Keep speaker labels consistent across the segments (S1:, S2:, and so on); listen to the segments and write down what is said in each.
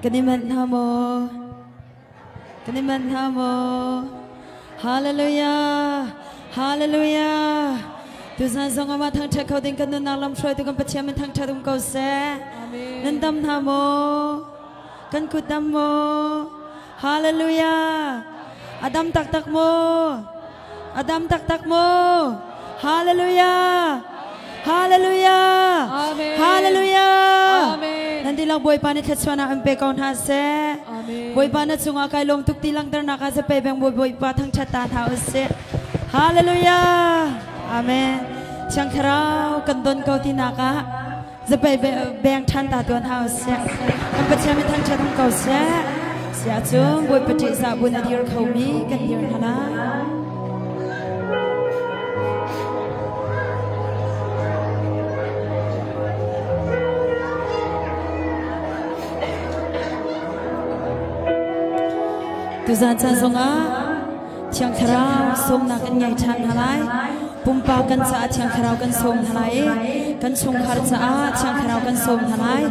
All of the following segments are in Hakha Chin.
S1: Kan i manh hna maw? Kan i manh hna maw? Hallelujah! Hallelujah! Tuzan zong amah thangṭhat kho ding kan nunnak lam hruaitu kan Pathian min thangṭhat um ko seh. Nan dam hna maw? Kan kut dam maw? Hallelujah! A dam taktak maw? A dam taktak maw? Hallelujah! Hallelujah!
S2: Amen.
S1: Hallelujah!
S2: Amen.
S1: Nan dihlak Bawipa nih thluachuahnak an pe ko hna seh.
S2: Amen.
S1: Bawipa na cungah kai lawm tuk ti langhternak ah zapei beng Bawipa thangṭhat ta hna usih. Hallelujah! Amen. Thiang Thlarau kan don ko tinak ah zapei beng ṭhan ta tuan hna usih. Kan Pathian min thangṭhat um ko seh. Siah cun Bawipa ṭihzah bun a dir khomi kan dir hna lai. Tuzan caan zongah Thiang Thlarau sawmnak kan ngei ṭhan hna lai. Pumpak kan caah Thiang Thlarau kan sawm hna lai i kan chungkhar caah Thiang Thlarau kan sawm hna lai.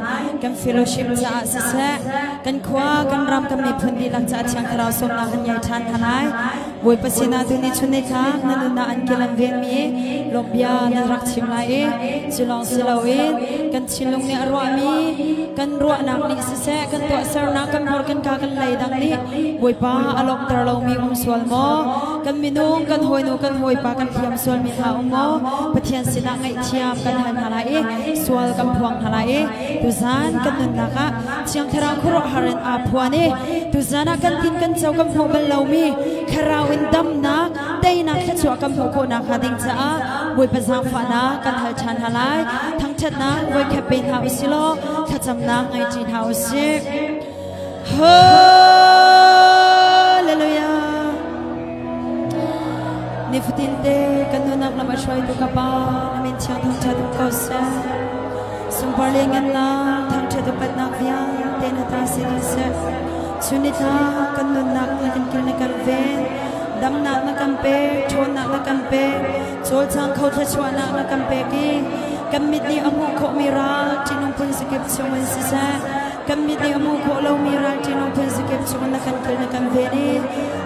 S1: Kan fellowship caah siseh, kan khua, kan ram, kan miphun dihlak caah Thiang Thlarau sawmnak kan ngei ṭhan hna lai. Bawipa sinah tuni chun ni tlak na nunnak an kil an venmi lawmhbia na rak chim lai i cu lawng si loin kan thinlung nih a ruahmi kan ruahnak nih siseh kan tuahsernak kan hmur kan ka kan lei dang nih Bawipa a lawmhter lomi um sual maw kan minung kan hawinu kan hawipa kan hliam sualmi hna um maw Pathian sinah ngaihthiam kan hal hna lai i sual kan phuang hna lai i tuzan kan nunnak ah Thiang Thlarau khuaruahhar in aa phuan i tuzan ah kan tin kan co kan hmuh bal lomi thlarau in damnak teinak thluachuah kan hmuh khawhnak hnga ding caah Bawipa zaangfahnak kan hal ṭhan hna lai. Thangṭhatnak voikhat pe hna usih law thlacamnak ngei ṭi hna usih. Hallelujah. Nifatin te kan nunnak lam a hruaitu ka Pa, na min thiang thangṭhat um ko seh. Sunpar lianngannak thangṭhat upatnak vialte na ta si dih seh. Chun ni tla kan nunnak na kan kil na kan ven. Damnak na kan pek, ṭhawnnak na kan pek, cawlcang kho thluachuahnak na kan pek i kan mit nih a hmuh khawhmi ral ṭihnung phun zakip chungin siseh, kan mit nih a hmuh khawh lomi ral ṭihnung phun zakip chungin na kan kil na kan ven i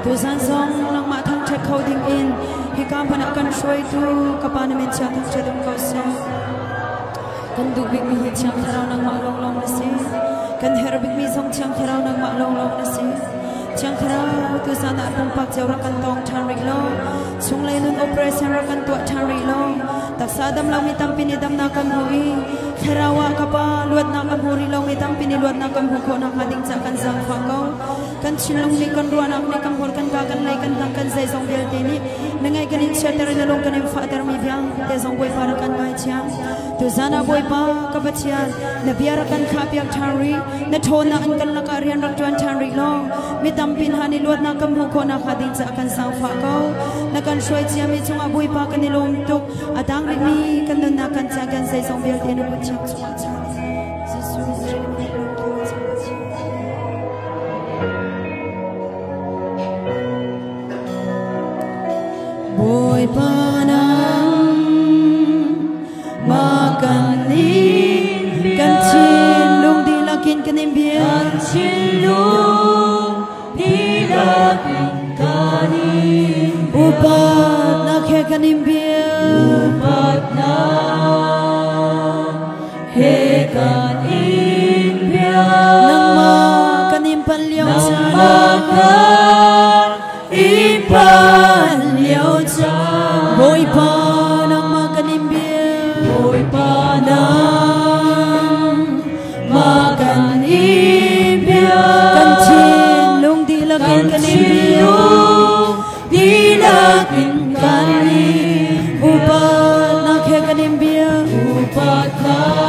S1: tuzan zong nangmah thangṭhat kho dingin hika hmun ah kan hruaitu ka Pa na min chiang thangṭhat um ko seh. Kan duh bikmi hi Thiang Thlarau nangmah lawnglawng na si. Kan herh bikmi zong Thiang Thlarau nangmah lawnglawng na si. Thiang Thlarau tuzan ah pumpak cio rak kan tawng ṭhan rih law, chunglei nun operation rak kan tuah ṭhan rih law, taksa dam lomi tampi nih damnak kan hmu i Thlarau ah ka Pa luatnak a hmu rih lomi tampi nih luatnak kan hmuh khawh nakhnga ding cah kan zaangfah ko. Kan thinlung nih kan ruahnak nih kan hmur kan ka kan lei kan hnang kan zeizong vialte nih na ngaih kan in chiater i na lung kan in fahtermi vialte zong Bawipa rak kan ngaithiam. Tuzan ah Bawipa ka Pathian na bia rak kan thlahpiak ṭhan rih na ṭhawnnak in kan lakah rian rak ṭuan ṭhan rih law mi tampi hna nih luatnak kan hmuh khawh nakhnga ding caah kan zaangfah ko. Na kan hruai ciami cungah Bawipa kan i lawm tuk. A tang rihmi kan nunnak kan ca kan zeizong vialte na kut thiang chungah chia. Jesuh Khrih min in Bawipa nang ma kan nih kan thinlung dihlak in kan in biak.
S2: Kan thinlung dihlak in kan in biak.
S1: Upatnak he kan in biak.
S2: Upatnak he kan in biak.
S1: Nangmah kan in panh lio caan.
S2: Nangmah kan
S1: Kan thinlung dihlak in kan in biak.
S2: Dihlak in kan in
S1: Upatnak he kan in biak.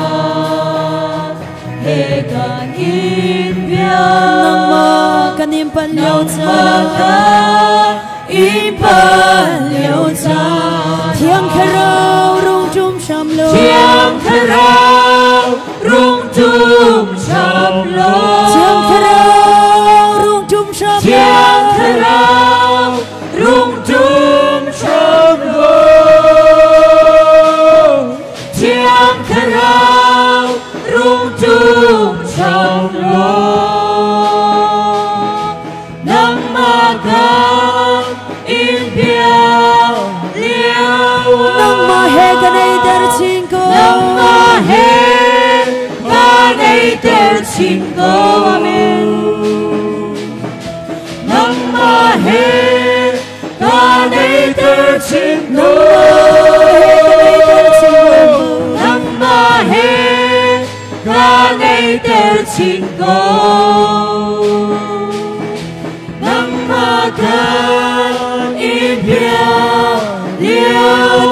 S2: Upatnak he kan in biak.
S1: Nangmah kan in panh lio
S2: Nangmah
S1: caan.
S2: Kan in panh lio caan.
S1: Thiang Thlarau rung ṭum hram law.
S2: Thiang Thlarau rung ṭum hram law.
S1: Thiang Thlarau rung ṭum hram law.
S2: Thiang Thlarau rung ṭum hram law. Thiang Thlarau rung ṭum hram law. Nangmah kan in biak lio ah.
S1: Nangmah he kan naihter chin ko.
S2: Nangmah he kan naihter chin ko. Amen. Nangmah he kan naihter chin ko. Nangmah he kan naihter chin ko. Nangmah kan in biak lio.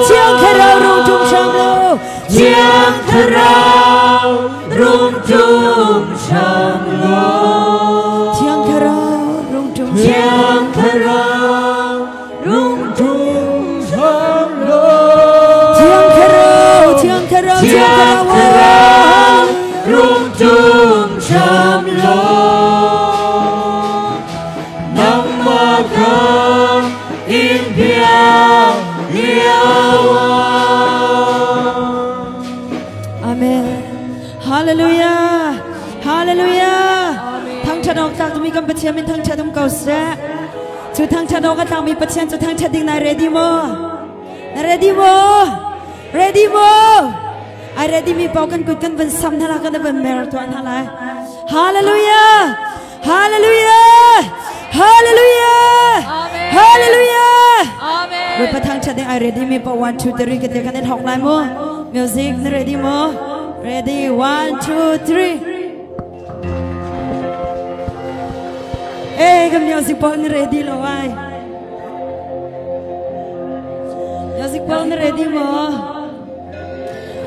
S1: Thiang Thlarau rung ṭum hram law.
S2: Thiang Thlarau rung ṭum hram law.
S1: Thiang Thlarau rung ṭum hram.
S2: Thiang Thlarau rung ṭum hram law.
S1: Thiang Thlarau, Thiang Thlarau, Thiang
S2: Thiang
S1: Thlarau.
S2: Thlarau rung ṭum hram law. Nangmah kan in biak lio ah.
S1: Amen. Hallelujah. Hallelujah. Thangṭhat awk tlak mi kan Pathian min thangṭhat um ko seh. Cu thangṭhat awk a tlakmi Pathian cu thangṭhat ding na ready maw? Na ready maw? Ready maw? Ai ready mi paoh kan kut kan van sam hna la, kan van mer tuah hna lai. Hallelujah. Hallelujah. Hallelujah.
S2: Amen.
S1: Hallelujah.
S2: Amen.
S1: Bawipa thangṭhat ding ai ready mi paoh 1 2 3 ka te kan in hok lai mu. Music na ready maw? Ready 1 2 3. Eh, kan music paoh na ready lo ai. Music paoh na ready maw?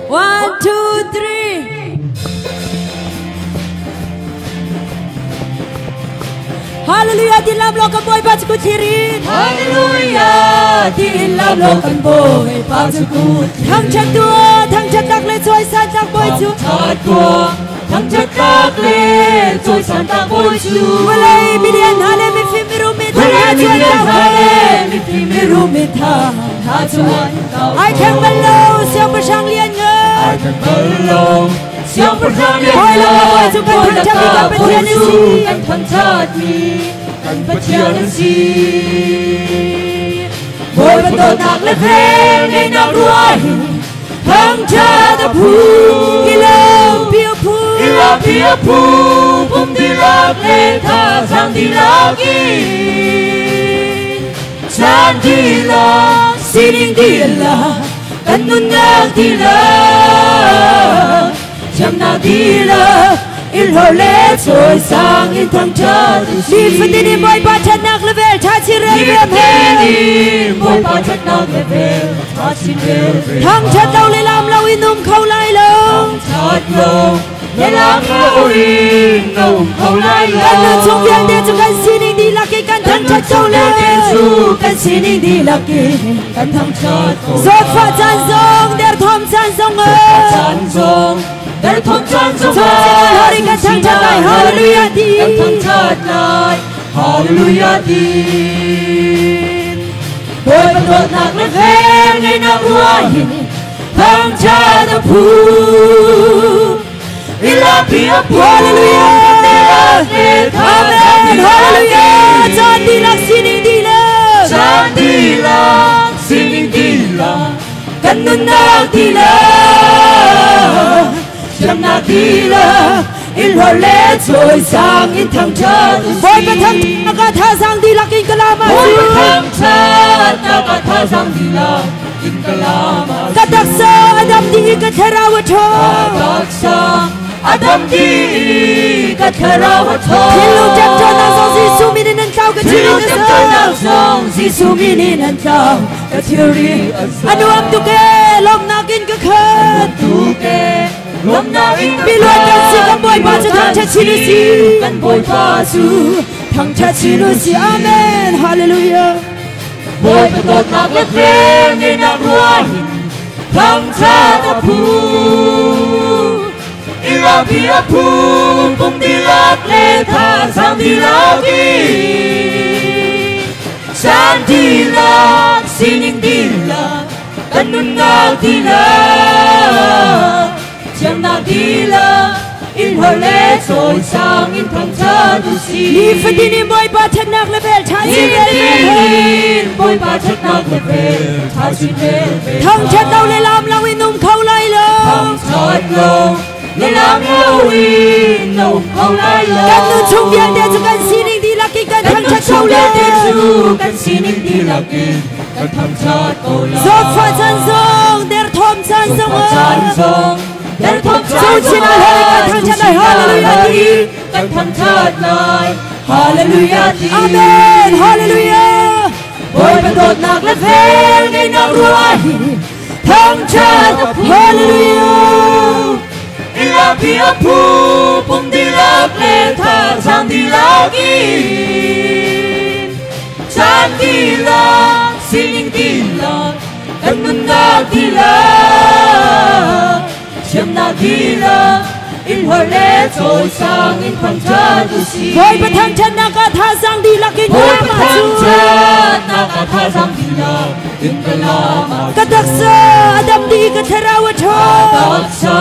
S1: 1 2 3. Hallelujah, ti lam lo kan Bawipa cu thirin.
S2: Hallelujah, ti lam lo kan Bawipa cu kut.
S1: Thangṭhat tuah, thangṭhat tak le cawisan tak Bawi cu.
S2: Thangṭhat tuah, thangṭhat tak le cawisan tak Bawi cu.
S1: Vawlei milian hna le mifim mirum mi tha
S2: Vawlei
S1: hna cu an
S2: milian
S1: kau
S2: hna le
S1: he.
S2: mifim mirum mi tha hna cu an kau.
S1: Ai kheng bal lo, siangpahrang lian ngan.
S2: Ai kheng bal lo, siangpahrang lian
S1: Bawi
S2: ngan.
S1: lakah Bawi cu kan thangṭhat mi kan Pathian a si.
S2: Kan thangṭhat mi kan Pathian a si. Bawipa dawtnak le velngeihnak ruah hin thangṭhat a phu.
S1: I lawmpi a phu.
S2: I lawmpi a phu, pum dihlak le thazaang dihlak in. Caan dihlak, sining dihlak, kan nunnak dihlak, thiamnak dihlak, in hlawh le cawisang in thangṭhat u sih.
S1: Nifatin in Bawipa ṭhatnak le vel ṭha chin relrem he.
S2: Nifatin in Bawipa ṭhatnak le vel ṭha chin relrem.
S1: Thangṭhat lo le lam lo in um kho lai lo.
S2: Thangṭhat lo le lam lo in na um kho lai lo.
S1: Kan nun chung vialte cu kan sining dihlak in kan
S2: Kan
S1: thangṭhat
S2: nun
S1: ko
S2: chung
S1: lai.
S2: vialte cu kan sining dihlak in kan thangṭhat ko lai.
S1: Zawtfah caan zong, derthawm caan zong
S2: Zawtfah caan zong, derthawm caan zong
S1: Chung hari kan thangṭhat lai. Hallelujah ti.
S2: Kan thangṭhat lai. Hallelujah ti. Bawipa dawtnak le velngeihnak ruah hin thangṭhat a phu. I lawmpi a phu.
S1: Hallelujah. Amen. Hallelujah. Caan dihlak, sining dihlak.
S2: Caan dihlak, sining dihlak, kan nunnak dihlak, thiamnak dihlak, in hlawh le cawisang in thangṭhat u sih.
S1: Bawipa thangṭhatnak ah thazaang dihlak in ka lam ah
S2: Bawipa
S1: cu.
S2: thangṭhatnak ah thazaang dihlak in ka lam ah
S1: Ka taksa a dam dih i ka thlarau a
S2: Ka
S1: ṭhawng.
S2: taksa Adam di ka thlarau a thaw.
S1: Thilung ṭemṭawnnak zong Jesuh min in an tlau ka thilri
S2: Thilung ṭemṭawnnak zong Jesuh min in an tlau ka thilri a zaw.
S1: A nuam tuk ee, lawmhnak in ka khat.
S2: Tuk ee, lawmhnak in ka
S1: Miluat kan si, kan Bawipa cu thangṭhat chin u si.
S2: Kan Bawipa cu
S1: thangṭhat chin u si. Amen. Hallelujah.
S2: Bawipa dawtnak le vel ngeihnak ruahin thangṭhat a phu. Irapi a phu, pum dihlak le thazaang dihlak in. Caan dihlak, sining dihlak, kan nunnak dihlak, thiamnak dihlak, in hor le cawisang in thangṭhat u sih.
S1: Nifatin in Bawipa ṭhatnak le vel ṭha chin vel
S2: Nifatin Bawipa ṭhatnak le vel ṭha chin vel vel.
S1: Thangṭhat lo le laam lo in um kho lai lo.
S2: Thangṭhat lo le laam lo in na um kho lai lo.
S1: Kan nun chung vialte cu kan sining dihlak in kan
S2: Kan nun
S1: thangṭhat ko
S2: chung
S1: le.
S2: vialte cu kan sining dihlak in kan thangṭhat ko lai.
S1: Zawtfah caan zong, derthawm caan zong
S2: Zawtfah caan zong, derthawm caan
S1: Cu chin ah hoi kan thangṭhat lai. Hallelujah ti.
S2: Kan thangṭhat lai. Hallelujah ti.
S1: Amen. Hallelujah.
S2: Bawipa dawtnak le vel ngeihnak ruahin thangṭhat a phu.
S1: Hallelujah.
S2: Irapi a phu, pum dihlak le thazaang dihlak in. Caan dihlak, sining dihlak, kan nunnak dihlak, thiamnak dihlak, in hor le cawisang in thangṭhat u sih.
S1: Bawipa thangṭhatnak ah thazaang dihlak in
S2: Bawipa
S1: ka cu.
S2: thangṭhatnak ah thazaang dihlak in ka lam ah
S1: Ka taksa a dam dih, ka thlarau a ṭhawng.
S2: taksa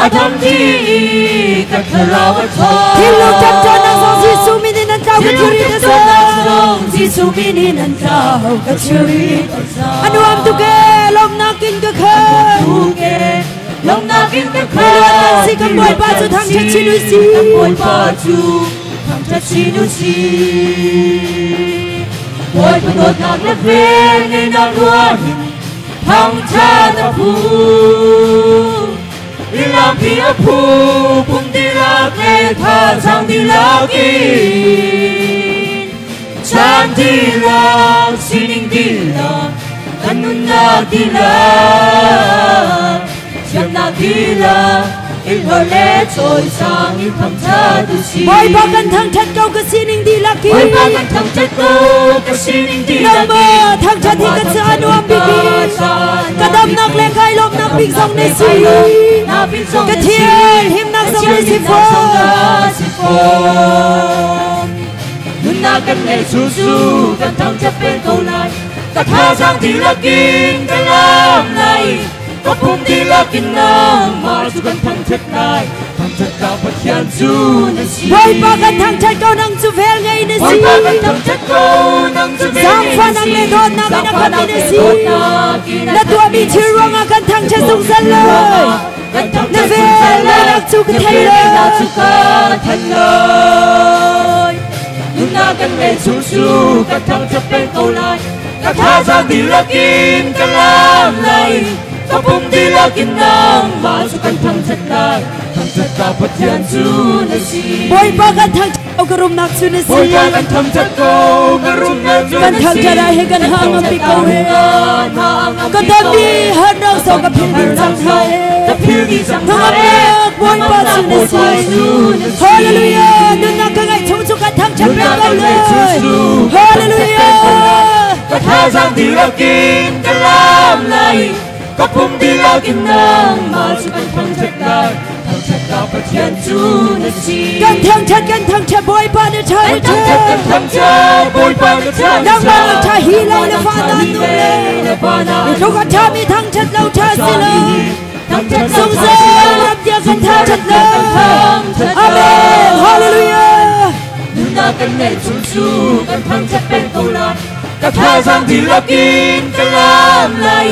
S2: a dam dih, ka thlarau a ṭhawng.
S1: Thilung ṭemṭawnnak zong Jesuh min in an tlau ka
S2: Thilung
S1: thilri ka
S2: ṭemṭawnnak
S1: zaw.
S2: zong Jesuh min in an tlau ka thilri ka zaw.
S1: A nuam tuk ee, lawmhnak in ka khat.
S2: Tuk ee, lawmhnak in ka khat.
S1: Miluat kan si, kan Bawipa cu thangṭhat chin u sih.
S2: Kan Bawipa cu thangṭhat chin u sih. Bawipa dawtnak le vel ngeihnak ruahin thangṭhat a phu. Lampi a phu, pum dihlak le thazaang dihlak in. Caan dihlak, sining dihlak, kan nunnak dihlak, thiamnak dihlak, in hor le cawisang in thangṭhat u sih.
S1: Bawipa kan thangṭhat ko, ka sining dihlak in.
S2: Bawipa kan thangṭhat ko, ka sining dihlak in.
S1: Nangmah thangṭhat hi ka caah nuam bik i ka damnak le kai lawmhnak bik zong na si. Ka thial himnak zong na si fawn.
S2: Nunnak kan ngei cu cu kan thangṭhat peng ko lai. Ka thazaang dihlak in ka lam lai. Ka pum dihlak in nangmah cu kan thangṭhat lai. Thangṭhat ka Pathian cu na si.
S1: Bawipa kan thangṭhat ko, nang cu vel ngei na si.
S2: Bawipa kan thangṭhat ko, nang cu vel ngei na si.
S1: Zaangfahnak le dawtnak in a khatmi na si.
S2: Dawtnak in a
S1: Na tuahmi thil ruangah kan thangṭhat zungzal lai.
S2: Kan
S1: Na
S2: thangṭhat
S1: vel
S2: zungzal lai.
S1: ngeihnak cu ka
S2: Na
S1: thei
S2: vel
S1: lai.
S2: ngeihnak cu ka thanh lai. Nunnak kan ngeih chung cu kan thangṭhat peng ko lai. Ka thazaang dihlak in ka lam lai. Ka pum dihlak in nangmah cu kan thangṭhat lai. Thangṭhat ka Pathian cu na si.
S1: Bawipa kan thangṭhat ko, ka rumnak cu na si.
S2: Bawipa kan thangṭhat ko, ka rumnak cu
S1: Kan
S2: na si.
S1: thangṭhat ah hin kan
S2: Kan
S1: ha ngam bik ko he.
S2: thangṭhat ah kan ha ngam
S1: Ka
S2: bik
S1: ton
S2: ko
S1: mi
S2: he.
S1: harnak zong ka philh dih cang hna he.
S2: Ka philh dih cang hna he.
S1: Nungamnak Bawipa cu na si.
S2: Bawipa cu na si.
S1: Hallelujah. Nunnak ka ngeih chung cu kan thangṭhat peng
S2: Nunnak
S1: ko
S2: kan ngeih chung
S1: lai.
S2: cu kan thangṭhat peng ko lai.
S1: Hallelujah.
S2: Ka thazaang dihlak in ka lam lai. Ka pum dihlak in nangmah cu kan thangṭhat lai. Thangṭhat ka Pathian cu na si.
S1: Kan thangṭhat, kan thangṭhat, Bawipa na ṭha na
S2: Kan thangṭhat, kan
S1: ṭha.
S2: thangṭhat, Bawipa na ṭha na
S1: Nangmah
S2: ṭha.
S1: na ṭha hi lai na fa na
S2: Hi
S1: nung
S2: le
S1: le.
S2: na fa na
S1: Tluk a ṭhami thangṭhat lo ṭha si lo.
S2: Thangṭhat lo ṭha si
S1: Zungzal
S2: lo.
S1: ram tiang kan
S2: Zungzal
S1: thangṭhat
S2: ram tiang kan
S1: lai.
S2: thangṭhat
S1: Amen.
S2: lai.
S1: Hallelujah.
S2: Nunnak kan ngeih chung cu kan thangṭhat peng ko lai. Ka thazaang dihlak in ka lam lai.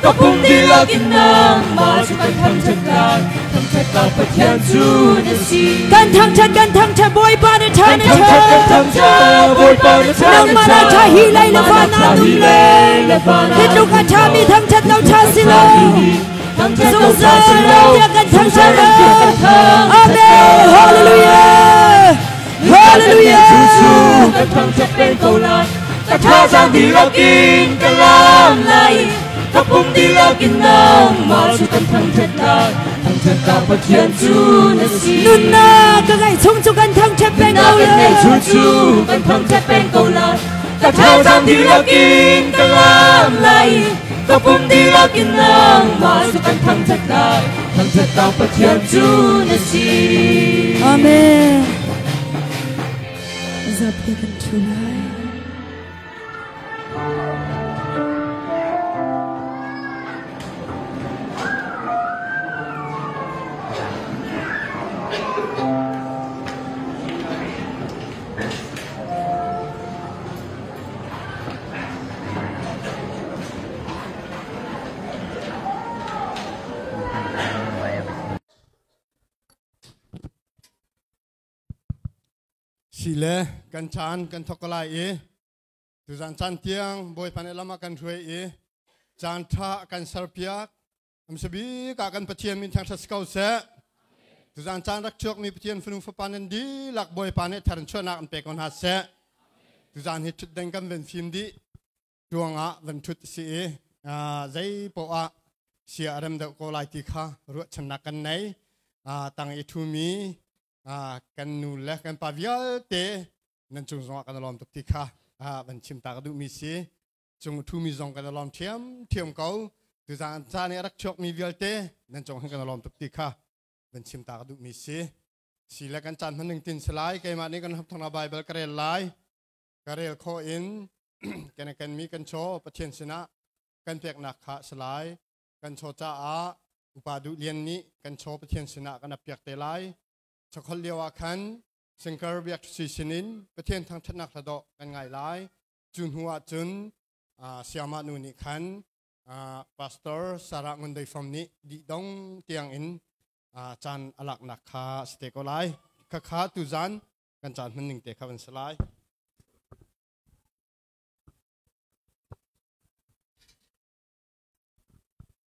S2: Ka pum dihlak in nangmah cu kan thangṭhat lai. Thangṭhat ka Pathian cu na si.
S1: Kan thangṭhat, kan thangṭhat, Bawipa na ṭha
S2: Kan
S1: na
S2: thangṭhat, kan
S1: ṭha.
S2: thangṭhat, Bawipa na ṭha na
S1: Nangmah na
S2: ṭha.
S1: ṭha hi lai na
S2: Nangmah
S1: fa
S2: na
S1: na
S2: ṭha
S1: nung
S2: hi
S1: le.
S2: lai na fa na
S1: Hi tluk a
S2: nung
S1: ṭhami
S2: le.
S1: thangṭhat lo ṭha si
S2: Ṭha
S1: lo.
S2: hi.
S1: Zungzal tiang kan thangṭhat lai. Amen. Hallelujah. Hallelujah.
S2: Kan thangṭhat peng ko lai. Ka thazaang dihlak in ka lam lai. Ka pum dihlak in nangmah cu kan thangṭhat lai. Thangṭhat tlak Pathian cu na si.
S1: Nunnak ka ngeih chung cu kan thangṭhat peng ko
S2: Nunnak kan ngeih
S1: lai.
S2: chung cu kan thangṭhat peng ko lai. Ka thazaang dihlak in ka lam lai. Ka pum dihlak in nangmah cu kan thangṭhat lai. Thangṭhat tlak Pathian cu na si.
S1: Amen. Zapte kan ṭhu lai.
S3: Sile kan caan kan thawk lai i tuzan caan tiang Bawipa nih lam ah kan hruai i caan ṭha kan serpiak. Amsabik ah kan Pathian min thangṭhat si ko seh. Tuzan caan rak chuakmi Pathian fanu fapa nan dihlak Bawipa nih thar in chuahnak an pe ko hna seh. Tuzan hi ṭhutdeng kan van fim dih ruangah van ṭhut si i zei poah ah sia a rem deuh ko lai ti kha ruahchannak kan nei. Tang i ṭhumi kan nu le kan pa vialte nan cung zongah kan lawm tuk ti kha van chim ta ka duhmi si. Cung ṭhumi zong kan lawm ṭhiamṭhiam ko. Tuzan caan i a rak chuakmi vialte nan cung hin kan lawm tuk ti kha van chim ta ka duhmi si. Si le kan caan hman tin si lai. Keimah nih kan hapthang Bible ka rel lai. Ka rel khawh in kan kan mi kan chaw Pathian sinah kan peknak kha si lai. Kan chaw caah upa duh lian nih kan chaw Pathian sinah kan apiak te lai. Chakhol lio ah khan Singkar biak si sinin Pathian thangṭhatnak hla dawh kan ngai lai. Cu hnu ah cun Siamah nu nih khan Pastor Sarah Ngun Dei Fom nih dihdong tiang in caan a laknak kha si te ko lai. Khakha tuzan kan caan hman ning te kha van si lai.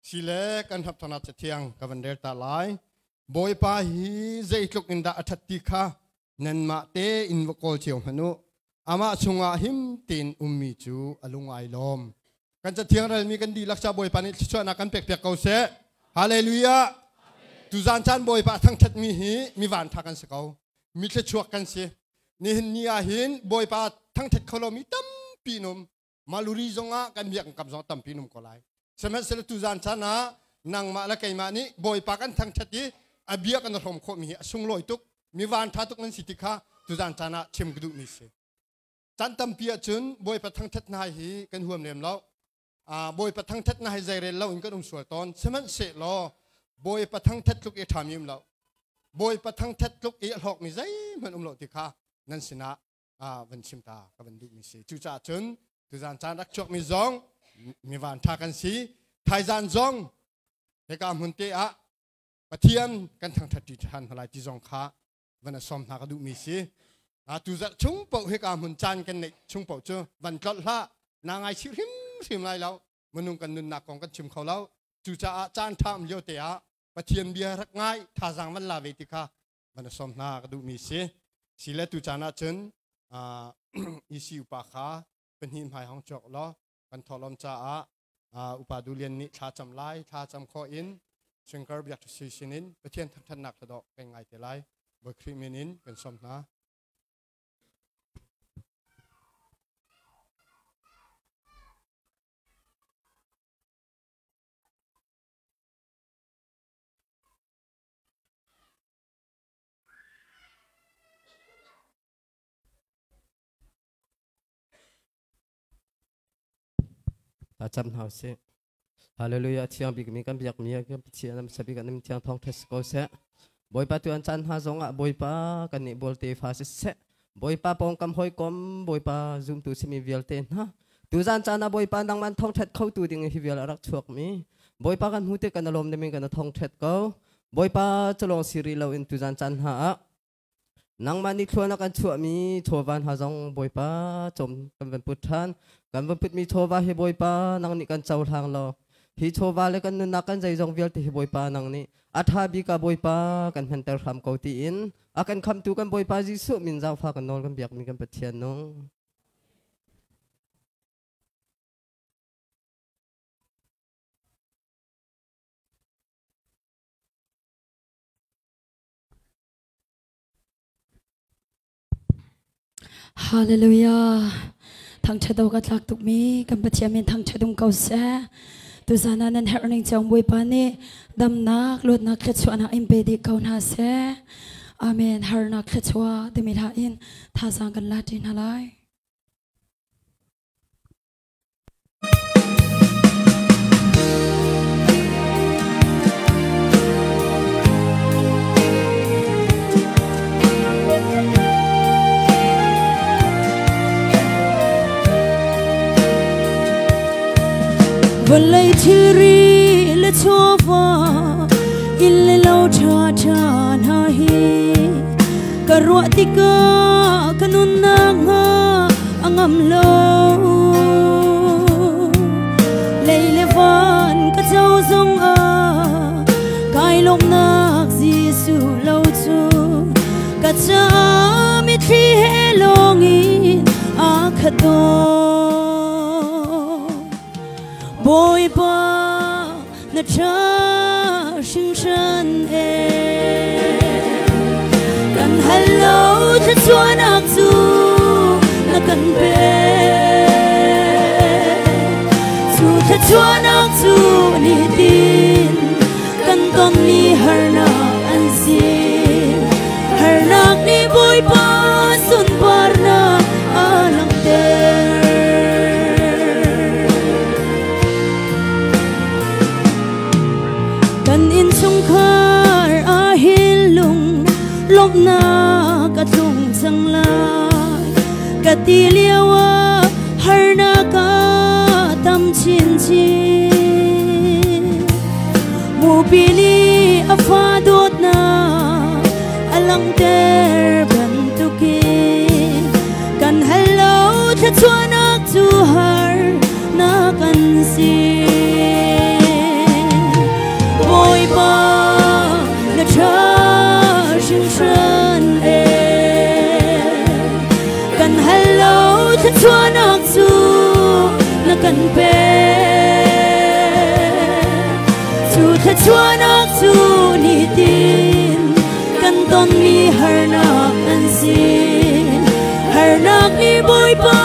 S3: Sile kan hapthana cathiang ka van rel ta lai. Bawipa hi zeitluk in dah a ṭhat ti kha nanmah te in va kawl cio hmanh u. Amah chungah him tein ummi cu a lung ai lawm. Kan cathiang relmi kan dihlak ca Bawipa nih thluachuahnak kan pekpiak ko seh. Hallelujah. Tuzan caan Bawipa thangṭhatmi hi mi vanṭha kan si ko. Mi thluachuak kan si. Nihin ni ah hin Bawipa thangṭhat kho lomi tampi num. Maluri zongah kan biak kam zong tampi num ko lai. Sihmanhsehlaw tuzan caan ah nangmah le keimah nih Bawipa kan thangṭhat i a bia kan hrawm khawhmi hi a sunglawi tuk. Mi vanṭha tuk nan si ti kha tuzan caan ah chim ka duhmi si. Caan tampi ahcun Bawipa thangṭhat hna hi kan huam lem lo. Bawipa thangṭhat hna hi zeirel lo in kan um sual tawn. Sihmanhsehlaw Bawipa thangṭhat tluk i a ṭhami um lo. Bawipa thangṭhat tluk i a hlawkmi zeihmanh um lo ti kha nan sinah van chim ta ka van duhmi si. Cucaah cun tuzan caan rak chuakmi zong mi van ṭha kan si. Thaizan zong hika hmun te ah Pathian kan thangṭhat ṭi ṭhan hna lai ti zong kha van a sawm hna ka duhmi si. Tu zarh chung paoh hika hmun caan kan neih chung paoh cu van tlolh hlah. Na ngaichih hrimhrim lai lo. Minung kan nunnak kong kan chim kho lo. Cucaah caan ṭha um lio te ah Pathian bia rak ngai thazaang van la ve ti kha van a sawm hna ka duhmi si. Si le tu caan ah cun EC upa kha pahnih hmai hong chuak law kan thawhlawm caah upa Dulian nih thla cam lai thla cam khawh in Singkar biak si sinin Pathian thangthatnak thladawh kan ngai te lai. Bawi Khrih min in kan sawm hna.
S4: Ta cam hna usih. Hallelujah thiang bik mi kan biak mi kan Pathian am sabi kan thiang thong thes ko seh. Bawipa tu an caan hna zong ah Bawipa kan nih bawl te fa si seh. Bawipa pawngkam hawikom Bawipa zumtu simi vialte hna. Tuzan caan ah Bawipa nangman thong that kho tu ding hi vial a rak chuak mi. Bawipa kan hmu te kan alom ne min kan thong that ko. Bawipa chalong siri lo in tuzan caan hna ah Nangmah nih thluan a kan chuahmi chawva hna zong Bawipa cawm kan van put ṭhan. Kan van putmi chawva hi Bawipa nang nih kan cohlang law. Hi chawva le kan nunnak kan zeizong vialte hi Bawipa nang nih a ṭha bik ah Bawipa kan hmanter hram ko tiin a kan khamtu kan Bawipa Jesuh min zaangfah kan nawl kan biakmi kan Pathian nung.
S1: Hallelujah. Thangṭhat awk a tlak tukmi kan Pathian min thangṭhat um ko seh. Tuzan ah nan herh ning cio Bawipa nih damnak, luatnak, thluachuahnak in pe dih ko hna seh. Amen. Harnak thluachuah timi hla in thazaang kan la ṭi hna lai. Vawlei thilri le chawva inn le lo ṭha ṭha hna hi ka ruah tikah ka nunnak hnga a ngam lo. Lei le van ka co zong ah kai lawmhnak Jesuh lo cu ka caah mitthli he lawngin aa khat tawn. Bawipa na ṭha hringhran e kan hal lo thluachuahnak cu na kan pek cu thluachuahnak cu nitin kan tonmi harnak an si harnak nih Bawipa sunparnak a langhter. Kan innchungkhar ah hin lung lawmhnak a tlung cang lai ka ti lio ah harnak a tam chinchin. Mupi nih a fa dawtnak a langhter bantukin kan hal lo thluachuahnak cu har na kan si. Bawipa na ṭha hringhran e kan hal lo thluachuahnak cu na kan pek cu thluachuahnak cu nitin kan tonmi harnak an si harnak nih Bawipa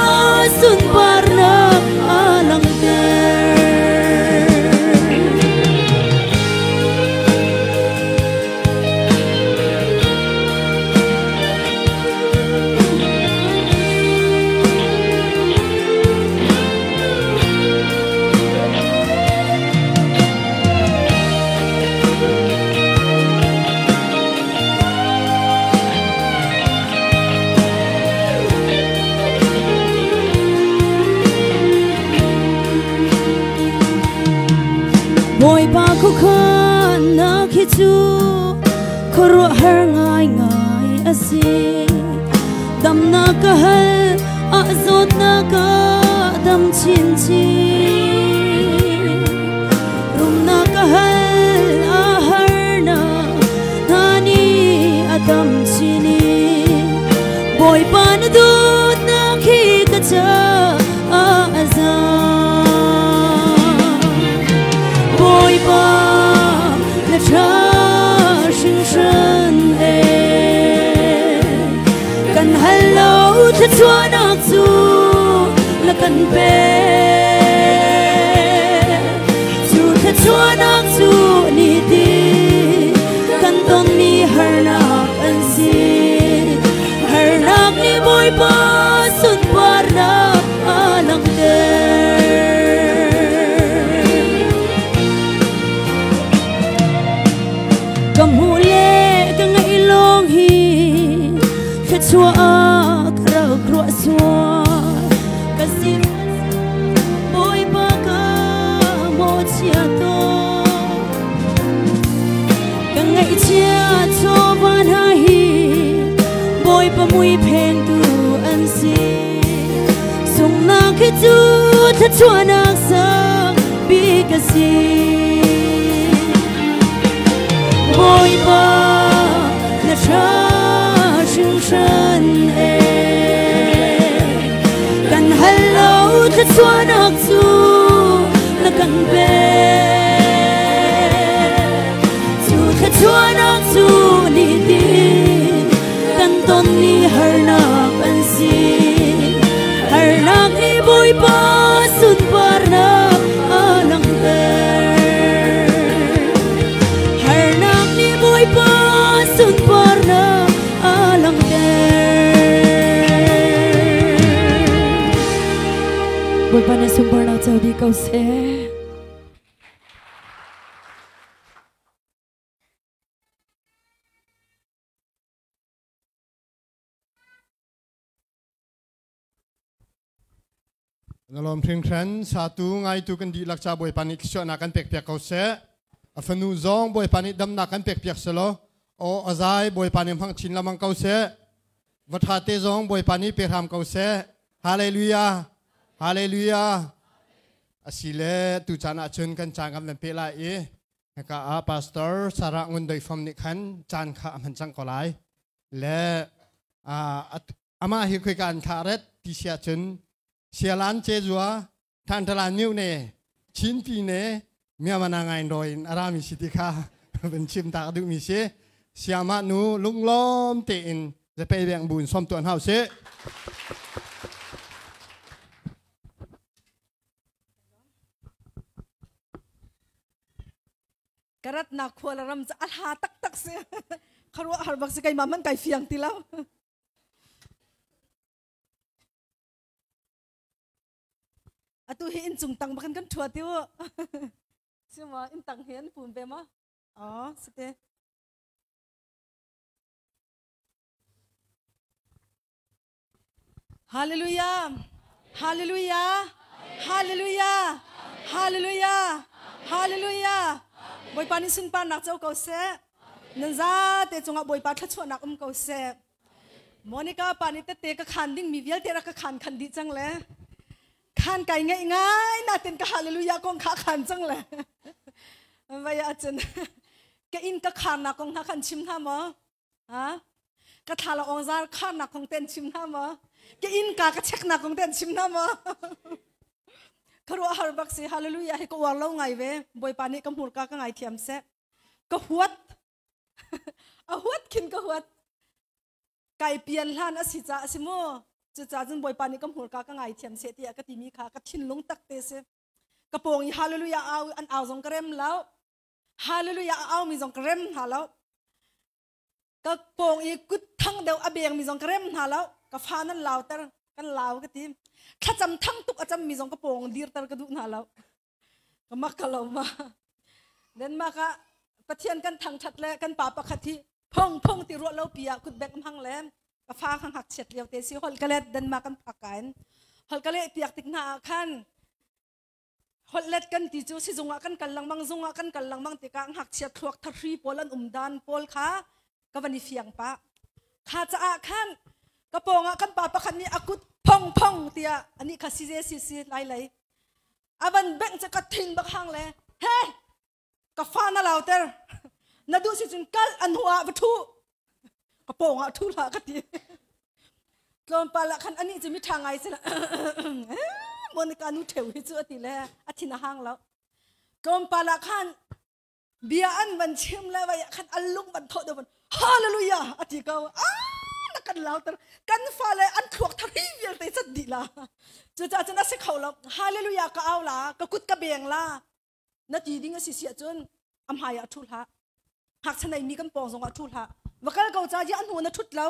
S1: sunparnak a langhter. Bawipa khuakhannak hi cu khuaruahhar ngaingai a si. Damnak ka hal ah zawtnak ka dam chinchin. Rumnak ka hal ah harnak hna nih a tam chin i Bawipa na dawtnak hi ka caah a za. Bawipa na ṭha hringhran e kan hal lo thluachuahnak cu na kan pek cu thluachuahnak cu nitin kan tonmi harnak an si harnak nih Bawipa sunparnak a langhter. Ka hmuh le ka ngaih lawng hi thluachuah ah ka rak ruah sual ka si Bawipa ka mawhchiat tawn ka ngaihchia chawva hna hi Bawipa mui phengtu an si sunghnak hi cu thluachuahnak sang bik ka si. Bawipa na ṭha hringhran e. Kan hal lo thluachuahnak cu na kan pek. Cu thluachuahnak cu nitin kan tonmi harnak an si. Harnak nih Bawipa sunparnak a langhter. Harnak nih Bawipa sunparnak a langhter. Bawipa na sunparnak co dih ko seh.
S3: Na lawm hringhran satu ngaitu kan dihlak ca Bawipa nih thluachuahnak kan pek piak ko seh. A fanu zong Bawipa nih damnak kan pek piak selaw aw azai Bawipa nih hmang chin lamang ko seh. Va tha te zong Bawipa nih pe hram ko seh. Hallelujah. Hallelujah. Asile tu caan ah cun kan caan kan van pe lai i hika ah Pastor Sarah Ngun Doi Fam nih khan caan kha a hman cang ko lai. Le amah hi khoi kan thla ret ti sia cun sialan che zua than thalan miu ne chin pi ne miamana ngai roin arami si ti kha van chim tak duh mi si siama nu lunglom te in zapei beng bun som tuan hau si.
S5: Karat na khual ram ca a hla taktak si kharuah har bak si keimah man kai fiang ti lo. Atu hi in cung tang bakan kan thua tiu si ma in tang hi an pum ve ma oh site. Hallelujah! Hallelujah! Hallelujah! Hallelujah! Hallelujah! Bawipa nih sunparnak co ko seh. Nan zate cungah Bawipa thluachuahnak um ko seh. Monica pa nih tette ka khan ding mi vialte rak ka khan khan dih cang le. Khan kai ngeih ngai natin ka hallelujah kong kha khan cang le. Vai ahcun ka inn ka kharnak kong hna khan chim hna maw? Ha? Ka thla la ong zar kharnak kong ten chim hna maw? Ka inn ka ka cheknak kong ten chim hna maw? Ka ruah har bak si hallelujah hi ka uar lo ngai ve. Bawipa nih ka hmurka ka ngai thiam seh. Ka huat. A huat khin ka huat. Kai pian hlan a si ca a si mu. Cucaah cun Bawipa nih ka hmurka ka ngai thiam seh tiah ka timi kha ka thinlung tak te si. Ka pawng i hallelujah au an au zong ka rem lo. Hallelujah a au mi zong ka rem hna lo. Ka pawng i kut thang deuh a beng mi zong ka rem hna lo. Ka fa nan lauter kan lau ka ti. Thlacam thang tuk a cam mi zong ka pawng dirter ka duh hna lo. Ka mak ka lo ma. Denmark ah Pathian kan thangthat le kan pa pakhat hi phong phong ti ruah lo pi ah kut bek hmang le ka fa kha ngak chiat lio te si hol ka let Denmark kan phak kain hol ka le piak tik hna ah khan Holhlet kan ti cu sizung ah kan kal lengmang, zung ah kan kal lengmang tikah ngakchia thluak thahri pawl an um dan pawl kha ka van i fiang pah. Kha caah khan ka pawngah kan pa pakhat nih a kut phong phong tiah anih kha si ze si si lai lei a van bengh cu ka thin bak hang le he ka fa na lauter na duh si cun kal an hnu ah va ṭhu ka pawng ah ṭhu hlah ka ti. Tlawmpal ah khan anih cu mi ṭha ngai si Monica nu ṭheu hi cu a ti le a thin a hang lo. Tlawmpal ah khan bia an van chim le vai ah khan an lung van thawh deuh van hallelujah a ti ko. Ah na kan lauter kan fale an thluak thari vialte cat dih la. Cucaah cun a si kho lo. Hallelujah ka au la ka kut ka beng la na ti ding a si si ahcun a hmai ah ṭhu hlah. Ngakchia nei mi kan pawng zong ah ṭhu hlah. Va kal ko ca a hnu na ṭhut lo.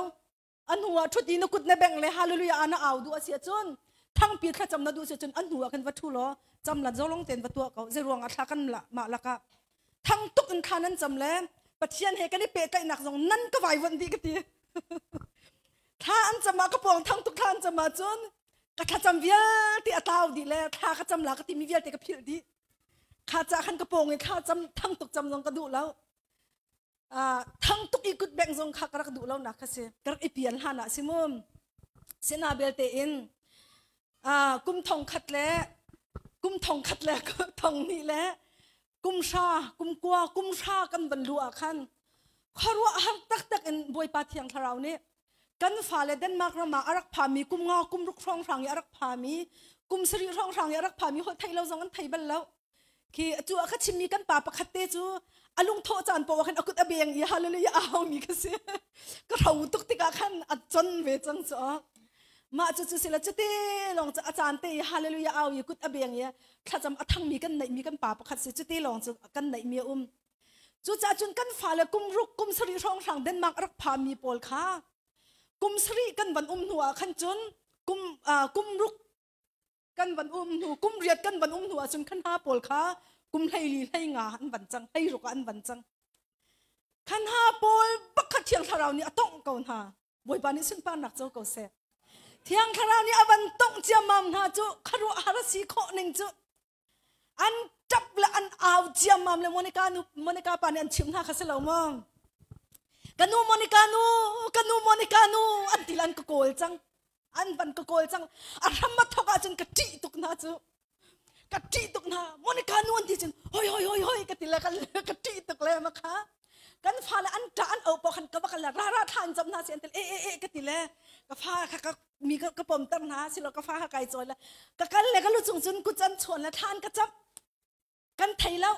S5: A hnu ah ṭhut i na kut na bengh le hallelujah ah na au duh a si ahcun thangpi thlacam na duh si ahcun a hnu ah khan va ṭhu law cam lan zolong tein va tuah ko. Zeiruang ah thla kan lah mah lakah thang tuk in thla nan cam le Pathian he kan i pehtlaihnak zong nan ka vaivuanh dih ka ti. Thla an cam ah ka pawng thang tuk thla an cam ahcun ka thlacam vialte a tlau dih le thla ka cam la ka timi vialte ka philh dih. Kha ca khan ka pawng i thla cam thang tuk cam zong ka duh lo. Thang tuk i kut bengh zong kha ka rak duh lo nak kha si. Ka rak i pian hlan ah si mu. Sina belte in kum thong khat le Kum thong khat le thong hnih le kum hra kum kua kum hra kan van lu ah khan khuaruah har taktak in Bawipa Thiang Thlarau nih kan fale Denmark ram ah a rak phami kum nga kum ruk hrawnghrang i a rak phami kum sarih hrawnghrang i a rak phami holh theih lo zong an thei bal lo. Khi cu a ka chimmi kan pa pakhat te cu a lungthawh caan poah khan a kut a beng i hallelujah a haumi ka si. Ka hro tuk tikah khan a con ve cang cu. Mah cu cu sila cuti lawng cu a caan te i hallelujah au i kut a beng i thlacam a thangmi kan neihmi kan pa pakhat si cuti lawng cu kan neihmi a um. Cucaah cun kan fale kum ruk kum sarih hrawnghrang Denmark a rak phami pawl kha kum sarih kan van um hnu ah khan cun kum kum ruk kan van um hnu kum riat kan van um hnu ah cun khan ha pawl kha kum hleili hlei nga an van cang hlei ruk ah an van cang. Khan ha pawl bakhat Thiang Thlarau nih a tongh ko hna. Bawipa nih sunparnak co ko seh. Thiang Thlarau nih a van tongh ciammam hna cu kharuah har a si khawh ning cu an ṭap le an au ciammam le Monica nu Monica pa nih an chimh hna kha si lo maw? Ka nu Monica nu, ka nu Monica nu an ti le an ka kawl cang. An van ka kawl cang. A hram a thok ahcun ka ṭih tuk hna cu. Ka ṭih tuk hna. Monica nu an ti cun hoi hoi hoi hoi ka ti le ka ṭih tuk le ma kha. Kan fale an ṭah an au pawh khan ka va kal le ra ra thla an cam hna si an ti e e e ka ti le ka fa kha ka mi ka pomter hna silo ka fa kha kai cawi le ka kal le ka lu cung cun kut an chuan le thlan ka cap kan thei lo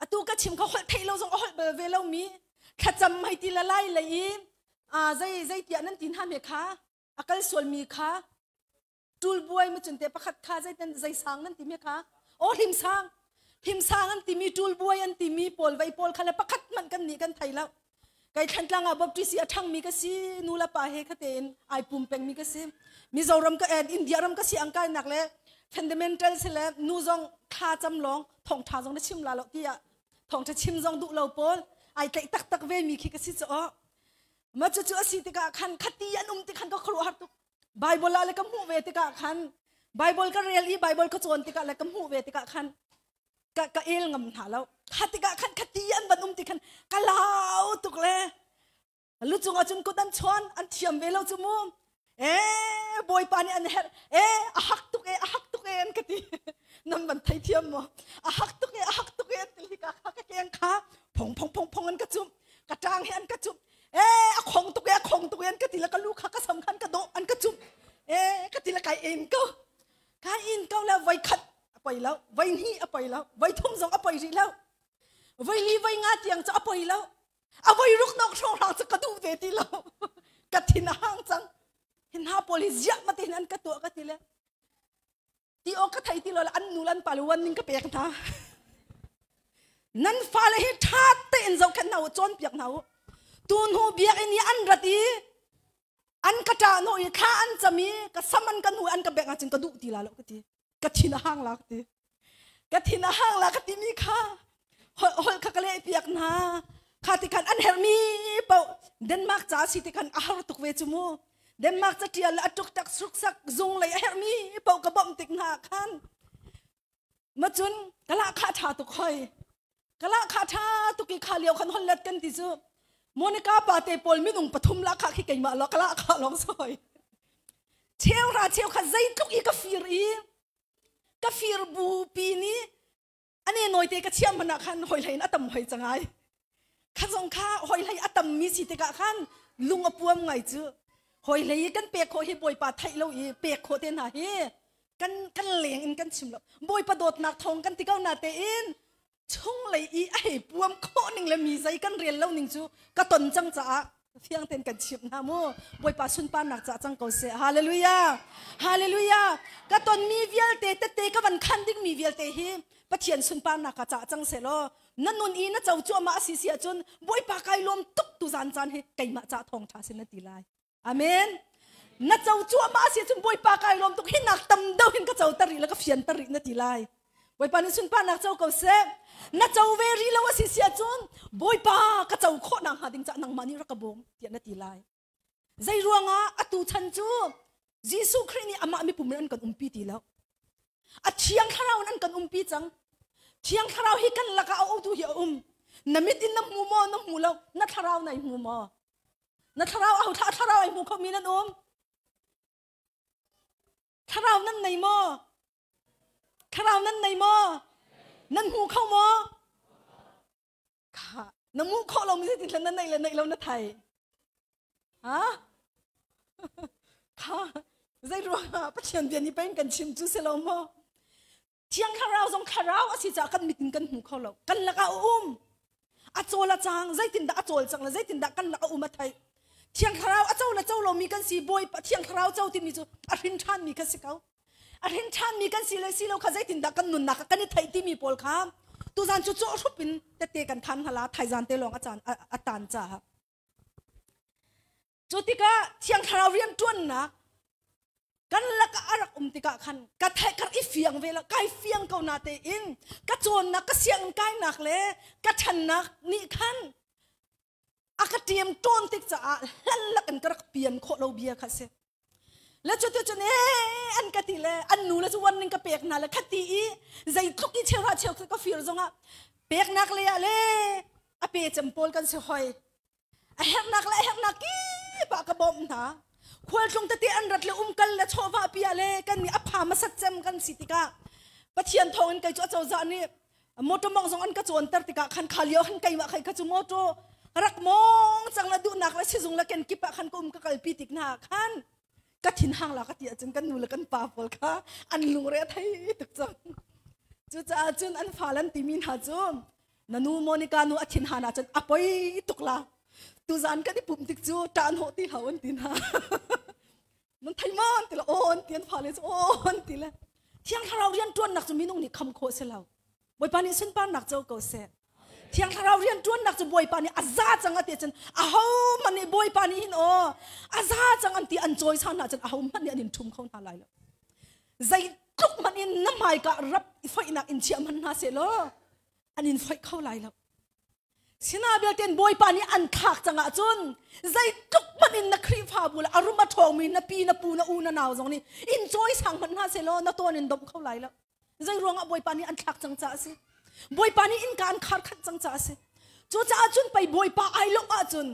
S5: atu ka chim ka holh thei lo zong a holh bal ve lo mi thlacam hei ti la lai lei i a zei zei tiah nan ti hna me kha a kal sual mi kha tul buai ma chun te pakhat kha zei ten zei sang nan ti me kha o hlim sang hlim sang an ti mi tul buai an ti mi pawl vei pawl kha le pakhat man kan ni kan thei lo Kai Thantlang ah Baptist i a ṭhangmi ka si, nu le pa he kha tein ai pum pengmi ka si. Mizoram ka India ram ka si ang kainak le fundamental si le nu zong thla cam lawng thawngṭha zong na chim la lo tiah thawngṭha chim zong duh lo pawl ai tlaih taktak ve mi khi ka si cu ma cu cu a si tikah khan khati an um ti khan ka khuaruah har tuk. Bible ah le ka hmuh ve tikah khan Bible ka rel i Bible ka cawn tikah le ka hmuh ve tikah khan ka ka el ngam hna lo. Kha tikah khan khati an van um ti khan ka lau tuk le lu cungah cun kut an chuan an thiam ve lo cu mu. E bawipa nih an herh e a hak tuk e a hak tuk e an ka ti. Nan van thei thiam maw? A hak tuk e a hak tuk e an ti ka kha ka keng kha phong phong phong phong an ka cumh ka tang he an ka cumh e a khong tuk e a khong tuk e an ka ti le ka lu kha ka sam khan ka dawh an ka cumh e ka ti le kai en ko ka in ko le voi khat a poi lo voi hnih a poi lo voi thum zong a poi rih lo voi li voi nga tiang cu a poi lo a voi ruk nok hrawng cu ka duh ve ti lo ka thin a hang cang hin ha pawl hi ziah ma tin an ka tuah ka ti le ti aw ka thei ti lo le an nu lan pa le wan ning ka pek hna nan fale hi ṭha tein zohkhenh hna u cawnpiak hna u tu hnu biakinn i an rat i an ka ṭah hnawh i thla an cam i ka sam an ka hnu an ka bek ahcun ka duh ti la lo ka ti ka thin a hang la ka ti ka thin a hang la ka timi kha holh kha ka leh piak hna kha ti khan an herhmi paoh Denmark ca si ti khan a har tuk ve cu mu Denmark ca ṭial le a tuk tak suk sak zung lei a herhmi paoh ka bawmh tik hna khan ma cun ka lah kha ṭha tuk hoi ka lah kha ṭha tuk i kha lio khan hon let kan ti cu Monica pa te pawl minung pathum lah kha khi keimah lo ka lah kha lawng soi cheu ra cheu kha zeitluk i ka fir i ka fir bu pi nih ane noi te ka chiam hmanh ah khan hoi hlei in a tam hoi cangai kha zong kha hoi hlei a tam mi si tikah khan lung a puam ngai cu hoi hlei kan pek khawh hi bawipa theih lo i pek khawh te hna hi kan kan leng in kan chim lo bawipa dawtnak thawng kan ti ko na te in chung lei i a hei puam khawh ning le mi zei kan rel lo ning cu ka ton cang caah fiang ten kan chimh hna mu. Bawipa sunparnak ca cang ko seh. Hallelujah, hallelujah. Ka ton mi vialte tette ka van khan ding mi vialte hi Pathian sunparnak ka ca cang seh law na nun i na co cuahmah a si si ahcun Bawipa kai lawm tuk tu zan caan hi keimah ca thawng ṭha sin na ti lai. Amen. Na co cuahmah a si ahcun Bawipa kai lawm tuk hi nak tam deuh hin ka co tar rih le ka fian tar rih na ti lai. Bawipa nih sunparnak co ko seh. Na co ve rih lo a si si ahcun Bawipa ka co khawh nak hnga ding caah nangmah nih rak ka bawm tiah na ti lai. Zei ruangah atu chan cu Jesuh Khrih nih amah mipum in an kan umpi ti lo. A thiang thlarau in an kan umpi cang. Thiang thlarau hi kan lakah a um hi a um. Na mit in na hmu maw na hmu lo na thlarau nai hmu maw? Na thlarau aho thla thlarau ai hmu kho mi nan um? Thlarau nan nei maw? Thlarau nan nei maw? Nan hmu kho maw? Kha na mu kho lo mi zeitin na nei le nei lo na thai. Ha? Kha zei ruangah Pathian bia ni peng kan chim cu si lo maw? Thiang Thlarau zong thlarau a si caah kan mit in kan hmu kho lo. Kan lakah a um. A cawl a cang, zeitindah a cawl cang le zeitindah kan lakah a um a theih. Thiang Thlarau a co le co lomi kan si, Bawipa Thiang Thlarau co timi cu a hrin ṭhanmi kha si ko. A hrin ṭhanmi kan si le si lo kha zeitindah kan nunnak kan i theih timi pawl kha tuzan cu cawh hrup in tette kan khan hala thaizan te lawng a caan a tan caah. Cu tikah Thiang Thlarau rian ṭuannak kan lakah a rak um tikah khan ka theih ka i fiang ve lo kai fiang ko na tein ka cawnnak ka sianginn kainak le ka ṭhannak nih khan a ka ṭem ṭawn tik caah hlan lak in ka rak pian khawh lo bia kha si le cu tu cun ee an ka ti le an nu le cu warning ka pek hna le khati i zeitluk i cheuhra cheu ka fir zongah peknak le ah le a pe cem pawl kan si hoi a herhnak le a herhnak kip ah ka bawmh hna khualtlung tete an rat le umkal le chawhvah pi ah le kan nih a pha masat cem kan si tikah Pathian thawngin kei cu acozah nih motor mong zong an ka cawnter tikah khan kha lio khan keimah khai kha cu motor rak mong cang la duhnak le sizung le ken kip ah khan ka um ka kalpi tik hna khan ka thin hang la ka ti ahcun kan nu le kan pa pawl kha an lungre a thei tuk cang cucaah cun an fa lan timi hna cu na nu Monica nu a thin han ahcun a poi tuk la tuzan kan i pumh tik cu ṭah hnawh ti hau an ti hna nan thei maw an ti le aw an ti an fale cu aw an ti le Thiang Thlarau rian ṭuannak cu minung nih kham khawh si lo Bawipa nih sunparnak co ko seh Thiang Thlarau rian ṭuannak cu Bawipa nih a za cang a ti cun aho hmanh nih Bawipa nih hin aw a za cang an ti an cawi san ahcun aho hmanh nih an in ṭhum kho hna lai lo zeitluk hmanh in na hmaika rap i foihnak in chiah hmanh hna seh law an in foih kho lai lo sina belte bawipa nih an thlak cang ahcun zeitluk hmanh in na Khrihfabu le a rum a ṭhawngmi na pi na pu na u na nau zong nih in cawisang hmanh hna seh law na tawn in domh kho lai lo zei ruangah bawipa nih an thlak cang caah a si bawipa nih innka an khar khanh cang caah a si cucaah cun pei bawipa ai lawmh ahcun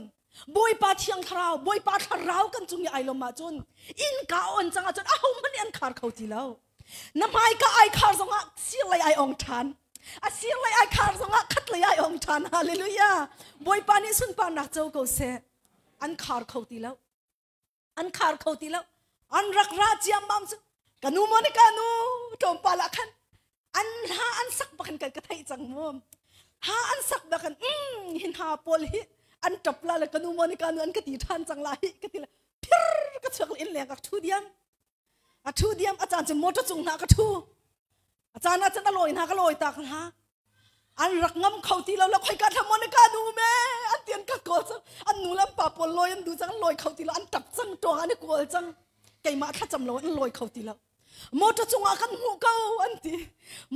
S5: bawipa thiang thlarau bawipa thlarau kan cung i ai lawm ahcun innka on cang ahcun ahohmanh nih an khar kho ti lo na hmaika ai khar zongah sir lei ai ong ṭhan a sir lei ai khar zongah khat lei ai ong ṭhan hallelujah bawipa nih sunparnak co ko seh an khar kho ti lo an khar kho ti lo an rak ra ciammam cu ka nu Monica nu tlawmpal ah khan an hla an sak bakin kan ka theih cang mu ha an sak bakin hin ha pawl hi an ṭap la le ka nu Monica nu an ka ti ṭhan cang la hi ka ti le phir ka chuak in leng ka ṭhu diam a ṭhu diam a caan cu motor cung hna ka ṭhu a caan ah cun a lawi hna ka lawi tak hna an rak ngam kho ti lo la khoi ka thla Monica nu me an tian ka kawl cang an nu lam pa pawl lawi an du cang lawi kho ti lo an tap cang tuang an i kawl cang keimah thlacam lo an lawi kho ti lo motor cungah kan hmuh ko an ti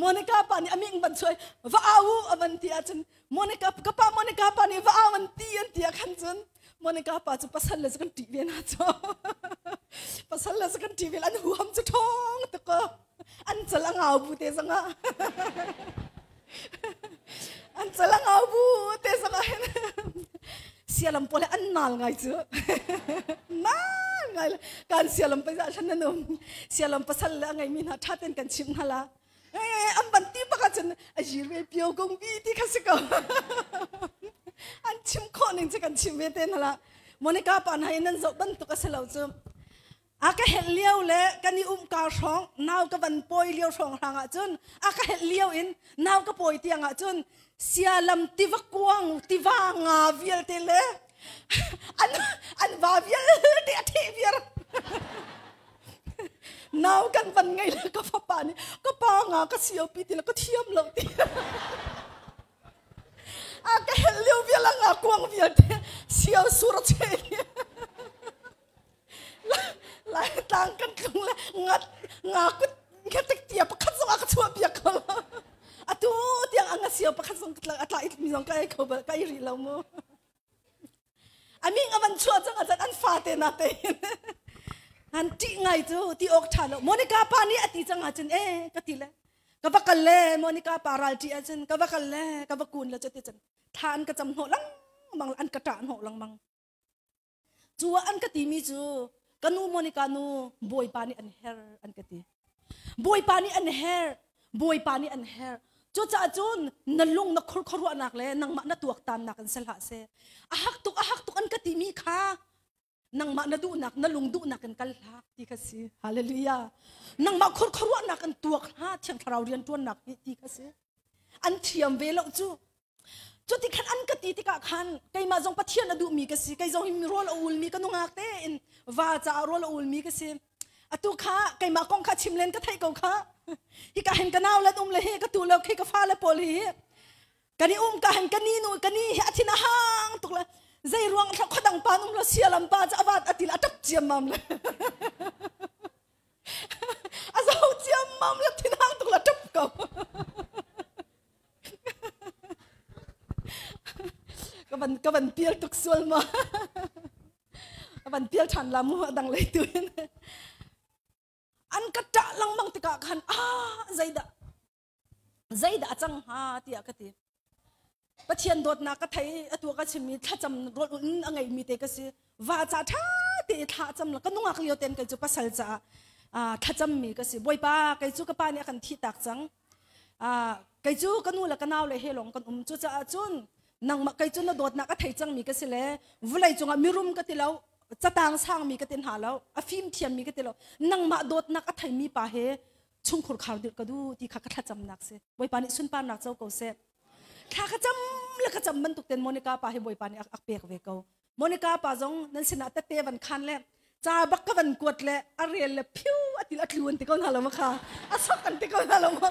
S5: Monica pa nih aming ban chuai va au avan ti ahcun Monica ka pa Monica pa nih va au an ti an ti ah khan cun Monica pa cu pasal le cu kan ṭih ve na cu pasal le cu kan ṭih ve an huam cu ṭhawng tuk an cal a ngau bu te zongah an cal a ngau bu te zongah hin sialam pawl an nal ngai cu nal ngai kan sialam pa za nan um sialam pasal le a ngei mi hna tha ten kan chim hna la an ban ti bak ahcun a yir ve pio kong bi ti kha si ko an chim khawh ning cu kan chim ve te hna la Monica pa hna in nan zoh bantuk a si lo cu a ka helh lio le kan i um kar hrawng nau ka van pawi lio hrawng hrang ahcun a ka helh lio in nau ka pawi tiang ahcun sialam tiva kuang tiva nga vialte le an an va vialte a theh viar nau kan van ngei le ka fapa nih ka pa nga ka sio pi ti le ka thiam lo ti a ka helh lio vial a nga kuang vialte sio sur a che lai tlang kan tlung le ngat nga kut ngetek tia pakhat zong a ka chuah piak ko atu tiang anga sio pakhat zong a tla mi zong ka ei kho bal ka ei rih lo mu aming avan chuah cang azan an fa te na te an ṭih ngai cu ti awk ṭha lo Monica pa nih a ti cang ahcun e ka ti le ka va kal le Monica pa ral ṭih ahcun ka va kal le ka va kun le cu ti cun thla an ka cam hnawh lengmang an ka ṭah hnawh lengmang Cu ah an ka timi cu ka nu Monica nu Bawipa nih an her an ka ti. Bawipa nih an her. Bawipa nih an herh. Cucaah cun na lung na khur khuaruahnak le nangmah na tuaktannak in si hlah seh. A hak tuk a hak tuk an ka timi kha nangmah na duhnak na lung duhnak in kal hlah ti kha si. Hallelujah. Nangmah khur khuaruahnak in tuak hlah Thiang Thlarau rian ṭuannak hi ti kha si. An thiam ve lo cu. Cuti khan an ka ti tikah khan keimah zong Pathian a duhmi ka si. Kei zong hi rawl a ulmi ka nungak tein va caah rawl a ulmi ka si. Atu kha keimah kong kha chim len ka theih ko kha. Hika hin ka nau le um le hi ka tu lo khi ka fale pawl hi kan i um ka hin ka ni nu ka ni hi a thin a hang tuk le zei ruang thla khodang pa um lo sialam pa cu avat atil a tap ciam mam le a zo ciam mam le thin hang tuk le tap ko ka van ka van pial tuk sual ma ka van pial than la mu dang lei tu in an ka ṭah lengmang tikah khan ah zeidah zeidah a cang hnga tiah ka ti Pathian dawtnak ka thei atu ka chimmi thlacam rawl in a ngeimi te ka si va ca ṭha te thla cam la ka nungak lio ten kei cu pasal caah thlacam mi ka si Bawipa kei cu ka pa nih a kan thih tak cang kei cu ka nu le ka nau le he lawng kan um cucaah cun nangmah kei cu na dawtnak a thei cangmi ka si le vulei cungah mirum ka ti lo catang sangmi ka ti hna lo a fim thiammi ka ti lo nangmah dawtnak a theimi pa he chungkhur khar dirh ka du ti kha ka thlacamnak si Bawipa nih sunparnak co ko seh thla ka cam le ka cam bantuk ten Monica pa hi Bawipa nih a pek ve ko Monica pa zong nan sinah tette van khan le ca bak ka van kuat le a rel le phiu a til a tlu an ti ko hna lo ma kha a sok an ti ko hna lo ma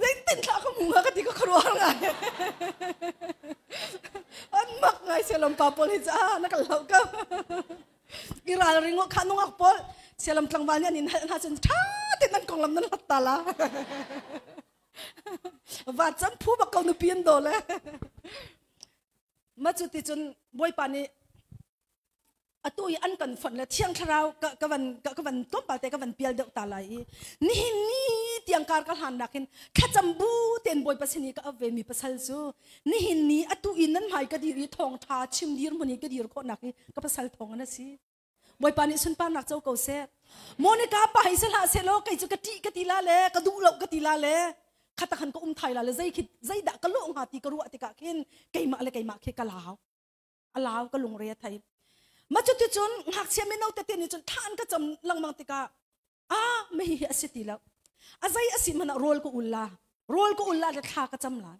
S5: zeitin thla ka mu ka ti ka khuaruah ngai an mak ngai sialam pa pawl hi ca na kal lo ka i ralring kha nungak pawl sialam tlangval nih an in hal hna cun tha te nan konglam nan hlat ta la va cam phu bak ko nupi an do le ma cu ti cun bawipa nih atu i an kan fonh le thiang thlarau ka ka van ka, ka van tlawmpal te ka van pial deuh ta lai i nihin ni tiang kar ka hlan nakin thlacam bu ten bawipa sin i ka ap ve mi pasal cu nihin ni atu i nan hmai ka dir i thawngtha chim dir mun i ka dir khawh nak hi ka pasal thawng an si Bawipa nih sunparnak co ko seh. Monica pa hi se hlah seh law kei cu ka ṭih ka ti la le ka duh lo ka ti la le khata khan ka um thai la le zei khi zeidah ka lawh hnga ti ka ruah tikah khin keimah le keimah khi ka lau a lau ka lungre a thei ma cu ti cun ngakchia mino tete nih cun thla an ka cam lengmang tikah ah me hi hi a si ti lo a zei a si hmanh ah rawl ka ul la rawl ka ul la le thla ka cam la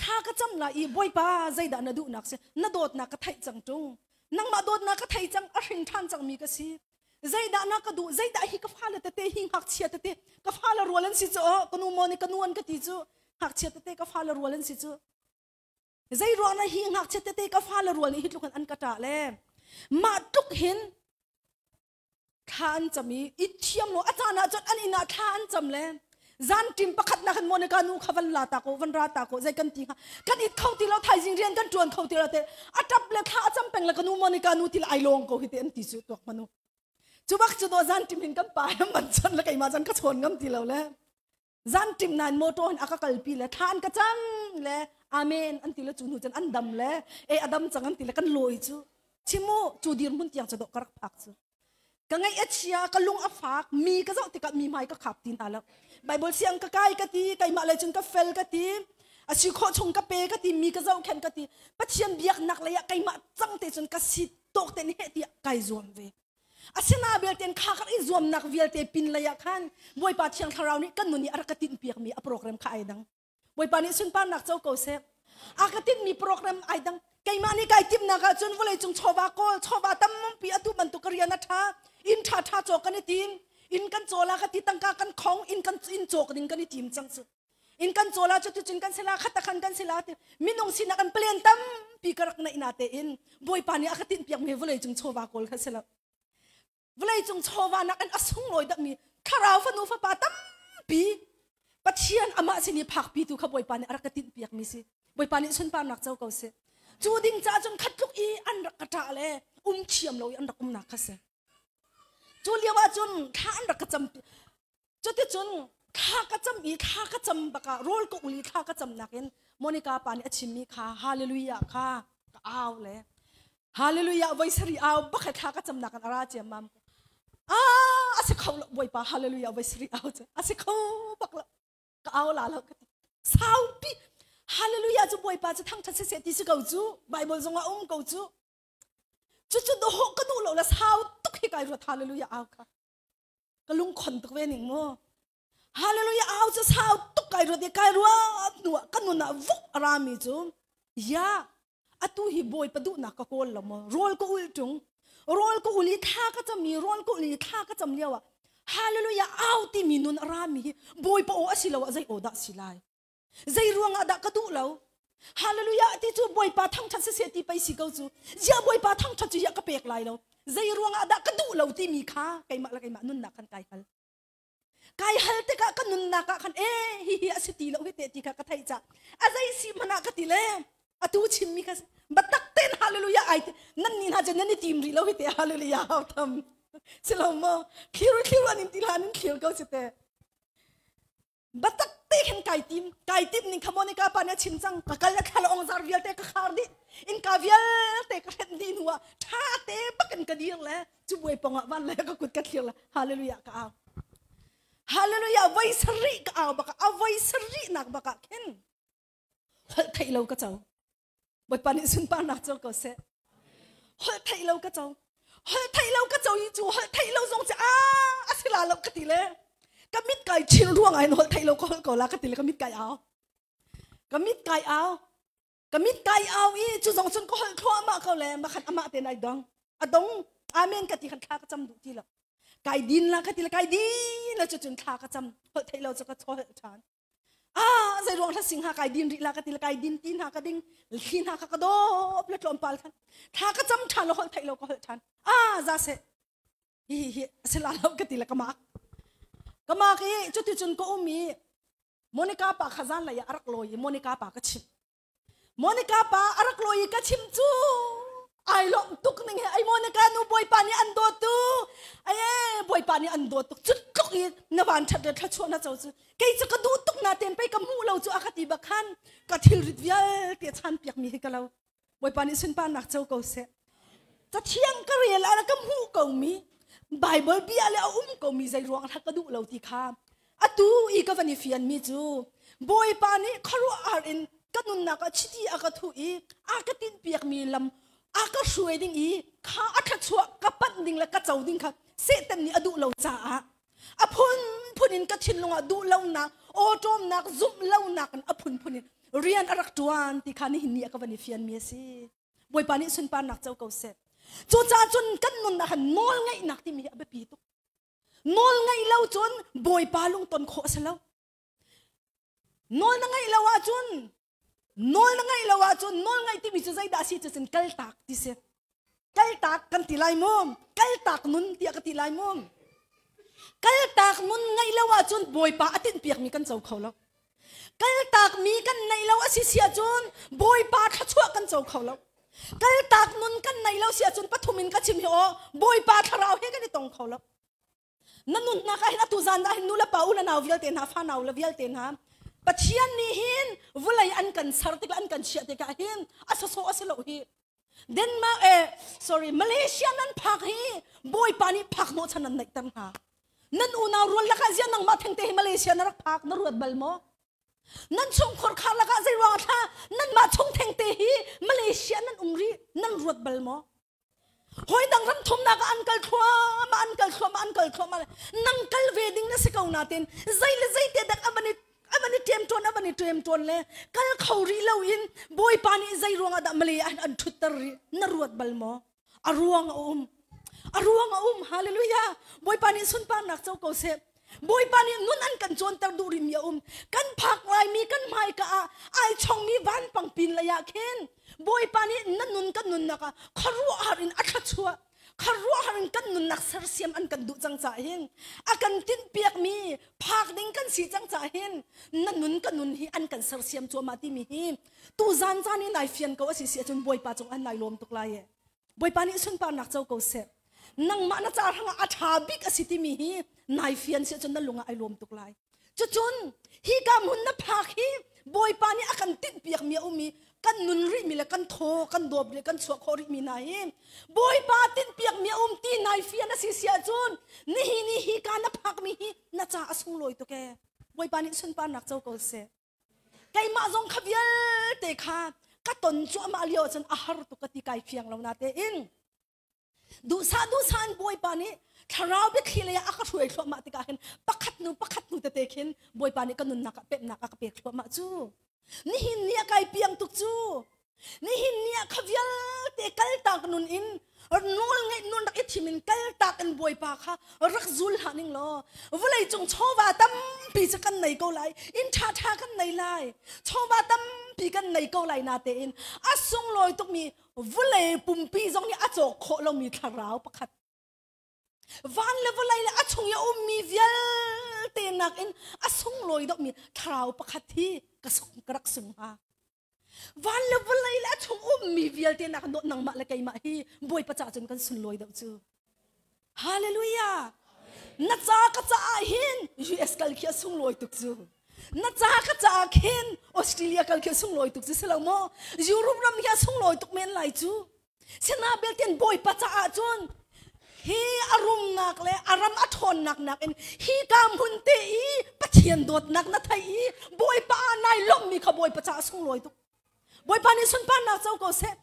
S5: thla ka cam la i bawipa zeidah na duhnak si na dawtnak ka theih cang tung nangmah dawtnak ka thei cang a hring ṭhan cangmi ka si zeidah na ka duh zeidah hi ka fale tete hi ngakchia tete ka fale rual an si cu oh ka nu maw nih ka nu an ka ti cu ngakchia tete ka fale rual an si cu zei ruang na hi ngakchia tete ka fale rual nih hi tluk in an ka ṭah le mah tluk hin thla an cam i i thiam lo a caan ah cun an inn ah thla an cam le zan ṭim pakhat nak hin Monica nu kha van la ta ko van ra ta ko zei kan ti hnga kan it kho ti lo thaizing rian kan ṭuan kho ti lo te a ṭap le thla a cam peng le ka nu Monica nu ti le ai lawng ko hi te an ti cu tuak manu cu bak cu do zan ṭim hin kan pa he man chan le keimah zan ka chawn ngam ti lo le zan ṭim nain motor hin a ka kalpi le thla an ka cam le amen an ti le cu hnu cun an dam le e a dam cang an ti le kan lawi cu chimu cu dirhmun tiang cu dawh ka rak phak cu ka ngaih a chia ka lung a fak mi ka zoh tikah mi hmai ka khap ti hna lo bible siang ka kai ka ti keimah lei cun ka fel ka ti a si khawh chung ka pe ka ti mi ka zohkhenh ka ti pathian biaknak lei ah keimah cang te cun ka si tawk te nih tiah kai zuam ve Asina belte kha kar i zuamnak vialte pin lei ah khan Bawipa Thiang Thlarau nih kan nun i a rak ka tinhpiak mi a program kha ai dang. Bawipa nih sunparnak co ko seh. A ka tinhmi program ai dang. Keimah nih kai timhnak ah cun vawlei cung chawva kawl, chawva tampi atu bantuk ka rian a ṭha, inn ṭha ṭha cawk kan i tim, inn kan caw la ka ti tangka kan khong, inn kan inn cawk ding kan i tim cang cu. In kan caw la cu cun kan sila khat khan kan sila ti minung sinak an plan tampi ka rak neih na tein Bawipa nih a ka tinhpiak mi vawlei cung chawva kawl kha si lo. Vawlei cung chawva nak in a sunglawi dak mi thlarau fanu fapa tampi Pathian amah sin i phakpi tu kha Bawipa nih a rak ka tinhpiak mi si. Bawipa nih sunparnak co ko seh. Cu ding ca cun khat tluk i an rak ka ṭah le um thiam lo i an rak umnak kha si. Cu lio ah cun thla an rak ka cam Cuticun thla ka cam i thla ka cam bakah rawl ka ul i thla ka cam nakin Monica pa nih a chimmi kha hallelujah kha ka au le hallelujah voi sarih au bak thla ka cam nakin a ra ciammam ah a si kho lo bawipa hallelujah voi sarih au cu a si kho bak lo. Ka au la lo ka ti. Saupi hallelujah cu Bawipa cu thangthat siseh ti si ko cu Bible zong ah um ko cu. Cucu doh ka duh lo la sau tuk hi kai ruat hallelujah au kha. Ka lungkhon tuk ve ning mu. Hallelujah au cu sau tuk kai ruat i kai ruat hnu ah ka nun ah vuk a rami cu ya atu hi Bawipa duhnak ka kawl lo maw rawl ka ul tung rawl ka ul i thla ka cam i rawl ka ul i thla ka cam lio ah hallelujah au timi nun a rami hi Bawipa aw a si lo ah zei aw dah si lai zei ruangah dah ka duh lo hallelujah ti cu Bawipa thangthat siseh ti pei si ko cu zia Bawipa thangthat cu hiah ka pek lai lo zei ruangah dah ka duh lo timi kha keimah le keimah nunnak khan kai hal kai hal tikah ka nunnak ah khan e hi hi a si ti lo hi te ti kha ka theih ca a zei si hmanh ah ka ti le atu chimmi kha batak ten hallelujah ai nan ni hna cu nan i tim rih lo hi te hallelujah hau tham silo mo thlir thlir an in ti hlan in thlir ko si te Batak te khin kai tim kai tim ning kha Monica pa nih a chim cang ka kal le thla ong zar vialte ka khar dih innka vialte ka hrenh dih hnu ah tha te bakin ka dir le cu buai pong ah van le ka kut ka thlir le hallelujah ka au hallelujah voi sarih ka au baka a voi sarih nak baka khin holh theih lo ka co Bawipa nih sunparnak co ko seh. Holh theih lo ka co. Holh theih lo ka co hi cu holh theih lo zong cu a a si la lo ka ti le ka mit kai chil ruang ah hin holh theih lo ka holh ko la ka ti le ka mit kai au. Ka mit kai au. Ka mit kai au i cu zong cun ka holh thluahmah ko le makhat amah te nai dong. A dong amen ka ti khan thla ka cam duh ti lo. Kai din la ka ti le kai din la cu cun thla ka cam holh theih lo cu ka holh ṭhan. Ah zei ruang hla sing ha kai din rih la ka ti kai din ti hna ka ding thli hna ka ka dawp le tlawmpal khan thla ka cam ṭhan lo holh theih lo ka holh ṭhan ah za se hi hi hi sila lo ka ti le ka mak ka mak i cuti cun ka um i Monica pa kha zan lei ah a rak lawi i Monica pa ka chimh Monica pa a rak lawi i ka chim cu ai lawm tuk ning he ai Monica nu bawipa nih an dawt tu ai bawipa nih an dawt tuk cut tluk i na van that le thluachuah na co cu kei cu ka duh tuk na ten pei ka hmuh lo cu a ka ti bak khan ka thilrit vialte chan piak mi hi ka lo bawipa nih sunparnak co ko seh cathiang ka rel ah ka hmuh ko mi Bible bia le a um ko mi zei ruang ka duh lo ti kha atu i ka van i fian mi cu Bawipa nih khuaruahhar in ka nunnak ah chiti a ka thuh i a ka tinhpiak mi lam a ka hruai ding i kha a thluachuah ka panh ding le ka co ding kha Satan nih a duh lo caah a phunphun in ka thinlung ah duh lonak awṭawmnak zumh lonak in a phunphun in rian a rak ṭuan ti kha nihin ni a ka van i fian mi a si Bawipa nih sunparnak co ko seh cucaah cun kan nunnak han nawl ngeihnak timi hi a biapi tuk nawl ngeih lo cun Bawipa lungton khawh a si lo nawl na ngeih lo ahcun nawl na ngeih lo ahcun nawl ngeih timi cu zeidah a si cu cun kaltak ti si kaltak kan ti lai mu kaltak nun tiah ka ti lai mu kaltak nun ngeih lo ahcun Bawipa a tinhpiakmi kan co kho lo kaltak mi kan neih lo a si si ahcun Bawipa thluachuah kan co kho lo kaltak nun kan neih lo si ahcun pathum in ka chim hi aw Bawipa thlarau he kan i tong kho lo na nunnak ah hin atu zan ah hin nu le pa u le nau vialte hna fa nau le vialte hna Pathian nih hin vulei an kan ser tik an kan chiah tikah hin a sawsawh a si lo hi Denmark eh sorry Malaysia nan phak hi Bawipa nih phak hnawh chan an neihter hna nan unau rual lakah ziah nangmah thengte hi Malaysia na rak phak na ruat bal maw nan chungkhar khar lakah zei ruang thla nanmah chung thengte hi Malaysia nan um rih nan ruat bal maw Hoi dang ram thumnak ah an kal thluahmah an kal thluahmah an kal thluahmah nang kal ve ding na si ko natin zei le zei te dak avan i avan i ṭem ṭawn avan i ṭem ṭawn le kal kho rih lo in Bawipa nih zei ruangah dah Malay ah an ṭhutter rih na ruat bal maw a ruang a um a ruang a um hallelujah Bawipa nih sunparnak co ko seh Bawipa nih nun an kan cawnter duh rihmi a um. Kan phak laimi kan hmaika ah ai chongmi vanpang pin lei ah khin Bawipa nih na nun kan nunnak ah khuaruahhar in a thluachuah khuaruahhar in kan nunnak sersiam an kan duh cang caah hin a kan tinhpiakmi phak ding kan si cang caah hin na nun ka nun hi an kan sersiam cuahmah timi hi tu zan caan i nai fian ko a si si ahcun Bawipa cung an nai lawm tuk lai e. Bawipa nih sunparnak co ko seh. Nangmah na ca hrangah a ṭha bik a si timi hi nai fian si ahcun na lung ah ai lawm tuk lai. Cucun hi ka hmun na phak hi Bawipa nih a kan tinhpiakmi a um i kan nun rihmi le kan thaw kan dawp le kan chuah khawh rihmi hna hi Bawipa tinhpiakmi a um ti nai fian a si si ahcun nihin i hi ka na phakmi hi na ca a sunglawi tuk ee. Bawipa nih sunparnak co ko seh. Keimah zong kha vialte kha ka ton cuahmah lio ahcun a har tuk ka ti kai fiang lo na tein duhsah duhsah in Bawipa nih thlarau biathli lei ah a ka hruai thluahmah tikah hin pakhat nu pakhat nu tete khin Bawipa nih ka nunnak ah pemnak a ka pek thluahmah cu. Nihin ni ah kai piang tuk cu. Nihin ni ah kha vialte kaltak nun in nawl ngeih nun rak i thim in kaltak in Bawipa kha rak zul hlah ning law vawlei cung chawva tampi cu kan nei ko lai inn ṭhaṭha kan nei lai chawva tampi kan nei ko lai na tein a sunglawi tukmi vawlei pumpi zong nih a cawk khawh lomi thlarau pakhat van le vawlei le a chung i a ummi vialte nakin a sunglawi deuhmi thlarau pakhat hi ka sung ka rak sung hnga van le vawlei le a chung ummi vialte nak dawt nangmah le keimah hi Bawipa ca cun kan sunlawi deuh cu Hallelujah na ca ka caah hin US kal khi a sunglawi tuk cu na ca ka caah khin Australia kal khi a sunglawi tuk cu si lo maw Europe ram hi a sunglawi tuk men lai cu Sina belten Bawipa caah cun hi a rumnak le a ram a ṭhawnnak nakin hi ka hmun te i Pathian dawtnak na thei i Bawipa ah nai lawmhmi kha Bawipa caah sunglawi tuk. Bawipa nih sunparnak co ko seh.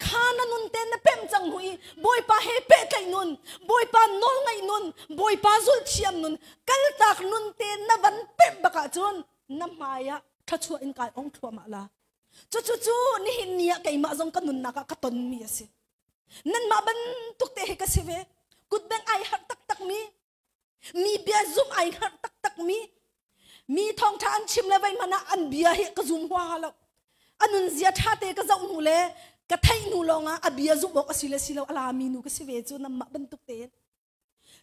S5: Kha na nun te na pemh cang hnu i Bawipa he pehtlaih nun, Bawipa nawlngaih nun, Bawipa zulhthiam nun, kaltak nun te na van pemh bak ahcun na hmai ah thluachuah in kai ong thluahmah la. Cucu nihin ni ah keimah zong ka nunnak ah ka tonmi a si. Nanmah bantuk te he ka si ve. Kutbeng ai harh taktak mi, mi bia zum ai harh taktak mi, mi thawngṭha an chim le vei hmanh ah an bia hi ka zum huaha lo. A nunzia ṭha te ka zoh hnu le ka theih hnu lawngah a bia zumh awk a si le si lo a lami nu ka si ve cu nanmah bantuk tein.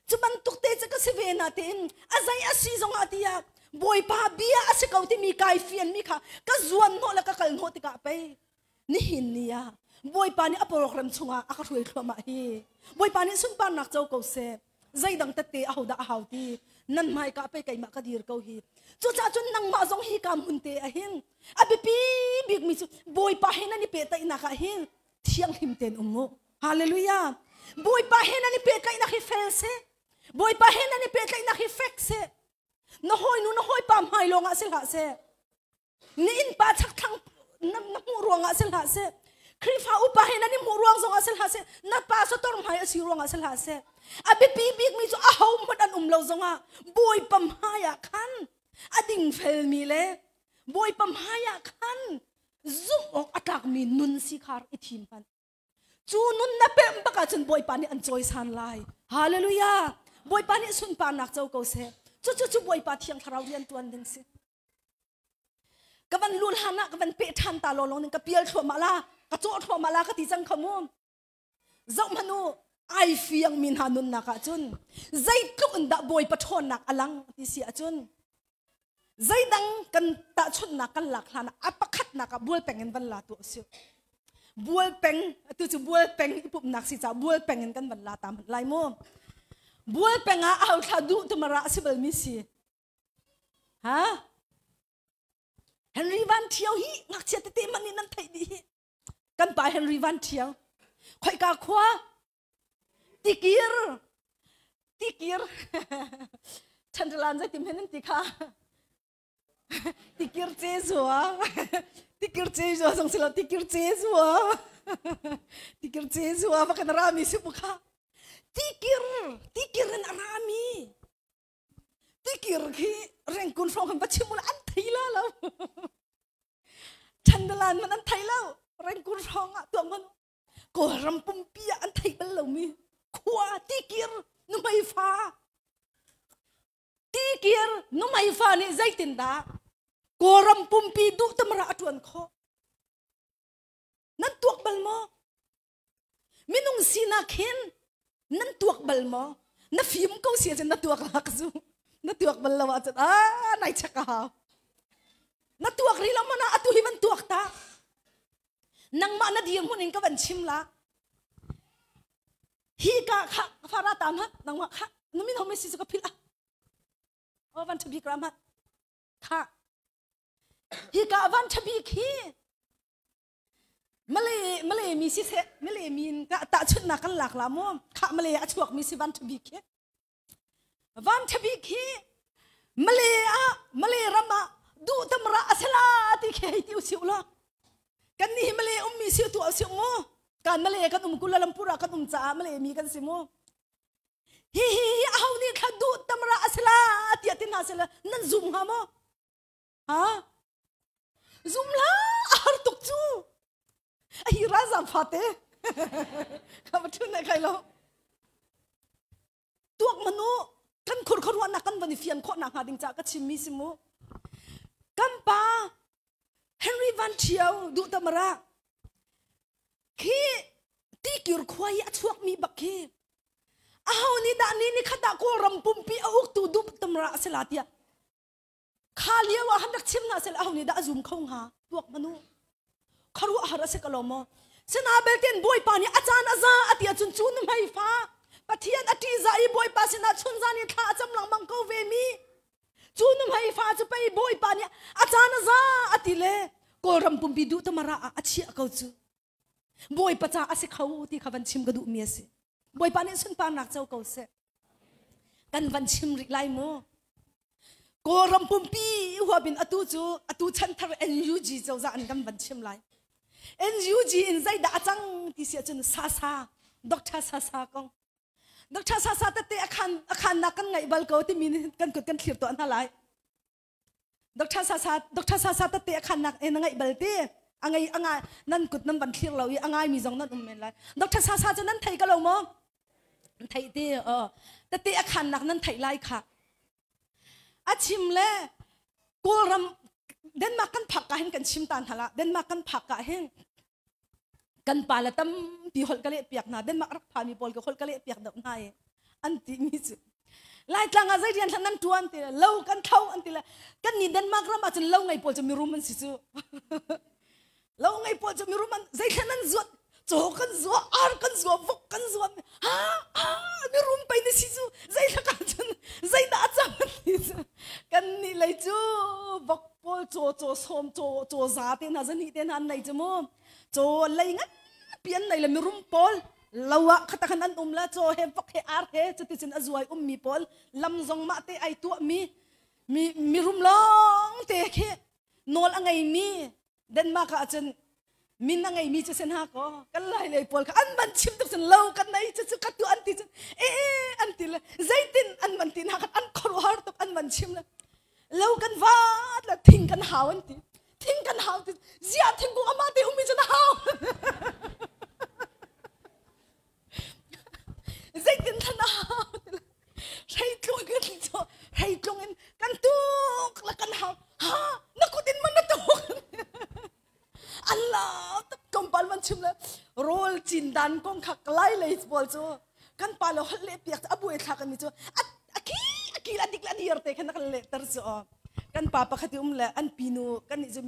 S5: Cu bantuk te cu ka si ve na tein a zei a si zongah tiah Bawipa bia a si ko timi kai fianmi kha ka zuan hnawh le ka kal hnawh tikah pei nihin ni ah Bawipa nih a program chungah a ka hruai thluahmah hi Bawipa nih sunparnak co ko seh zeidang tette ahodah a hau ti nan hmaika pei keimah ka dir ko hi cucaah cun nangmah zong hi ka hmun te ah hin a biapi bikmi cu Bawipa he nan i pehtlaihnak ah hin thianghlim tein um u Hallelujah. Bawipa he nan i pehtlaihnak hi fel seh. Bawipa he nan i pehtlaihnak hi fek seh. Na hawinu na hawipa hmai lawngah si hlah seh. Na innpa chakthlang na, na hmuh ruangah si hlah seh. Khrihfa upa he nan i hmuh ruang zongah si hlah seh. Na pa sator hmai a si ruangah si hlah seh. A biapi bikmi cu aho hmanh an um lo zongah Bawipa hmai ah khan a dingfelmi le Bawipa hmai ah khan zumh awk a tlakmi nun si kha i thim hmanh. Cu nun na pemh bak ahcun Bawipa nih an cawisan lai. Hallelujah! Bawipa nih sunparnak co ko seh. Cucu cu Bawipa Thiang Thlarau rian tuan ding si. Ka van lul han ah ka van peh ṭhan ta law ning ka pial thluahmah la, ka cawh thluahmah la ka ti cang kha mu. Zoh hmanh u, ai fiang mi hna nunnak ahcun zeitluk in dah Bawipa ṭhawnnak a lang ti si ahcun Zeidang kan tahchunhnak kan lak hlan ah a pakhatnak ah bualpeng in van la tu a si. Bualpeng atu cu bualpeng i pumhnak si caah bualpeng in kan van la ta hmanh lai mu. Bualpeng ah aho thla duh tumara a si bal mi si. Ha? Henry Van Thio hi ngakchia tete man nih nan theih dih hi. Kan pa Henry Van Thio. Khoika khua? Tikir. Tikir. Chandalan zei tim hen ti kha. Tikir che zua. Tikir che zua zong silo tikir che zua. Tikir che zua va kan rami si bu kha. Tikir. Tikir in a rami. Tikir khi rengkun hrawng kan va chim ula an thei la lo. Chandalan man an thei lo. Rengkun hrawng ah tuah man Kawlram pumpi ah an theih bal lomi khua tikir nuhmei fa tikir nuhmei fa nih zeitindah Kawlram pumpi duh tamra a ṭuan khawh nan tuak bal maw minung sinak hin nan tuak bal maw na fim ko si ahcun na tuak lak zu na tuak bal lo ahcun a nai chek a hau na tuak rih lo mana atu hi van tuak ta nangmah na dirhmun in ka van chim la hi ka kha fara ta ma nangmah kha numin home si ka phil a o van thabik ram kha hi ka van thabik hi Malay Malay mi si se Malay mi in ka ta chun na kan lak la mu kha Malay a chuak mi si van thabik hi van thabik hi Malay ah Malay ram ah duh tamra asala ti khi hei ti usih ulaw kan nih hi Malay ummi si tu usih mu kan Malay kan um Kuala Lumpur ah kan um caah Malay mi kan si mu hi hi hi aho nih thla duh tamra asala tiah tin hna sila nan zum hnga maw ha zum la a har tuk cu a hi ralzam fate ka va thun ne kai lo tuak manu kan khur khuaruahnak kan van i fian khawh nak hnga ding ca ka chimmi si mu kan pa Henry Van Thio duh tamara khi tikir khua i a chuakmi bak khi aho nih dah ni ni khat ah Kawlram pumpi a uktu duh tamara a si la tiah kha lio ah han rak chim hna sel aho nih dah a zum kho hnga tuak manu kharuah har a si ka lo maw sina belten bawipa nih a caan a za a ti ahcun cu nu hmei fa pathian a ṭihzah i bawipa sinah chun zan in thla a cam lengmang ko ve mi cu nu hmei fa cu pei bawipa nih a caan a za a ti le kawlram pumpi duh tamara ah a chiah ko cu bawipa ca a si kho ti kha van chim ka duh mi a si bawipa nih sunparnak co ko seh kan van chim rih lai mu Kawlram pumpi huap in atu cu atu chanthar NUG cozah an kan van chim lai. NUG in zeidah a cang ti si ahcun Sasa, Dr. Sasa kong. Dr. Sasa tete a khan a khannak kan ngaih bal ko timi nih kan kut kan thlir tuah hna lai. Dr. Sasa Dr. Sasa tete a khannak in a ngaih bal ti. A ngai a ngai nan kut nan van thlir lo i a ngai mi zong nan um men lai. Dr. Sasa cu nan thei ka lo maw? Theih ti tete a khannak nan theih lai kha. A chim le Kawlram Denmark kan phak ka hin kan chim ta hna la Denmark kan phak ka hin kan pa le tampi holh ka leh piak hna Denmark rak pha mi pawl ka holh ka leh piak deuh hna i an ti mi cu Laitlang ah zei rian hlan nan tuan ti le lo kan tho an ti le kan ni Denmark ram ah cun lo ngei pawl cu mirum an si cu lo ngei pawl cu mirum an zei thlen an zuat caw kan zua ar kan zua vok kan zua ha ha mirum pei na si cu zei hlaka cun zei dah a cang ti cu kan nih lei cu vok pawl caw caw sawm caw caw za te hna zani te hna an nei cu mu caw lei ngan pi an nei le mirum pawl lo ah khata khan an um la caw he vok he ar he cuticun a zuai ummi pawl lam zong mah te ai tuah mi mi mirum lawng te khi nawl a ngeimi Denmark ah cun min a ngeimi cu sen ha ko kan lai lei pawl kha an man chim tuk cun lo kan nei cu cu ka tu an ti cun e an ti le zeitin an man ti na khan an khuaruahar tuk an man chim le lo kan vat le thing kan hau an ti thing kan hau ti zia thingkung ama te umi cun hau zeitin than a hau ti le hreitlung in cu hreitlung in kan tuk la kan hau ha na kut in man na tuk Allah tak tlawmpal man chim le rawl cin dan kong kha lai lei pawl cu kan pa lo hal le piak a buai thlak mi cu a ki a ki la dik la dir te khan kan le ter cu kan pa pakhat um le an pinu kan nih cu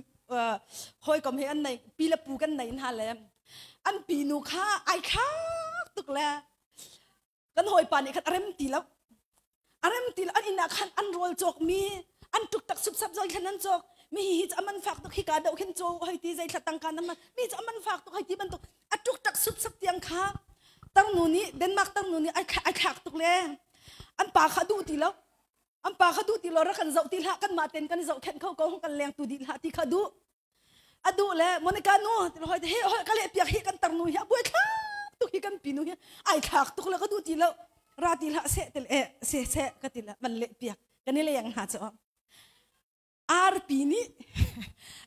S5: hawikom he an nei pi le pu kan nei hna le an pinu kha ai thlak tuk le kan hawipa nih khan a rem ti lo a rem ti lo an inn ah khan an rawl cawk mi an tuk tak supsap zoi khan an cawk mi hi hi cu aman fak tuk hika deuh khin caw hoi ti zei thla tangka nan man mi cu aman fak tuk hoi ti bantuk a tuk tak supsap tiang kha tarnu nih Denmark tarnu nih ai ai thlak tuk le an pa kha duh ti lo an pa kha duh ti lo rak kan zoh ti hlah kan mah ten kan i zohkhenh kho ko kan leng tu dih hlah ti kha duh a duh le Monica nu hoi he hoi ka leh piak hi kan tarnu hi a buai thlak tuk hi kan pinu hi ai thlak tuk le ka duh ti lo ra ti hlah seh til e se se ka ti le van leh piak kan i leng hna chu arpi nih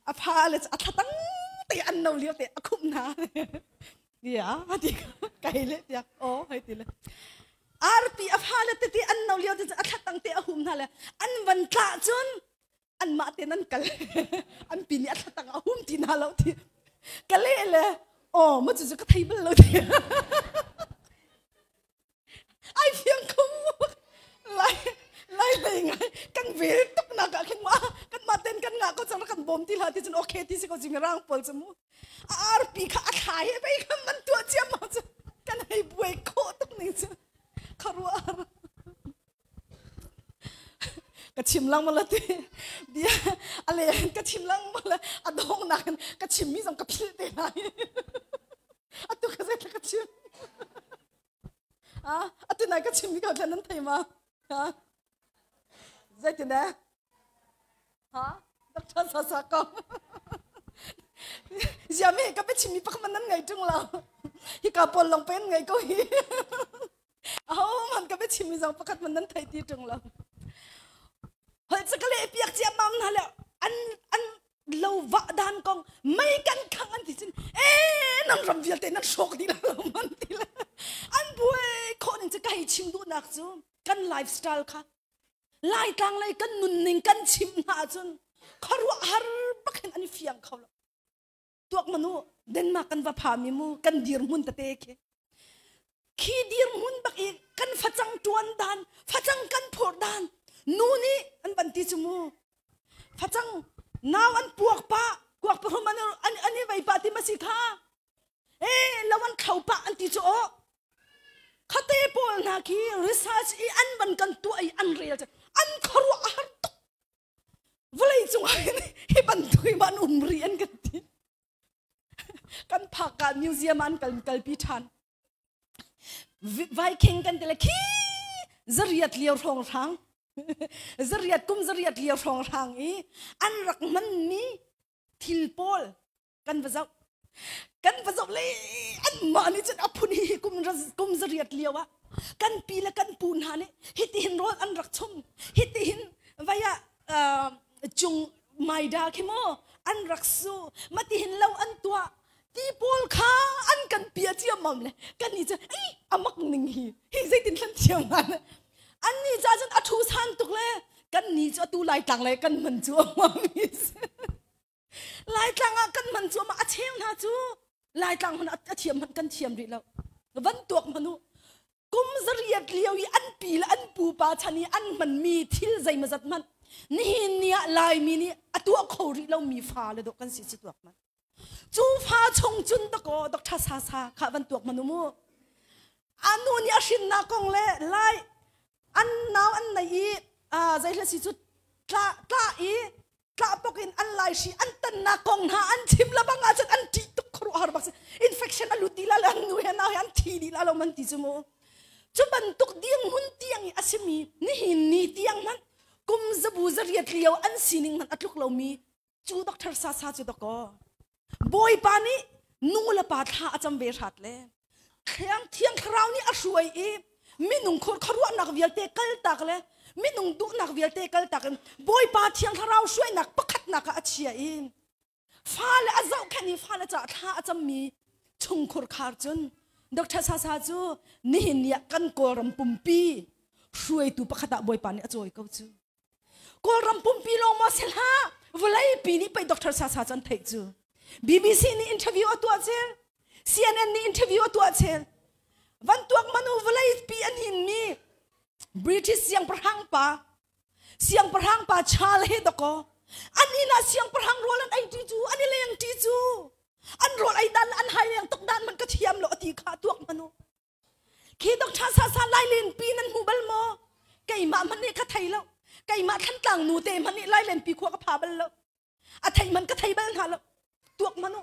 S5: a pha le a thlatang te an no lio te a khum hna ya ti kai le piak o hoi ti le arpi a pha le te ti an no lio te a thlatang te a hum hna le an van tla cun anmah te nan kal an pi nih a thlatang a hum ti na lo ti ka le le oh ma cu cu ka thei bal lo ti ai fiang kho lai lai lei ngai kan vel tuk nak ah khin ma kan ma ten kan nga ko chang kan bom ti la ti chun okay ti si ko jing rang pol chu mu arpi kha a thlai he bai kha man tua chiam ma chu kan hei buai kho tuk ning chu kharua ka chim lang mala ti bia ale ka chim lang mala a dong nak in ka chim mi zong ka philh te lai atu ka zei ka chim a atu nai ka chim mi ka thlan nan thei ma ha Zeitin eh? Ha? Doctor Sasa ko. Ziami ka pe chimmi pakhat man nan ngai tung lo. Hi ka pawl long pen ngai ko hi. Aho man ka pe chimmi zong pakhat man nan thei ti tung lo. Hol cha ka le piak chia mam na le an an lo va dan kong mei kan khang an ti cun e nan ram vialte nan hrawk dih la lo man ti le an buai khawh ning cu ka hei chim duhnak cu kan lifestyle kha Laitlang lei kan nunning kan chim hna ahcun khuaruahhar bak hin an i fiang kho lo. Tuak manu Denmark kan va phami mu kan dirhmun tete khi. Khi dirhmun bak i kan facang tuan dan, facang kan phur dan, nu nih an ban ti cu mu. Facang nau an puak pa, kuak pahum an an an i vei pa ti ma si kha. Eh, lo an khau pa an ti cu aw. Khate pawl hna khi research i an van kan tuah i an rel an khuaruah a har tuk. Vawlei cung ah hin hi bantuk hi an um ri an kan ti. Kan phak ah museum an kal kalpi ṭhan. Viking kan ti le khi zariat lio hrawng hrang zariat kum zariat lio hrawng hrang i an rak hmanmi thil pawl kan va zoh kan va zoh le anmah nih cun a phun hi kum kum zariat lio ah kan pi le kan pu hna nih hitihin rawl an rak chum hitihin vai ah cung maida khi maw an rak su matihin lo an tuah ti pawl kha an kan pia ciammam le kan ni cu ei amak ning hi hi zeitin thlan thiam ngan an ni ca cun a thu san tuk le kan ni cu atu lai tlang le kan man cu amami Laitlang ah kan hman cu a cheu hna cu Laitlang hman a thiam hmanh kan thiam rih lo. Van tuak hmanh u. Kum zariat lio i an pi le an pupa chan i an hmanmi thil zeimazat hmanh nihin ni ah Laimi nih a tuah kho rih lomi fa le dawh kan si si tuak hmanh. Cu fa chung cun dakaw Dr. Sasa kha van tuak hmanh u mu. Anu nih a hrinnak kong le Lai an nau an nei i zeihla si cu tla tla i tlahpok in an lai hri an tannak kong hna an chim la bang ahcun an ṭih tuk khuaruahhar bak si infection a lut ti la le an nu he nau he an thi dih la lo man ti cu mu cu bantuk dirhmun tiang i a simi nihin ni tiang hmanh kum zabu zariat lio an sining hmanh a tluk lomi cu doctor sa sa cu dakaw Bawipa nih nu le pa thla a cam ve hrat le thiang thiang thlarau nih a hruai i minung khuaruahnak vialte kaltak le minung duhnak vialte kaltak in Bawipa thiang thlarau hruainak pakhatnak ah a chia i fale a zohkhenh i fale caah thla a cammi chungkhur khar cun Dr. Sasa cu nihin ni ah kan Kawlram pumpi hruaitu pakhat ah Bawipa nih a cawi ko cu. Kawlram pumpi lawng maw si hlah vawleipi nih pei Dr. Sasa cu an theih cu. BBC nih interview a tuah chel, CNN nih interview a tuah chel. Van tuak manu vawleipi an hinmi British siangpahrang pa siangpahrang pa Charles he dakaw an inn ah siangpahrang rawl an ei ṭi cu an i leng ṭi cu an rawl ei dan an hai leng tuk dan man ka thiam lo ti kha tuak manu Khi doctor sa sa lailen pi nan hmu bal maw? Keimah hmanh nih ka thei lo. Keimah Thlantlang nu te hmanh nih lailen pi khua ka pha bal lo. A thei man ka thei bal hna lo. Tuak man u.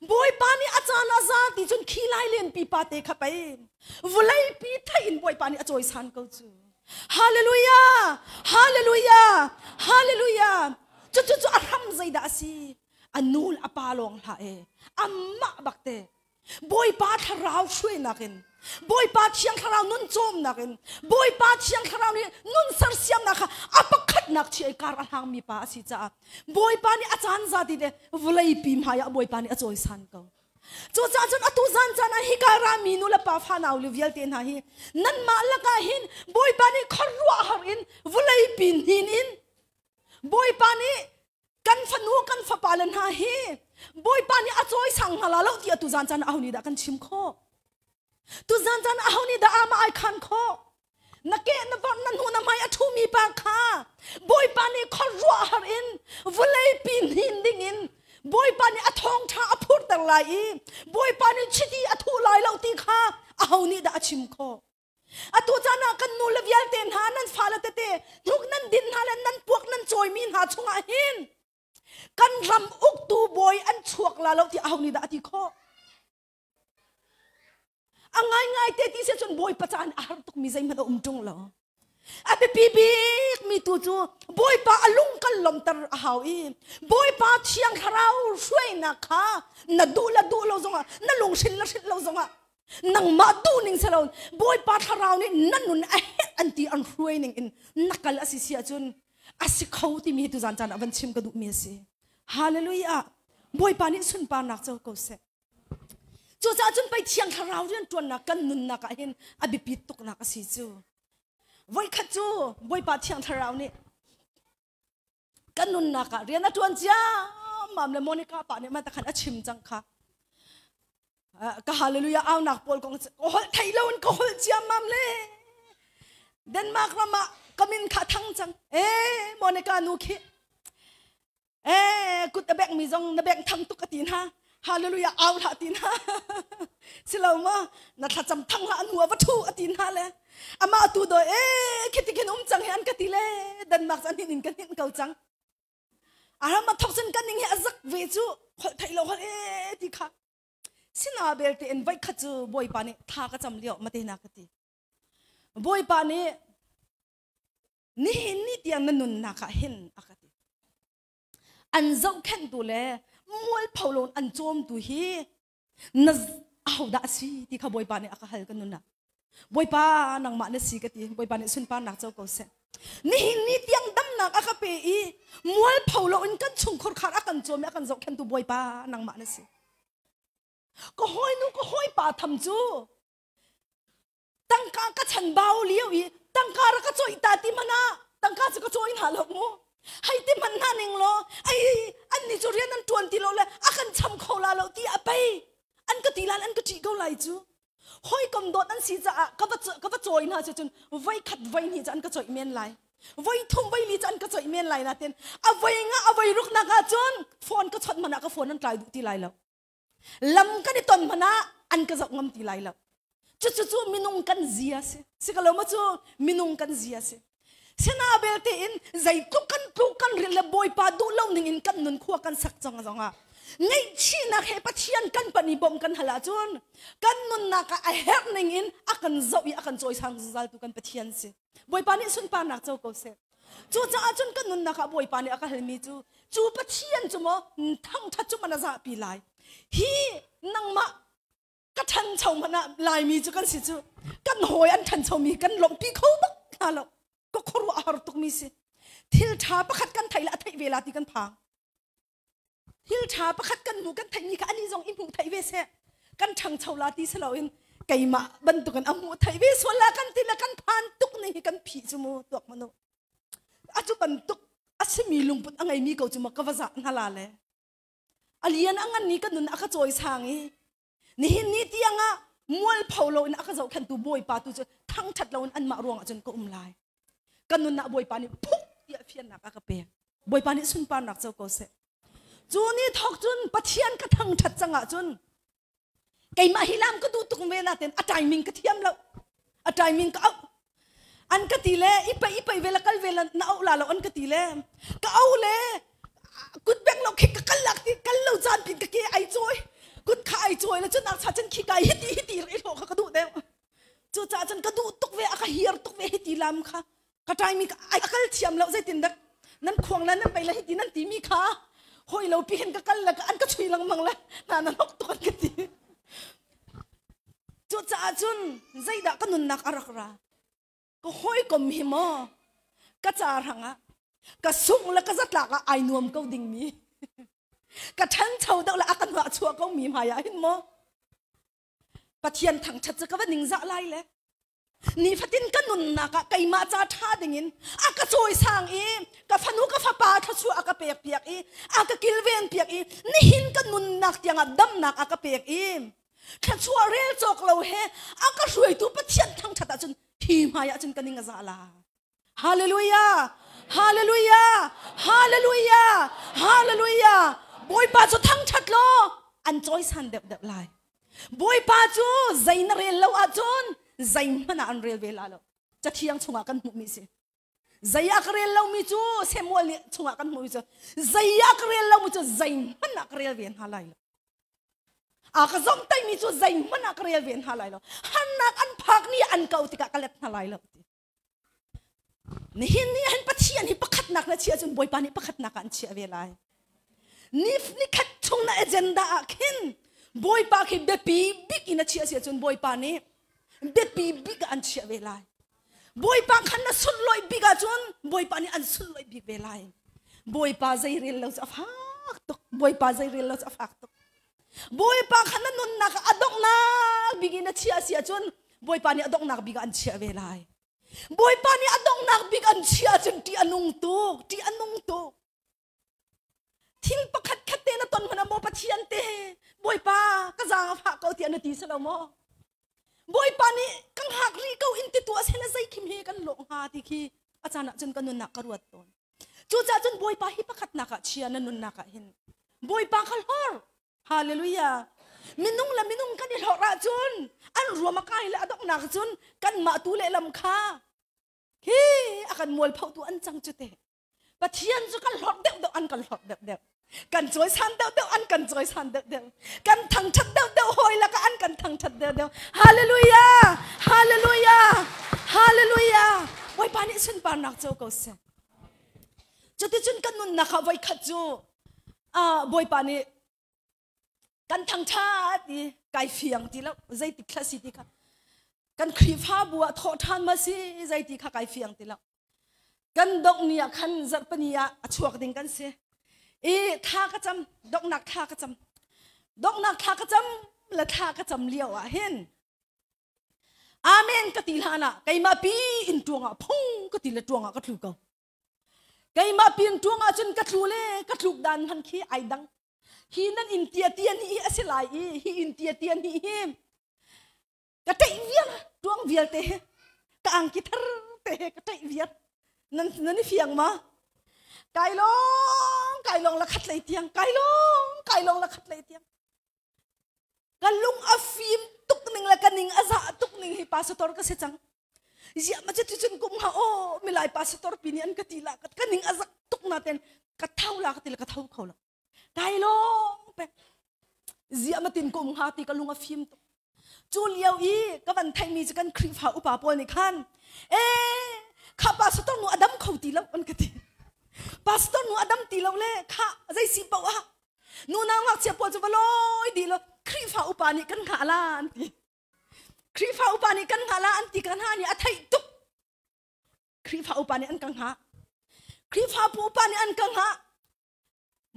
S5: Bawipa nih a caan a za ti cun khi lailen pi pa te kha pei. Vulei pi thei in Bawipa nih a cawisan ko cu. Hallelujah! Hallelujah! Hallelujah! Cu cu cu a hram zeidah a si? A nu le a pa lawng hlah e. Amah bak te. Bawipa thlarau hruainak in Bawipa thiang thlarau nun cawmnak in Bawipa thiang thlarau nih nun sersiamnak kha a pakhatnak chi ei kar a hlangmi pa a si caah Bawipa nih a caan zati le vawleipi hmai ah Bawipa nih a cawisan ko. Cucaah cun atu zan caan ah hika rami nu le pa fanau le vialte hna hi nanmah lakah hin Bawipa nih khuaruahhar in vawleipi hnin in Bawipa nih kan fanu kan fapa le hna hi Bawipa nih a cawisang hna la lo ti atu zan caan aho nih dah kan chim khawh tu zan caan aho nih dah ama ai khan khawh na ke na vor na hnu na hmai a ṭhumi pa kha Bawipa nih khuaruahhar in vawlei pi hnin ding in Bawipa nih a thawngṭha a phurter lai i Bawipa nih chiti a thuh lai lo ti kha aho nih dah a chim khawh Atu caan ah kan nu le vialte hna nan fale tete hnuk nan din hna le nan puak nan cawimi hna chungah hin kan ram uktu bawi an chuak la lo ti aho nih dah a ti khawh? A ngaingai te ti si cun bawipa caan a har tukmi zeihmanh a um ṭung lo. A biapi bik mi tu tu cu Bawipa a lung kan lawmhter a hau i Bawipa Thiang Thlarau hruainak kha na duh le duh lo zongah na lunghril le hrilh lo zongah nangmah duh ning si lo Bawipa Thlarau nih na nun a herh an ti an hruai ning in na kal a si si ahcun a si kho timi hi tuzan caan ah van chim ka duhmi a si. Hallelujah! Bawipa nih sunparnak co ko seh. Cucaah cun pei Thiang Thlarau rianṭuannak kan nunnak ah hin a biapit tuknak a si cu. Voikhat cu Bawipa Thiang Thlarau nih kan nunnak ah rian a ṭuan ciammam le Monica pa nih man takhan a chim cang kha. Ka hallelujah aunak pawl kong ka holh thei lo in ka holh ciammam le Denmark ram ah ka min kha thang cang. Eh Monica nu khi Eh, kut a bek mi zong na bek thang tuk a ti hna. Hallelujah au hlah ti hna. Silo ma na thlacam thang hlah anu va thu a ti hna le. Ama tu do eh khiti khin um cang hi an ka ti le Denmark an hin in kan hin ko cang. Aram ma thok sin kan ning hi azak ve cu hol thai lo hol eh ti kha. Sina belte in vai khat cu Bawipa nih tha ka cam lio mate na ka ti. Bawipa nih nihin ni tiang na nunnak ah hin a ka ti an zohkhenhtu le mualpho lo an cawmtu hi na ahodah a si ti kha Bawipa nih a ka hal ka nunah Bawipa nangmah na si ka ti Bawipa nih sunparnak co ko seh nihin ni tiang damnak a ka pe i mualpho lo in kan chungkhur khar a kan cawm i a kan zohkhenhtu Bawipa nangmah na si ka hawinu ka hawipa tham cu Tangka ka chan bau lio i tangka ra ka cawih ta ti man ah tangka cu ka cawi hna lo mu. Hei ti man hna ning law ai an ni cu rian an tuan ti lo le a kan cham kho la lo ti a pei an ka ti lan an ka ṭih ko lai cu. Hawikom dawt an si caah ka va ka va cawi hna cu cun voi khat voi hnih cu an ka cawih men lai. Voi thum voi li cu an ka cawih men lai natin a voi nga a voi ruk nak ah cun phone ka chawnh man ah ka phone an tlai duh ti lai lo. Lam kan i ton hmanh ah an ka zoh ngam ti lai lo. Cucu cu minung kan zia si. Si ka lo ma cu minung kan zia si. Sina belte in zeitluk kan tluk kan ril le Bawipa duh lo ning in kan nun khua kan sak cang zong ah ngaihchihnak he Pathian kan pan i bawmh kan hal ahcun kan nunnak ah a herh ning in a kan zoh i a kan cawisang zungzal tu kan Pathian si. Bawipa nih sunparnak co ko seh. Cucaah cun kan nunnak ah Bawipa nih a ka halmi cu cu Pathian cu maw thangṭhat cu man a zahpi lai. Hi nangmah ka ṭhancho hmanh ah Laimi cu kan si cu kan hawi an ṭhanchomi kan lawmhpi kho bak hna lo. Ka khuaruah a har tukmi si. Thil ṭha pakhat kan theih le a theih ve la ti kan phang. Thil ṭha pakhat kan hmuh kan theihmi kha anih zong i hmuh theih ve seh. Kan ṭhangcho la ti si loin keimah bantukin a hmuh theih ve sual la kan ti le kan phan tuk ni hi kan phih cu mu tuak manu. A cu bantuk a simi lungput a ngeimi ko cu ma ka va zah hna la le. A lian a ngan ni ka nun a ka cawi sang i nihin ni tiang ah mualpho loin a ka zohkhenhtu Bawipa tu cu thangṭhat loin anmah ruangah cun ka um lai. Ka nunah Bawipa nih phuk tiah fiannak a ka pek. Bawipa nih sunparnak co ko seh. Cu ni thawk cun Pathian ka thangṭhat cang ahcun keimah hi lam ka duh tuk ve natin a timing ka thiam lo. A timing ka auh. An ka ti le i paih i paih ve la kal ve la na auh la lo an ka ti le ka au le kut beng lo khi ka kal lak ti kal lo caan pin ka ke ai cawi kut kha ai cawi le cun nak cha cun khi kai hiti hiti ri hlo kha ka duh deuh. Cu caah cun ka duh tuk ve a ka hiar tuk ve hiti lam kha ka timing ai kal thiam lo zeitin dak nan khuang le nan pei le hiti nan ti mi kha hoi lo pi hin ka kal le an ka chui lengmang le na na nok tuk an ka ti. Cu caah cun zeidah ka nunnak a rak ra ka hawikom hi maw ka ca hrangah ka sungh le ka zatlak ah ai nuam ko ding mi ka ṭhancho deuh le a ka hnuah chuah ko mi hmai ah hin maw Pathian thangṭhat cu ka va ningzah lai le nifatin ka nunnak ah keimah ca ṭha dingin a ka cawisang i ka fanu ka fapa thluachuah a ka pek piak i a ka kilven piak i nihin ka nunnak tiangah damnak a ka pek i thluachuah rel cawk lo he a ka hruaitu Pathian thangṭhat ahcun hi hmai ahcun ka ning a za la. Hallelujah! Hallelujah! Hallelujah! Hallelujah! Bawipa cu thangṭhat law an cawisan deuhdeuh lai. Bawipa cu zei na rel lo ahcun zeihmanh ah an rel ve la lo. Cathiang chungah kan hmuhmi si. Zei ah ka rel lomi cu Samuel nih chungah kan hmuhmi cu zei ah ka rel lomi cu zeihmanh ah ka rel ve hna lai lo. A ka zomhtaihmi cu zeihmanh ah ka rel ve hna lai lo. Hannak an phak ni an ko tikah ka let hna lai lo. Nihin ni hin Pathian hi chia cun Bawipa nih pakhatnak ah an chiah ve lai. Ni nikhat chung na agenda ah khin Bawipa khi biapi bik in a chiah si ahcun Bawipa nih biapi bik ah an chiah ve lai. Bawipa khan na sunlawih bik ahcun Bawipa nih an sunlawih bik ve lai. Bawipa zei rel lo cu a fak tuk. Bawipa zei rel lo cu a fak tuk. Bawipa khan na nunnak a donghnak bik in a chiah si ahcun Bawipa nih a donghnak bik ah an chiah ve lai. Bawipa nih a donghnak bik an chiah ahcun ṭih a nung tuk, ṭih a nung tuk. Thil pakhat khat te na ton hmanh ah maw Pathian te Bawipa ka zaang a fah ko tiah na ti si lo maw? Bawipa nih kan hak rih ko in ti tuah seh zei khim he kan lawh hnga ti khi a caan ah cun ka nunnak ka ruat tawn. Cucaah cun Bawipa hi pakhatnak ah chia na nunnak ah hin Bawipa kha hlor. Hallelujah. Minung le minung kan i hlor ahcun an ruam a kai le a donghnak cun kanmah tu lehlam kha hi a kan mualphotu an cang cu te. Pathian cu kan hlorh deuh deuh an kan hlorh deuh deuh. Kan cawisan deuh deuh an kan cawisan deuh deuh. Kan thangṭhat deuh deuh hawi lakah an kan thangṭhat deuh deuh. Hallelujah! Hallelujah! Hallelujah! Bawipa nih sunparnak co ko seh. Cuticun kan nunnak ah voikhat cu Bawipa nih kan thangṭhat i kai fiang ti lo zeitik thla si ti kha kan Khrihfabu ah thawh ṭhan ma si zeiti kha kai fiang ti lo. Kan dongh ni ah khan zarhpini ah a chuak ding kan si. I thla ka cam, donghnak thla ka cam. Donghnak thla ka cam le thla ka cam lio ah hin Amen ka ti hlan ah keimah pi in tuang ah phung ka ti le tuang ah ka tlu ko. Keimah pi in tuang ah cun ka tlu le ka tluk dan hman khi ai dang. Hi nan in tia tia ni hi a si lai i hi in tia tia ni hi ka ṭeih vial tuang vialte he ka angki thar te he ka ṭeih vial nan nan i fiang ma kai long kai long la khat lei tiang kai long kai long la khat lei tiang ka lung a fim tuk ning le ka ning a za tuk ning hi pastor ka si cang zia ma cu cun kum ha o milai pastor pi nih an ka ti la ka ning a zak tuk na ten ka thau la ka ti la ka thau kho lo kai lawng pek zia ma tin kum hnga ti ka lung a fim tuk cu lio i ka van theimi cu kan Khrihfa upa pawl nih khan e kha pastor nu adam kho ti lo an ka ti pastor nu adam ti lo le kha zei si paoh ah nu nau ngakchia pawl cu va lawi di lo Khrihfa upa nih kan hngah la an ti Khrihfa upa nih kan hngah la an ti kan ha nih a theih tuk Khrihfa upa nih an ka hngah Khrihfa upa nih an ka hngah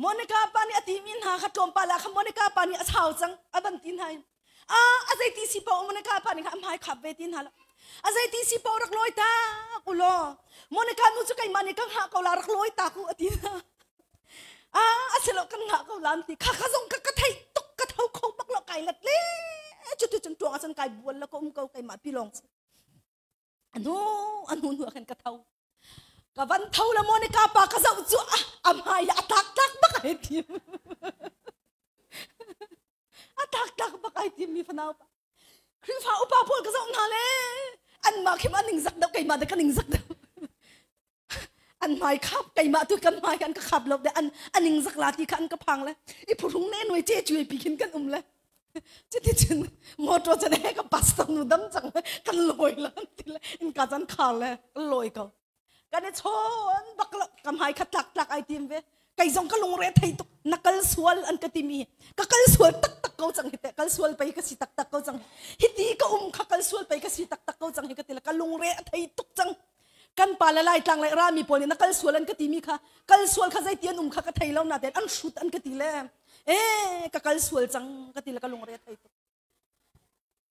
S5: Monica pa nih a timi hna kha tlawmpal ah kha Monica pa nih a sau cang a van ti hna a a zeiti si paoh Monica pa nih kha a hmai khap ve ti hna lo a zeiti si paoh rak lawi tak u law Monica nu cu keimah nih ka hngah ko la rak lawi tak u a ti hna a a si lo kan hngah ko la an ti kha kha zong ka ka thei tuk ka tho kho bak lo kai lat le cu tu cun tuang ah cun kai bual la ka um ko keimah pilong anu anu nu khan ka tho ka van tho la Monica pa ka zoh cu a hmai a tak tak bak ai tim a tak tak bak ai tim mi fanau pa Khrihfa upa pawl ka zoh hna le an mah khim an ning zak deuh keimah de ka ning zak deuh an hmai khap keimah tu kan hmai kan ka khap lo de an aning zak la ti kha an ka phang le i phurung ne nuai che chui pi khin kan um le cuti cun motor chan he ka pastor nu dam cang le kan loi la ti le in ka chan khar le kan loi ko kan i chawn bak lo ka hmai kha tlak tlak ai tim ve kei zong ka lungre thei tuk na kal sual an ka timi ka kal sual tak tak ko cang hi te kal sual pei ka si tak tak ko cang hi ti ka um kha kal sual pei ka si tak tak ko cang hi ka ti le ka lungre a thei tuk cang kan pa le lai tlang le rami pawl nih na kal sual an ka timi kha kal sual kha zeiti an um kha ka thei lo na ten an hrut an ka ti le e ka kal sual cang ka ti le ka lungre thei tuk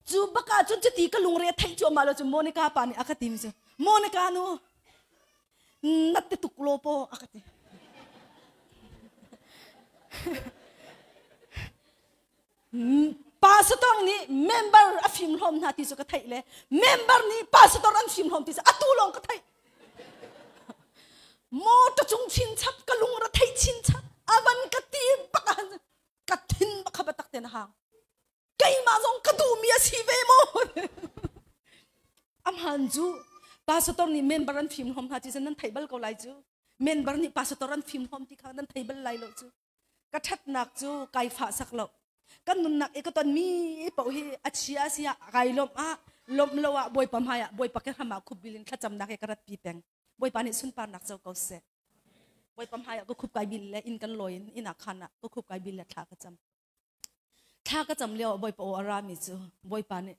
S5: cu baka cun cuti ka lungre theih cu ma lo cu Monica pa nih a ka ti mi cu Monica nu na ti tuk lo po a ka ti Pastor nih member a fim hlawm hna ti cu ka theih le member nih pastor an fim hlawm ti cu atu lawng ka theih. Motor cung chin chap ka lung ra thei chin chap avan ka ti bak ah ka thin bak kha tak ten hang. Keimah zong ka duhmi a si ve maw? Amhan cu pastor nih member an fim hlawm hna ti nan thei bal ko lai cu. Member nih pastor an fim hlawm ti kha nan thei bal lai lo cu. Ka ṭhatnak cu kai fah sak lo. Kan nunnak i ka tonmi paoh hi a chia a si ah kai lawmh ah lawmh lo ah Bawipa hmai ah Bawipa ke hram ah khupbil in thlacamnak he ka ratpi peng. Bawipa nih sunparnak co ko seh. Bawipa hmai ah ka khup kai bil le inn kan lawi in inn ah khan ah ka khup kai bil le thla ka cam. Thla ka cam lio ah Bawipa aw a ra mi cu Bawipa nih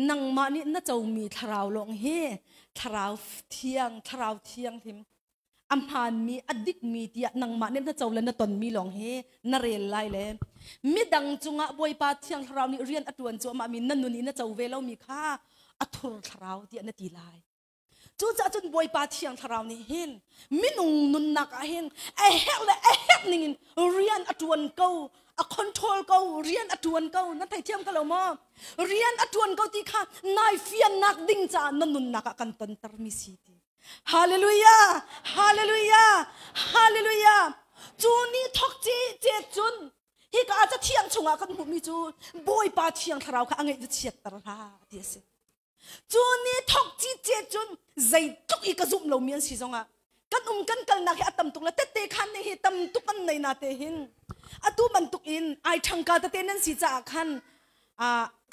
S5: nangmah nih na comi thlarau lawng hi thlarau thiang thlarau thianghlim a hmaanmi a dikmi tiah nangmah nih na co le na tonmi lawng hi na rel lai le midang cungah Bawipa thiang thlarau nih rian a ṭuan cuahmah mi na nun i na co ve lomi kha a thur thlarau tiah na ti lai. Cucaah cun Bawipa Thiang Thlarau nih hin minung nunnak ah hin a herh le a herh ningin rian a ṭuan ko, a control ko, rian a ṭuan ko. Na theithiam ko lo maw? Rian a ṭuan ko ti kha nai fiannak ding caah na nunnak ah kan tontermi si ti. Hallelujah! Hallelujah! Hallelujah! Cu ni thok ce ce cun hika ah cathiang chungah kan hmuhmi cu Bawipa Thiang Thlarau kha a ngeih va chiatter hlah ti a si. Cu ni thok cicet cun zeitluk i ka zumh lomi an si zongah kan um kan kalnak hi a tam tuk le tette khan nih hi tam tuk an nei na te hin atu bantuk in ai ṭhangka tete nan si caah khan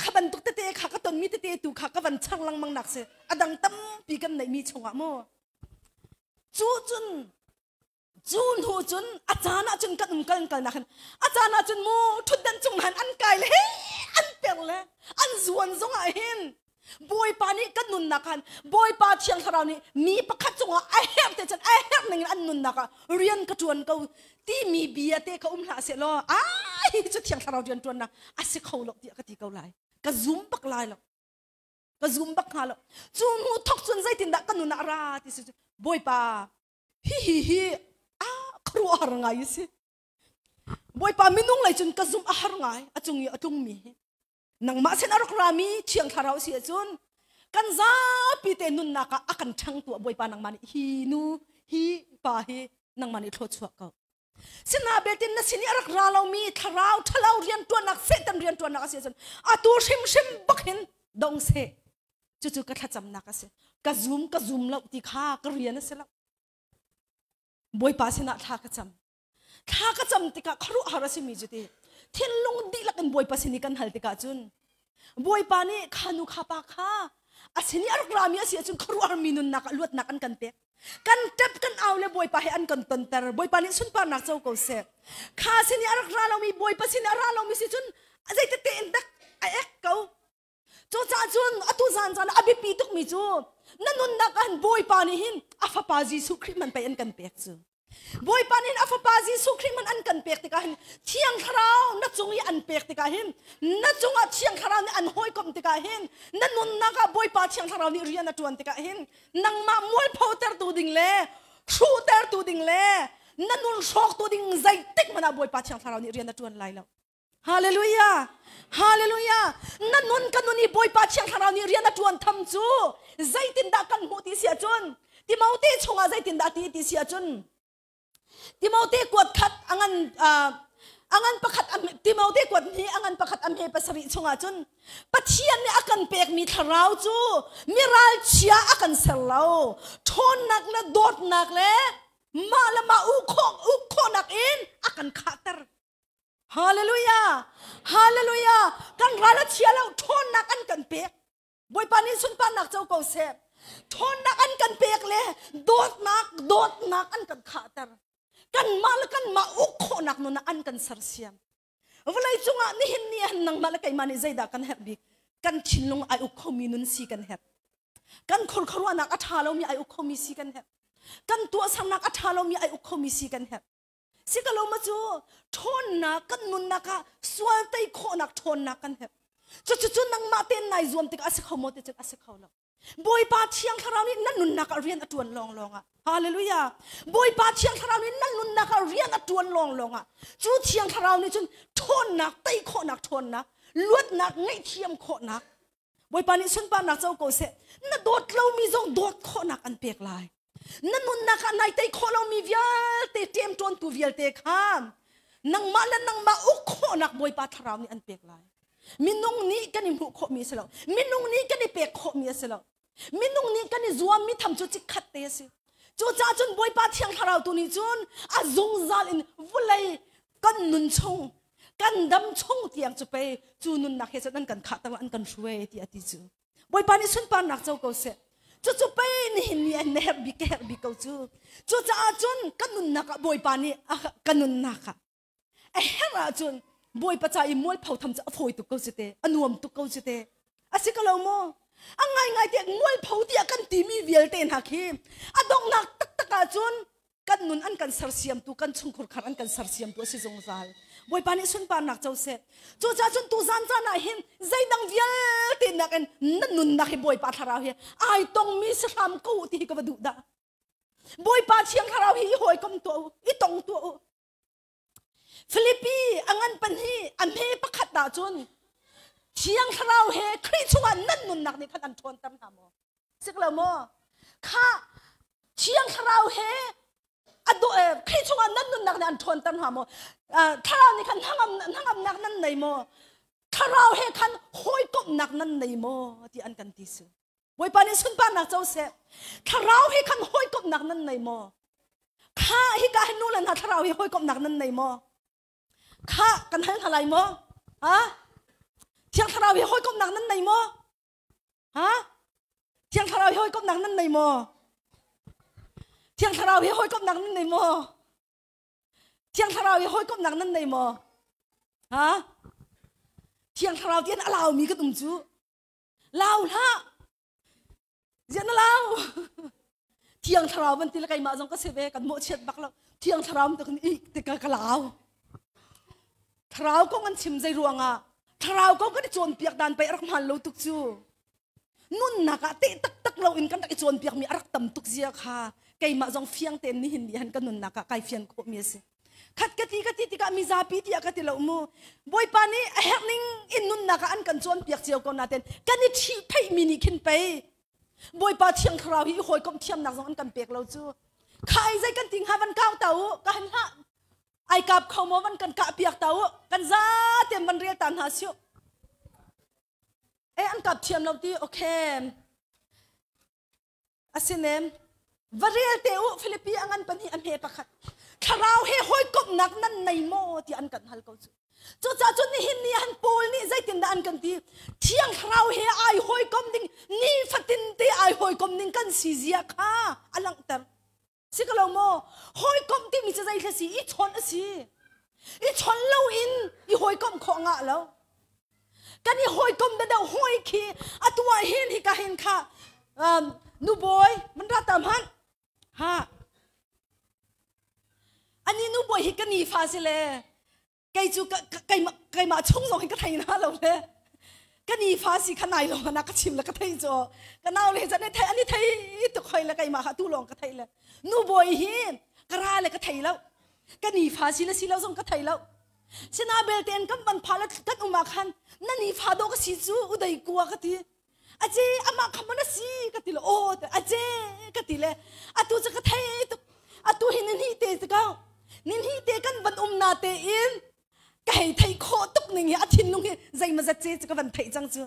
S5: kha bantuk tete kha ka tonmi tete tu kha ka van char lengmang nak si a dang tampi kan neihmi chungah mu cu cun Cu hnu cun a caan ah cun kan um kal kal nak hin a caan ah cun mu ṭhutdan cung han an kai le an per le an zuan zong ah hin Bawipa nih kan nunnak khan Bawipa Thiang Thlarau nih mi pakhat cungah a herh te cun a herh ning in an nunnak ah rian ka ṭuan ko timi bia te ka um hlah seh law ai cu Thiang Thlarau rian ṭuannak a si kho lo tiah ka ti ko lai ka zum bak lai lo ka zum bak hnga lo cu hnu thok cun zeitindah ka nun ah ra ti si Bawipa Hihi hi a khuaruahhar ngai a si. Bawipa minung lei cun ka zumh a har ngai a cung i a tlungmi hi. Nangmah sin a rak rami Thiang Thlarau si ahcun kan zapi te nunnak ah a kan ṭhangtu ah Bawipa nangmah nih hi nu hi pa hi nangmah nih thluachuah ko. Sina betin na sin i a rak ra lomi thlarau ṭhalo rianṭuannak Satan rianṭuannak a si ahcun atu hrimhrim bak hin dong seh. Cucu ka thlacamnak a si. Ka zum ka zum lo ti kha ka rian a si lo. Bawipa sinah thla ka cam. Thla ka cam tikah khuaruahhar a simi cu ti thinlung dihlak in Bawipa sin i kan hal tikah cun Bawipa nih kha nu kha pa kha a sin i a rak rami a si ahcun khuaruahhar mi nunnak ah luatnak an kan pek. Kan ṭap kan au le Bawipa he an kan tonter. Bawipa nih sunparnak co ko seh. Kha sin i a rak ra lomi Bawipa sin i a ra lomi si cun zeitete in dak a ek ko. Cucaah cun atu zan zan ah a biapi tukmi cu na nunnak ah hin Bawipa nih hin a fapa Jesuh Khrih man pei an kan pek cu. Bawipa nih hin a fapa Jesuh Khrih man an kan pek tikah hin Thiang Thlarau na cung i an pek tikah hin na cungah Thiang Thlarau nih an hawikomh tikah hin na nunnak ah Bawipa Thiang Thlarau nih rian a ṭuan tikah hin nangmah mualphotertu ding le hruhtertu ding le na nun hrawktu ding zeitik hmanh ah Bawipa Thiang Thlarau nih rian a ṭuan lai lo. Hallelujah! Hallelujah! Na nun ka nun i Bawipa Thiang Thlarau nih rian a ṭuan tham cu zeitindah kan hmuh ti si ahcun Timote chungah zeitindah ti ti si ahcun Timote kuat khat a ngan a ngan pakhat Timote kuat hnih a ngan pakhat a hme pasarih chungah cun Pathian nih a kan pekmi thlarau cu miralchia a kan ser lo ṭhawnnak le dawtnak le mah le mah uk khawhnak in a kan khahter Hallelujah! Hallelujah! Kan ral a chia lo, ṭhawnnak an kan pek. Bawipa nih sunparnak co ko seh. Ṭhawnnak an kan pek le dawtnak, dawtnak an kan khahter. Kanmah le kanmah uk khawhnak nun ah an kan sersiam. Vawlei cungah nihin ni ah nangmah le keimah nih zeidah kan herh bik? Kan thinlung ai uk khomi nun si kan herh. Kan khurkharuahnak a ṭha lomi ai uk khomi si kan herh. Kan tuahsernak a ṭha lomi ai uk khomi si kan herh. Si ka lo ma cu ṭhawnnak kan nunnak ah sual tei khawhnak ṭhawnnak kan herh. Cucu nangmah tein nai zuam tikah a si kho maw ti cun a si kho lo. Bawipa Thiang Thlarau nih na nunnak ah rian a ṭuan lawnglawng ah. Hallelujah. Bawipa Thiang Thlarau nih na nunnak ah rian a ṭuan lawnglawng ah. Cu Thiang Thlarau nih cun ṭhawnnak tei khawhnak ṭhawnnak luatnak ngaihthiam khawhnak Bawipa nih sunparnak co ko seh. Na dawt lomi zong dawt khawhnak an pek lai. Na nunnak ah nai tei khawh lomi vialte ṭemṭawntu vialte kha nangmah le nangmah uk khawhnak Bawipa thlarau nih an pek lai. Minung nih kan i hmuh khawhmi a si lo. Minung nih kan i pek khawhmi a si lo. Minung nih kan i zuammi tham cu chikkhat te a si. Cucaah cun Bawipa Thiang Thlarau tu nih cun a zungzal in vulei kan nun chung kan dam chung tiang cu pei cu nunnak he cun an kan khah an kan hruai ti a ti cu. Bawipa nih sunparnak co ko seh. Cucu pei nihin ni an na herh bik ka herh bik ko cu. Cucaah cun kan nunnak ah Bawipa nih kan nunnak ah a herh ahcun Bawipa ca i mualpho tham cu a fawi tuk ko cu te, a nuam tuk ko cu te. A si ko lo maw? A ngaingai tiah mualpho tiah kan timi vialte hna khi a donghnak taktak ahcun kan nun an kan sersiamtu kan chungkhur khar an kan sersiamtu a si zungzal. Bawipa nih sunparnak co seh. Cucaah cun tuzan caan ah hin zeidang vialte nakin na nunnak hi Bawipa thlarau hi ai tongmi si hram ko ti hi ka va duh dah. Bawipa thiang thlarau hi i hawikom tuah u, i tong tuah u. Filipi a ngan pahnih a hme pakhat ah cun Thiang Thlarau he Khrih chungah nan nunnak nih khan an ṭhawnter hna maw? Sik lo maw? Kha Thiang Thlarau he a Khrih chungah nan nunnak nih an ṭhawnter hna maw? Thlarau nih khan hnangamnak nan nei maw? Thlarau he khan hawikomhnak nan nei maw? Ti an kan ti si. Bawipa nih sunparnak co seh. Thlarau he khan hawikomhnak nan nei maw? Kha hika hin nu le hna thlarau hi hawikomhnak nan nei maw? Kha kan hal hna lai maw? Ha? Thiang thlarau hi hawikomhnak nan nei maw? Ha? Thiang thlarau hi hawikomhnak nan nei maw? Thiang thlarau hi hawikomhnak nan nei maw? Thiang thlarau hi hawikomhnak nan nei maw? Ha? Thiang thlarau tian a laumi kan um cu. Lau hlah. Ziah na lau? Thiang thlarau van ti le keimah zong ka si ve kan mawhchiat bak lo. Thiang thlarau te kan i te ka ka lau. Thlarau kong an chim zei ruangah thlarau kong kan i cawnpiak dan pei a rak hmaan lo tuk cu. Nunnak ah teh taktak lo in kan rak i cawnpiak mi a rak tam tuk zia kha keimah zong fiang tein nihin ni han kan nunnak ah kai fian khawh mi a si. Khat ka ti ka ti tikah mizapi tiah ka ti lo mu. Bawipa nih a herh ning in nunnak ah an kan cawnpiak cio ko nain kan i ṭhihpheih mi nih khin pei Bawipa Thiang Thlarau hi hawikomh thiamnak zong an kan pek lo cu. Kha ai zei kan ti hnga van kau ta u ka han hlah ai kap kho maw van kan kah piak ta u kan za tein van rel ta hna siu. Eh an kap thiam lo ti okay. Asinem va rel te u Filipi a ngan pahnih a hme pakhat thlarau he hawikomhnak nan nei maw ti an kan hal ko cu cucaah cun nihin ni han Paul nih zeitindah an kan ti thiang thlarau he ai hawikom ding ni fatin te ai hawikom ding kan si zia kha a langhter si ko lo maw hawikom timi cu zei si i chawnh a si i chawnh lo in i hawikom khawh ngah lo kan i hawikom da deuh hawi khi atu ah hin hi ka hin kha nu bawi man ra tam han ha ani nu bawi hi ka ni fa si le kei cu keimah chung zong hin ka thei na lo le ka ni fa si kha nai lo na ka chim le ka thei cu ka nau le chan thei ani thei tuk hoi le keimah kha tu lawng ka thei le nu bawi hi ka ra le ka thei lo ka ni fa si le si lo zong ka thei lo sina belte an kan ban pha le kan um ah khan na ni fa do ka si cu udai kua ka ti aje amah kha mana si ka ti le o aje ka ti le atu cu ka thei tuk atu hi ni te te ka ni hi te kan van um na te in ka hei thei khawh tuk ning hi a thinlung hi zeima zat ce cu ka van theih cang cu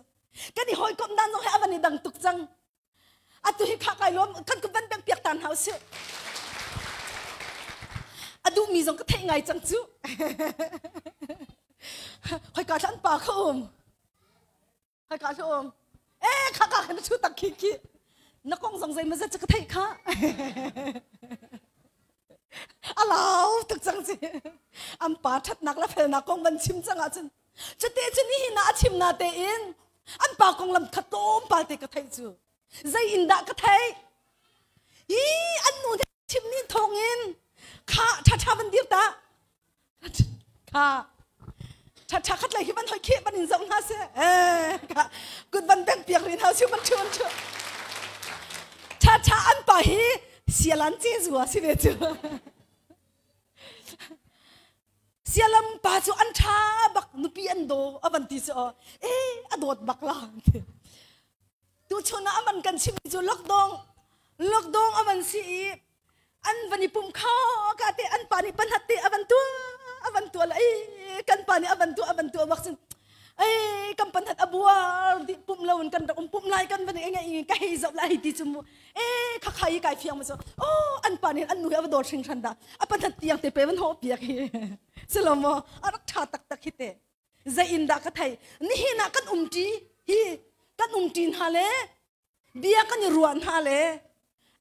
S5: kan i hawikomh dan zong hi a van i dang tuk cang atu hi kha kai lawm kan ku van beng piak tan hau si a duhmi zong ka theih ngai cang cu hoi ka thlan pa kha um hoi ka um e kha ka khan chu tak khi khi na kong zong zei ma zat ka theih kha a lau tuk cang ci an pa thatnak la felnak kong van chim cang ah cun Cute cu nihin ah a chim na tein an pa konglam kha tlawmpal te ka theih cu. Zei in dah ka theih? Hi an nu nih chim ni thawng in kha tha tha van dir ta. Kha tha tha khat lei hi van hoi khi van in zoh hna se. Eh kha kut van beng piak rin hau siu van thu van thu. Tha tha an pa hi sialan ce zua si ve cu. Sialam pa cu an ṭha bak nupi an daw a van ti cu aw e a dawt bak la tuchun ah a van kan chim cu lockdown lockdown a van si i an van i pum kha ka te an pa nih panhat te a van tua a van tua la ei kan pa nih a van tua a van tua bak cun ei kan panhat a buar di pum lo in kan rak um pum lai kan van i ngai ka hei zoh lai ti cu mu e kha kha i kai fiang ma cu oh an pa nih an nu hi a va dawt hringhran dah a panhat tiang te pe van ho piak hi silomo a rak tha taktak hi te zei in dah ka thei nihin ah kan umṭi hi kan umṭi hna le Bia kan i ruah hna le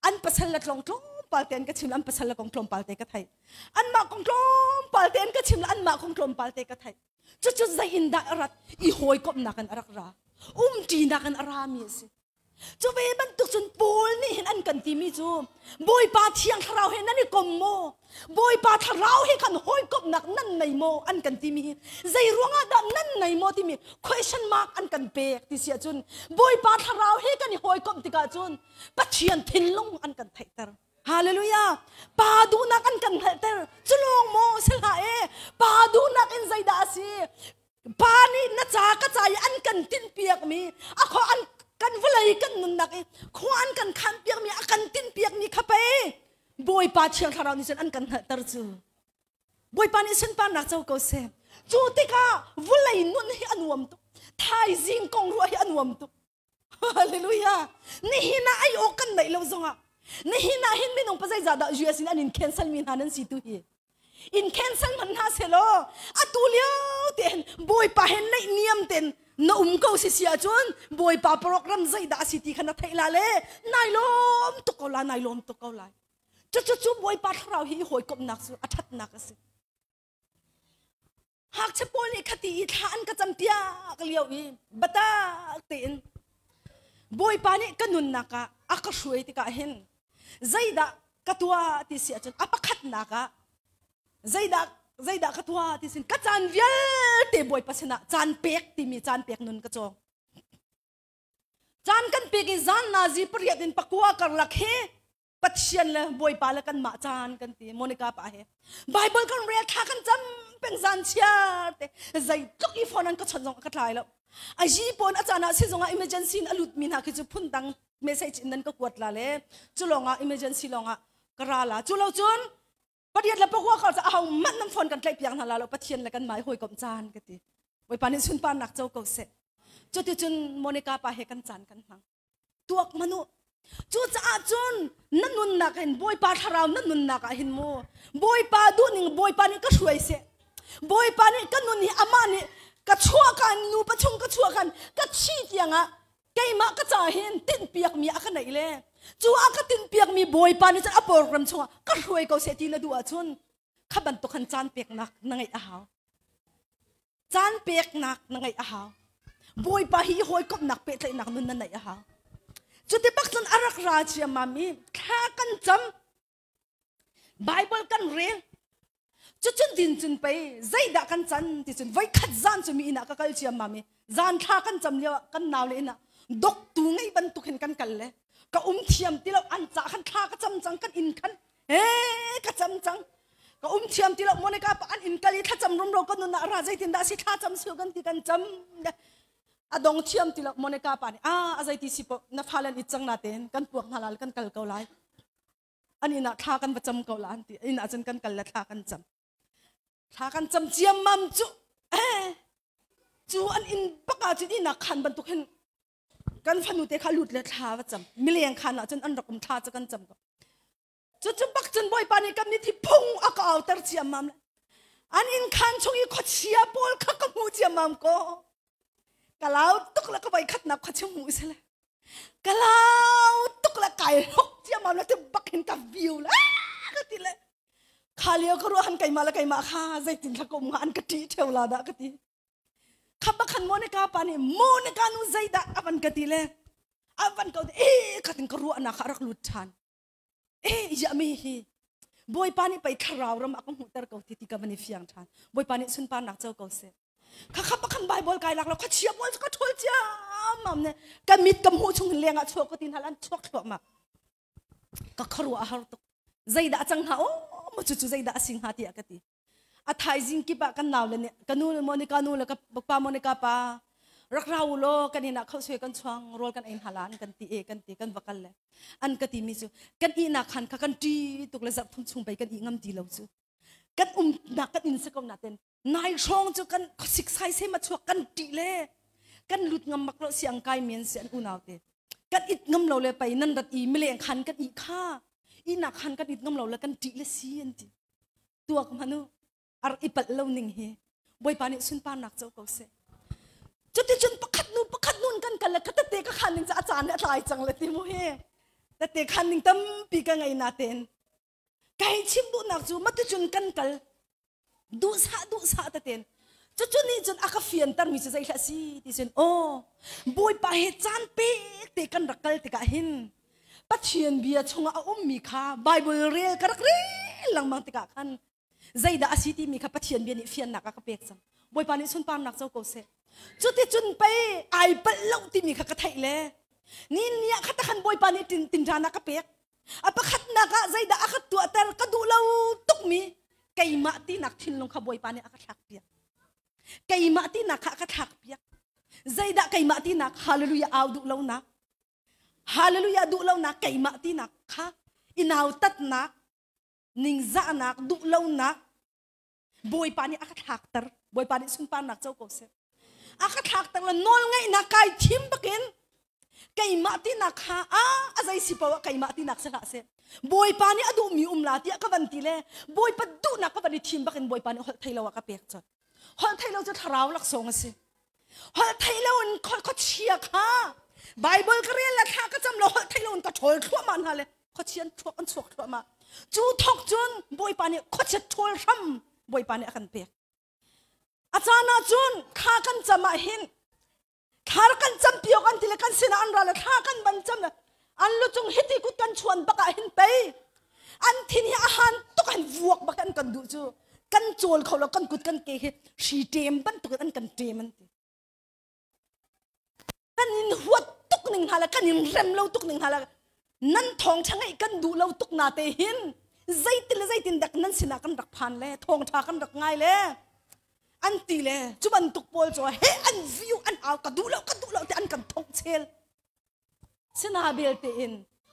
S5: an pasal le tlong tlawmpal te an ka chim an pasal le kong tlawmpal te ka theih. Anmah kong tlawmpal te an ka chim le anmah kong tlawmpal te ka theih. Cucu zei in dah a rat? I hawikomhnak in a rak ra. Umṭinak in a rami a si. Cu ve bantuk cun Paul nih hin an kan timi cu Bawipa Thiang Thlarau he nan i kom maw? Bawipa Thlarau he khan hawikomhnak nan nei maw? An kan timi hi zei ruangah dah nan nei maw timi question mark an kan pek ti si ahcun Bawipa Thlarau he kan i hawikomh tikah cun Pathian thinlung an kan theihter. Hallelujah! Pa duhnak an kan hngalhter. Cu lawng maw si hlah e. Pa duhnak in zeidah a si? Pa nih na ca ka ca i an kan tinhpiakmi a kho an kan vawlei kan nunnak i khua an kan khanpiakmi a kan tinhpiakmi kha pei Bawipa Thiang Thlarau nih cun an kan hngalhter cu. Bawipa nih sunparnak co ko seh. Cu tikah vawlei nun hi a nuam tuk. Thaizing kong ruah hi a nuam tuk. Hallelujah. Nihin ah ai awk kan neih lo zongah nihin ah hin minung pa zeizah dah US in an in cancel mi hna nan si tu hi. In cancel man hna selaw atu lio te Bawipa he neih niam ten na um ko si si ahcun Bawipa program zeidah a si ti kha na theih la le nai lawm tuk ko la nai lawm tuk ko lai. Cucu Bawipa thlarau hi hawikomhnak cu a thatnak a si. Ngakchia pawl nih khati i thla an ka campiak lio i biatak tein Bawipa nih ka nunnak ah a ka hruai tikah hin zeidah ka tuah ti si ahcun a pakhatnak ah zeidah zeidah ka tuah ti sin ka caan vialte Bawipa sinah caan pek timi caan pek nun ka cawng. Caan kan pek i zan nazi pariat in pakua karlak hi Pathian le Bawipa le kanmah caan kan ti Monica pa he Bible kan rel thla kan cam peng zan chiar te zeitluk i phone an ka chawnh zong ka tlai lo a yi pon a caan ah sizung ah emergency in a lut mi hna khi cu phun dang message in nan ka kuat la le cu lawng ah emergency lawng ah ka ra la cu lo cun pariat le pakua kar aho manh nan phone kan tlaih piak hna la lo Pathian le kan mai hawikom caan ka ti Bawipa nih sunparnak co ko seh cuticun Monica pa he kan caan kan hmang tuak manu cucaah cun na nunnak hin Bawipa thlarau na nunnak ah hin mu Bawipa duhning Bawipa nih ka hruai seh Bawipa nih ka nun hi amah nih ka chuah kan nu pachung ka chuah kan ka thi tiangah keimah ka ca hin tinhpiakmi a ka neih le cu a ka tinhpiakmi Bawipa nih cun a program chungah ka hruai ko seh ti na duh ahcun kha bantuk khan caan peknak na ngeih a hau Caan peknak na ngeih a hau. Bawipa hi hawikomhnak pehtlaihnak nun na neih a hau. Cuti bak cun a rak ra ciammam i thla kan cam. Bible kan rel. Cucun din cun pei zeidah kan can ti cun voikhat zan cu mi inn ah ka kal ciammam i zan thla kan cam lio ah kan nau le inn ah doktu ngei bantuk hin kan kal le ka um thiam ti lo an ca khan thla ka cam cang kan inn khan he ka cam cang ka um thiam ti lo Monica pa an in kal i thlacam rumro ka nun ah ra zeitin dah si thlacam siu kan ti kan cam a dong thiam ti lo Monica pa nih a a zeiti si po na fa lan it cang na ten kan puak hna lal kan kal ko lai an inn ah thla kan va cam ko la an ti inn ah cun kan kal le thla kan cam thla kan cam ciam mam cu eh cu an inn bak ah cun inn ah khan bantuk hin kan fanu te kha lut le thla va cam mileng khan ah cun an rak um thla cu kan cam ko cu cu bak cun bawipa nih kan mithi phung a ka auter ciammam le an inn khan chung i khuachia pawl kha ka hmu ciammam ko ka lau tuk le ka voi khatnak khuachia hmu se le ka lau tuk le kai hlok ciammam le ti bak hin ka view le ka ti le kha lio ka ruah han keimah le keimah kha zeitin thla ka um nga an ka ṭih ṭheu la dah ka ti Khapa khan Monica pa nih Monica nu zeidah a van ka ti le a van ko e khatin ka ruahnak kha a rak lut ṭhan e ya mi hi Bawipa nih pei thlarau ram a ka hmuhter ko ti ti ka van i fiang ṭhan Bawipa nih sunparnak co ko seh kha kha pakhan Bible kai lak lo kha chia pawl cu ka ṭhawl ciammam ne ka mit ka hmuh chung leng ah chuak ko tin hal an chuak thluahmah ka khuaruah a har tuk zeidah a cang hnga o mu cu cu zeidah a si hnga tiah ka ti A thaizing kip ah kan nau le nih ka nu Monica nu le ka pa Monica pa rak ra u law kan inn ah khausuai kan chuang rawl kan ei hna la an kan ti e kan ti kan va kal le an ka ti mi cu kan ihnak khan kha kan ṭi tuk le zarh thum chung pei kan ih ngam ti lo cu kan umnak kan inn si ko naten nai hrawng cu kan khuasik sai se ma chuak kan ṭih le kan lut ngam mak lo siang kai men si an unau te kan it ngam lo le pei nan rat i mileng khan kan ih kha ihnak khan kan it ngam lo le kan ṭih le si an ti tuak hmanu ar i palh lo ning hi Bawipa nih sunparnak co ko seh. Cuticun pakhat nu pakhat nun kan kal le ka tete ka khan ning ca a caan a tlai cang le ti mu hi. Tete khan ning tampi ka ngei na ten. Kai chim duhnak cu maticun kan kal duhsah duhsah teten. Cucu nih cun a ka fianter mi cu zei hlah si ti cun aw Bawipa he caan pek te kan rak kal tikah hin Pathian bia chungah a ummi kha Bible rel ka rak rel lengmang tikah khan zeidah a si timi kha Pathian bia nih fiannak a ka pek cang. Bawipa nih sunparnak co ko seh. Cuticun pei ai palh lo timi kha ka theih le ni ni ah kha khan Bawipa nih tin tinṭan a ka pek. A pakhatnak ah zeidah a ka tuahter ka duh lo tukmi keimah tinak thinlung kha Bawipa nih a ka thlak piak. Keimah tinak kha a ka thlak piak. Zeidah keimah tinak hallelujah au duh lonak hallelujah duh lonak keimah tinak kha inau tatnak ningzahnak duhlonak Bawipa nih a ka thlakter. Bawipa nih sunparnak co ko seh. A ka thlakter le nawl ngeihnak kai thim bakin keimah tinak kha a a zei si poah keimah tinak si hlah seh. Bawipa nih a duhmi um la tiah ka van ti le Bawipa duhnak ka van i thim bakin Bawipa nih holh thei lo a ka pek cot. Holh thei lo cu thlarau laksawng a si. Holh thei lo in khuachia kha Bible ka rel le thla ka cam lo holh thei lo in ka ṭhawl thluahmah hna le khuachia an chuak an chuak thluahmah. Cu thawk cun Bawipa nih khuachia ṭhawl hram Bawipa nih a kan pek. A caan ah cun thla kan cam ah hin thla kan cam piok an ti le kan sinah an ra le thla kan van cam le an lu cung hiti kut kan chuan bak ah hin pei an thin hi a han tuk an vuak bak an kan duh cu kan cawl kho lo kan kut kan ke hi hri ṭem bantuk in an kan ṭem an ti kan in huat tuk ning hna le kan in rem lo tuk ning hna le nan thawng ṭha ngeih kan duh lo tuk na te hin zeitin le zeitin dak nan sinah kan rak phan le thawng ṭha kan rak ngai le an ti le cu bantuk pawl cu he an view an au ka duh lo ka duh lo ti an kan thongh chel Sina belte in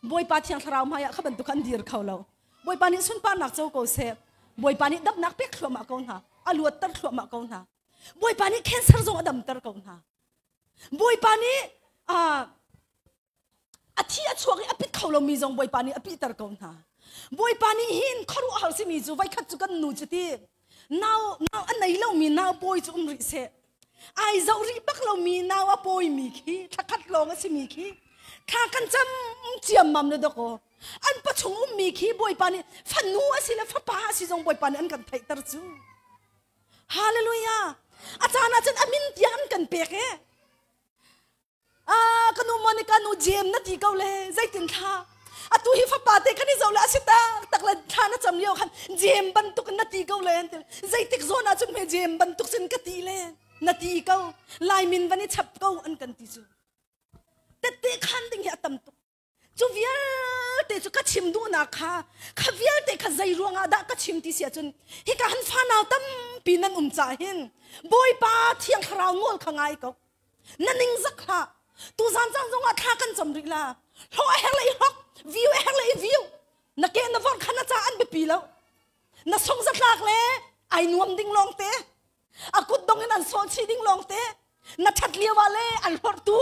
S5: Bawipa Thiang Thlarau hmaiah kha bantuk an dir kho lo. Bawipa nih sunparnak co ko seh. Bawipa nih damnak pek thluahmah ko hna. A luatter thluahmah ko hna. Bawipa nih cancer zong a damter ko hna. Bawipa nih a thi a chuak i a pit kho lomi zong Bawipa nih a pihter ko hna. Bawipa nih hin khuaruahhar simi cu voikhat cu kan nu cu ti nau nau a nei lomi nau pawi cu um rih seh ai zoh rih bak lomi nau a pawimi khi thlakhat lawng a simi khi thla kan cam ciammam le dawkaw an pachung ummi khi Bawipa nih fanu a si le fapa a si zong Bawipa nih an kan theihter cu. Hallelujah. A caan ah cun a min tiang an kan pek e. Ah, ka nu Monica nu Jem na ti ko le zeitin thla atu hi fapa te kan i zo le a si tak tak le thla na cam lio khan Jem bantuk na ti ko le zeitik zawn ah cun hme Jem bantuk sin ka ti le na ti ko Lai min van i chap ko an kan ti cu tette khan ding hi a tam tuk Cu vialte cu ka chim duhnak kha kha vialte kha zei ruangah dah ka chim ti si ahcun hika han fanau tampi nan um caah hin Bawipa Thiang Thlarau nawl kha ngai ko. Na ning zak hlah. Tuzan caan zongah thla kan cam rih la. Hlawh a herh le i hlok, view a herh le i view. Na ke na vor kha na ca an biapi lo. Na sung zatlak le ai nuam ding lawng te. A kut dong in an sawh chih ding lawng te. Na ṭhat lio ah le an hlorhtu.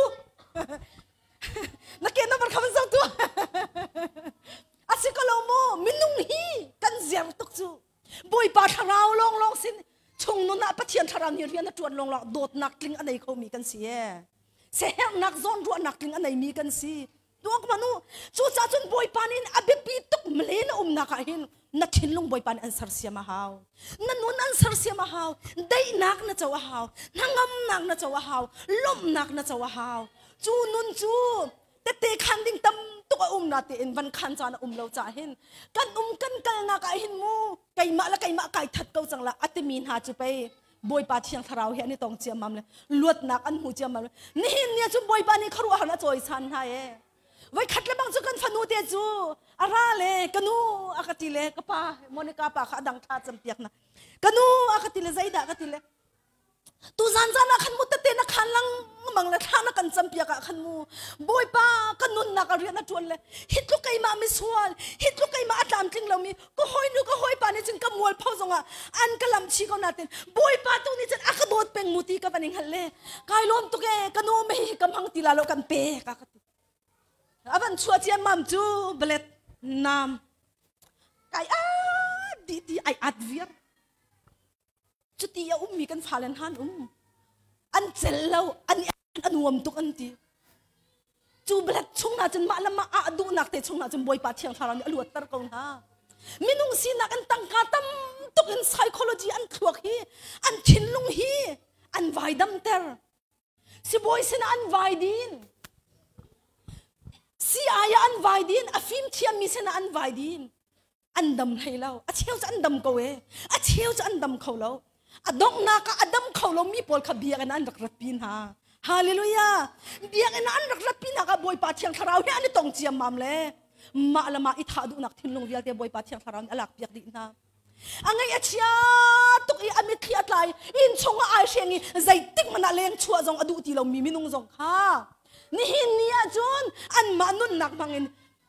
S5: Na ke na var kha van zoh tu. A si ko lo mu minung hi kan ziar tuk cu. Bawipa thlarau lawng lawng sin chung nun ah Pathian thlarau nih rian a ṭuan lawng lawng dawtnak tling a nei khomi kan si e. Sehernak zawnruahnak tling a neimi kan si. Tuak manu cucaah cun Bawipa nih a biapi tuk mle na umnak ah hin na thinlung Bawipa nih an sersiam a hau. Na nun an sersiam a hau. Daihnak na co a hau. Hnangamnak na co a hau. Lawmhnak na co a hau. Cu nun cu tete khan ding tam tuk a um na tein van khan caan a um lo ca hin kan um kan kalnak ah hin mu keimah le keimah kai that ko cang la atimi hna cu pei Bawipa Thiang Thlarau he an i tong ciammam le luatnak an hmu ciammam le nihin ni ah cun Bawipa nih khuaruahhar a cawisan hna e voi khat le bang cu kan fanu te cu a ra le ka nu a ka ti le ka pa Monica pa kha a dang thla cam piak na ka nu a ka ti le zeidah ka ti le tu zan zan ah khan mu tete na khan lang mang le thla na kan cam piak ah khan mu Bawipa ka nunnak a rian a tuan le hi tluk keimah misual hi tluk keimah a tlamtling lomi ka hawinu ka hawipa nih cun ka mualpho zongah an ka lam chi ko natin Bawipa tu nih cun a ka dawt peng mu ti ka van i hngalh le kai lawm tuk e ka nu me hi ka hmang ti la lo kan pe ka ka ti a van chuah ciam mam cu belet nam kai a di ti ai at viar cuti a ummi kan fale han um an. cel lo an anuam tuk an ti cu blat chung na cun mah le mah ah duhnak te chung na cun Bawipa Thiang Thlarau nih a luatter ko hna. Minung sinak an tangka tam tuk in psychology an thluak hi an thinlung hi an vai damter. Sibawi sinah an vai din. Si-ai ah an vai din, a fim thiammi sinah an vai din. An dam hlei lo. A cheu cu an dam ko e. A cheu cu an dam kho lo. A donghnak ah a dam kho lo mi pawl kha biakinn an rak ratpi hna. Hallelujah! Biakinn an rak ratpi hna ah Bawipa Thiang Thlarau he an i tong ciammam le mah le mah i thah duhnak thinlung vialte Bawipa Thiang Thlarau nih a lakpiak dih hna. A ngaih a chia tuk i a mitthli a tlai inn chung ah ai hreng i zeitik hmanh ah leng chuah zong a duh ti lomi minung zong kha nihin ni ah cun anmah nunnak hmangin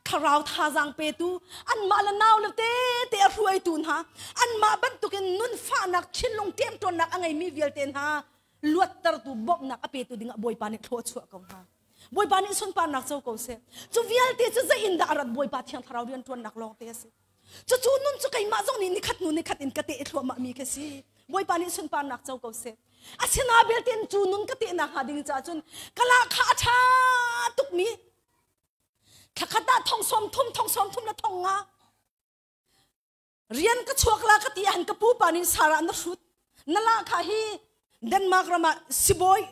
S5: thlarau thazaang petu anmah le nau le te te a hruaitu hna anmah bantukin nun fahnak thinlung ṭemṭawnnak a ngeimi vialte hna luattertu bawmhnak a petu dingah Bawipa nih thlua chuah ko hna. Bawipa nih sunparnak co ko seh. Cu vialte cu zei in dah a rat Bawipa Thiang Thlarau rianṭuannak lawng te a si. Cucu nun cu keimah zong nih nikhat hnu nikhat in ka teh thluahmah mi ka si. Bawipa nih sunparnak co ko seh. Asina belte in cu nun ka tehnak hnga ding caah cun kala kha a ṭha tukmi thlakhat ah thong sawm thum thong sawm thum le thong nga rian ka chuak la ka ti han ka pu pa nih Sarah na hrut na la kha hi Denmark ram ah sibawi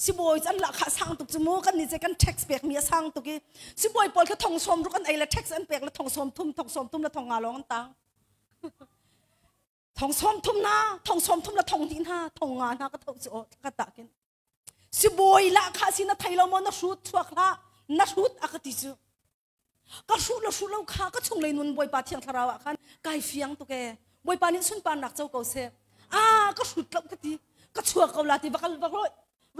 S5: sibawi an la kha sang tuk chu mu kan ni che kan tax pek mi a sang tuk i sibawi pawl kha thong sawm ruk an ei le tax an pek le thong sawm thum thong sawm thum le thong nga lawng an tang thong sawm thum na thong sawm thum le thong hnih na thong nga na ka tho chu o ka ta kin sibawi la kha si na thei lo mo na hrut chuak hlah na hrut a ka ti chu ka hruh lo hruh lo kha ka chung lei nun Bawipa Thiang Thlarau ah khan kai fiang tuk e Bawipa nih sunparnak co ko seh a ka hrut lo ka ti ka chuak ko la ti va kal va loi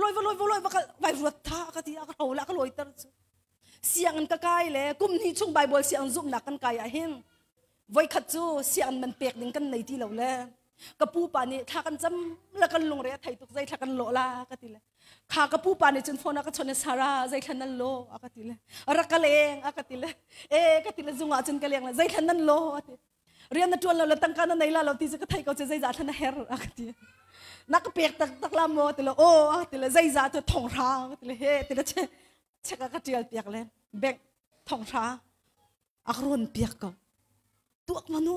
S5: loi va loi va loi va kal vai ruat tha ka ti a ka hro la ka loi ter chu sianginn ka kai le kum hnih chung Bible siang zumhnak kan kai ah hin voikhat cu sianginn man pek ding kan nei ti lo le ka pu pa nih thla kan cam la kan lungre a thei tuk zei thla kan lawh la ka ti le kha ka pu pa nih cun phone a ka chawnh i Sarah zei thla nan law a ka ti le rak ka leng a ka ti le e ka ti le zung ah cun ka leng le zei thla nan law a ti rian na tuan lo le tangka na nei la lo ti cu ka thei ko cu zei za thla na her a ka ti na ka pek tak tak la maw ti le o a ti le zei za cu thong hra ka ti le he ti le che chek a ka tial piak le bank thong hra a ka rawn piak ko tuak manu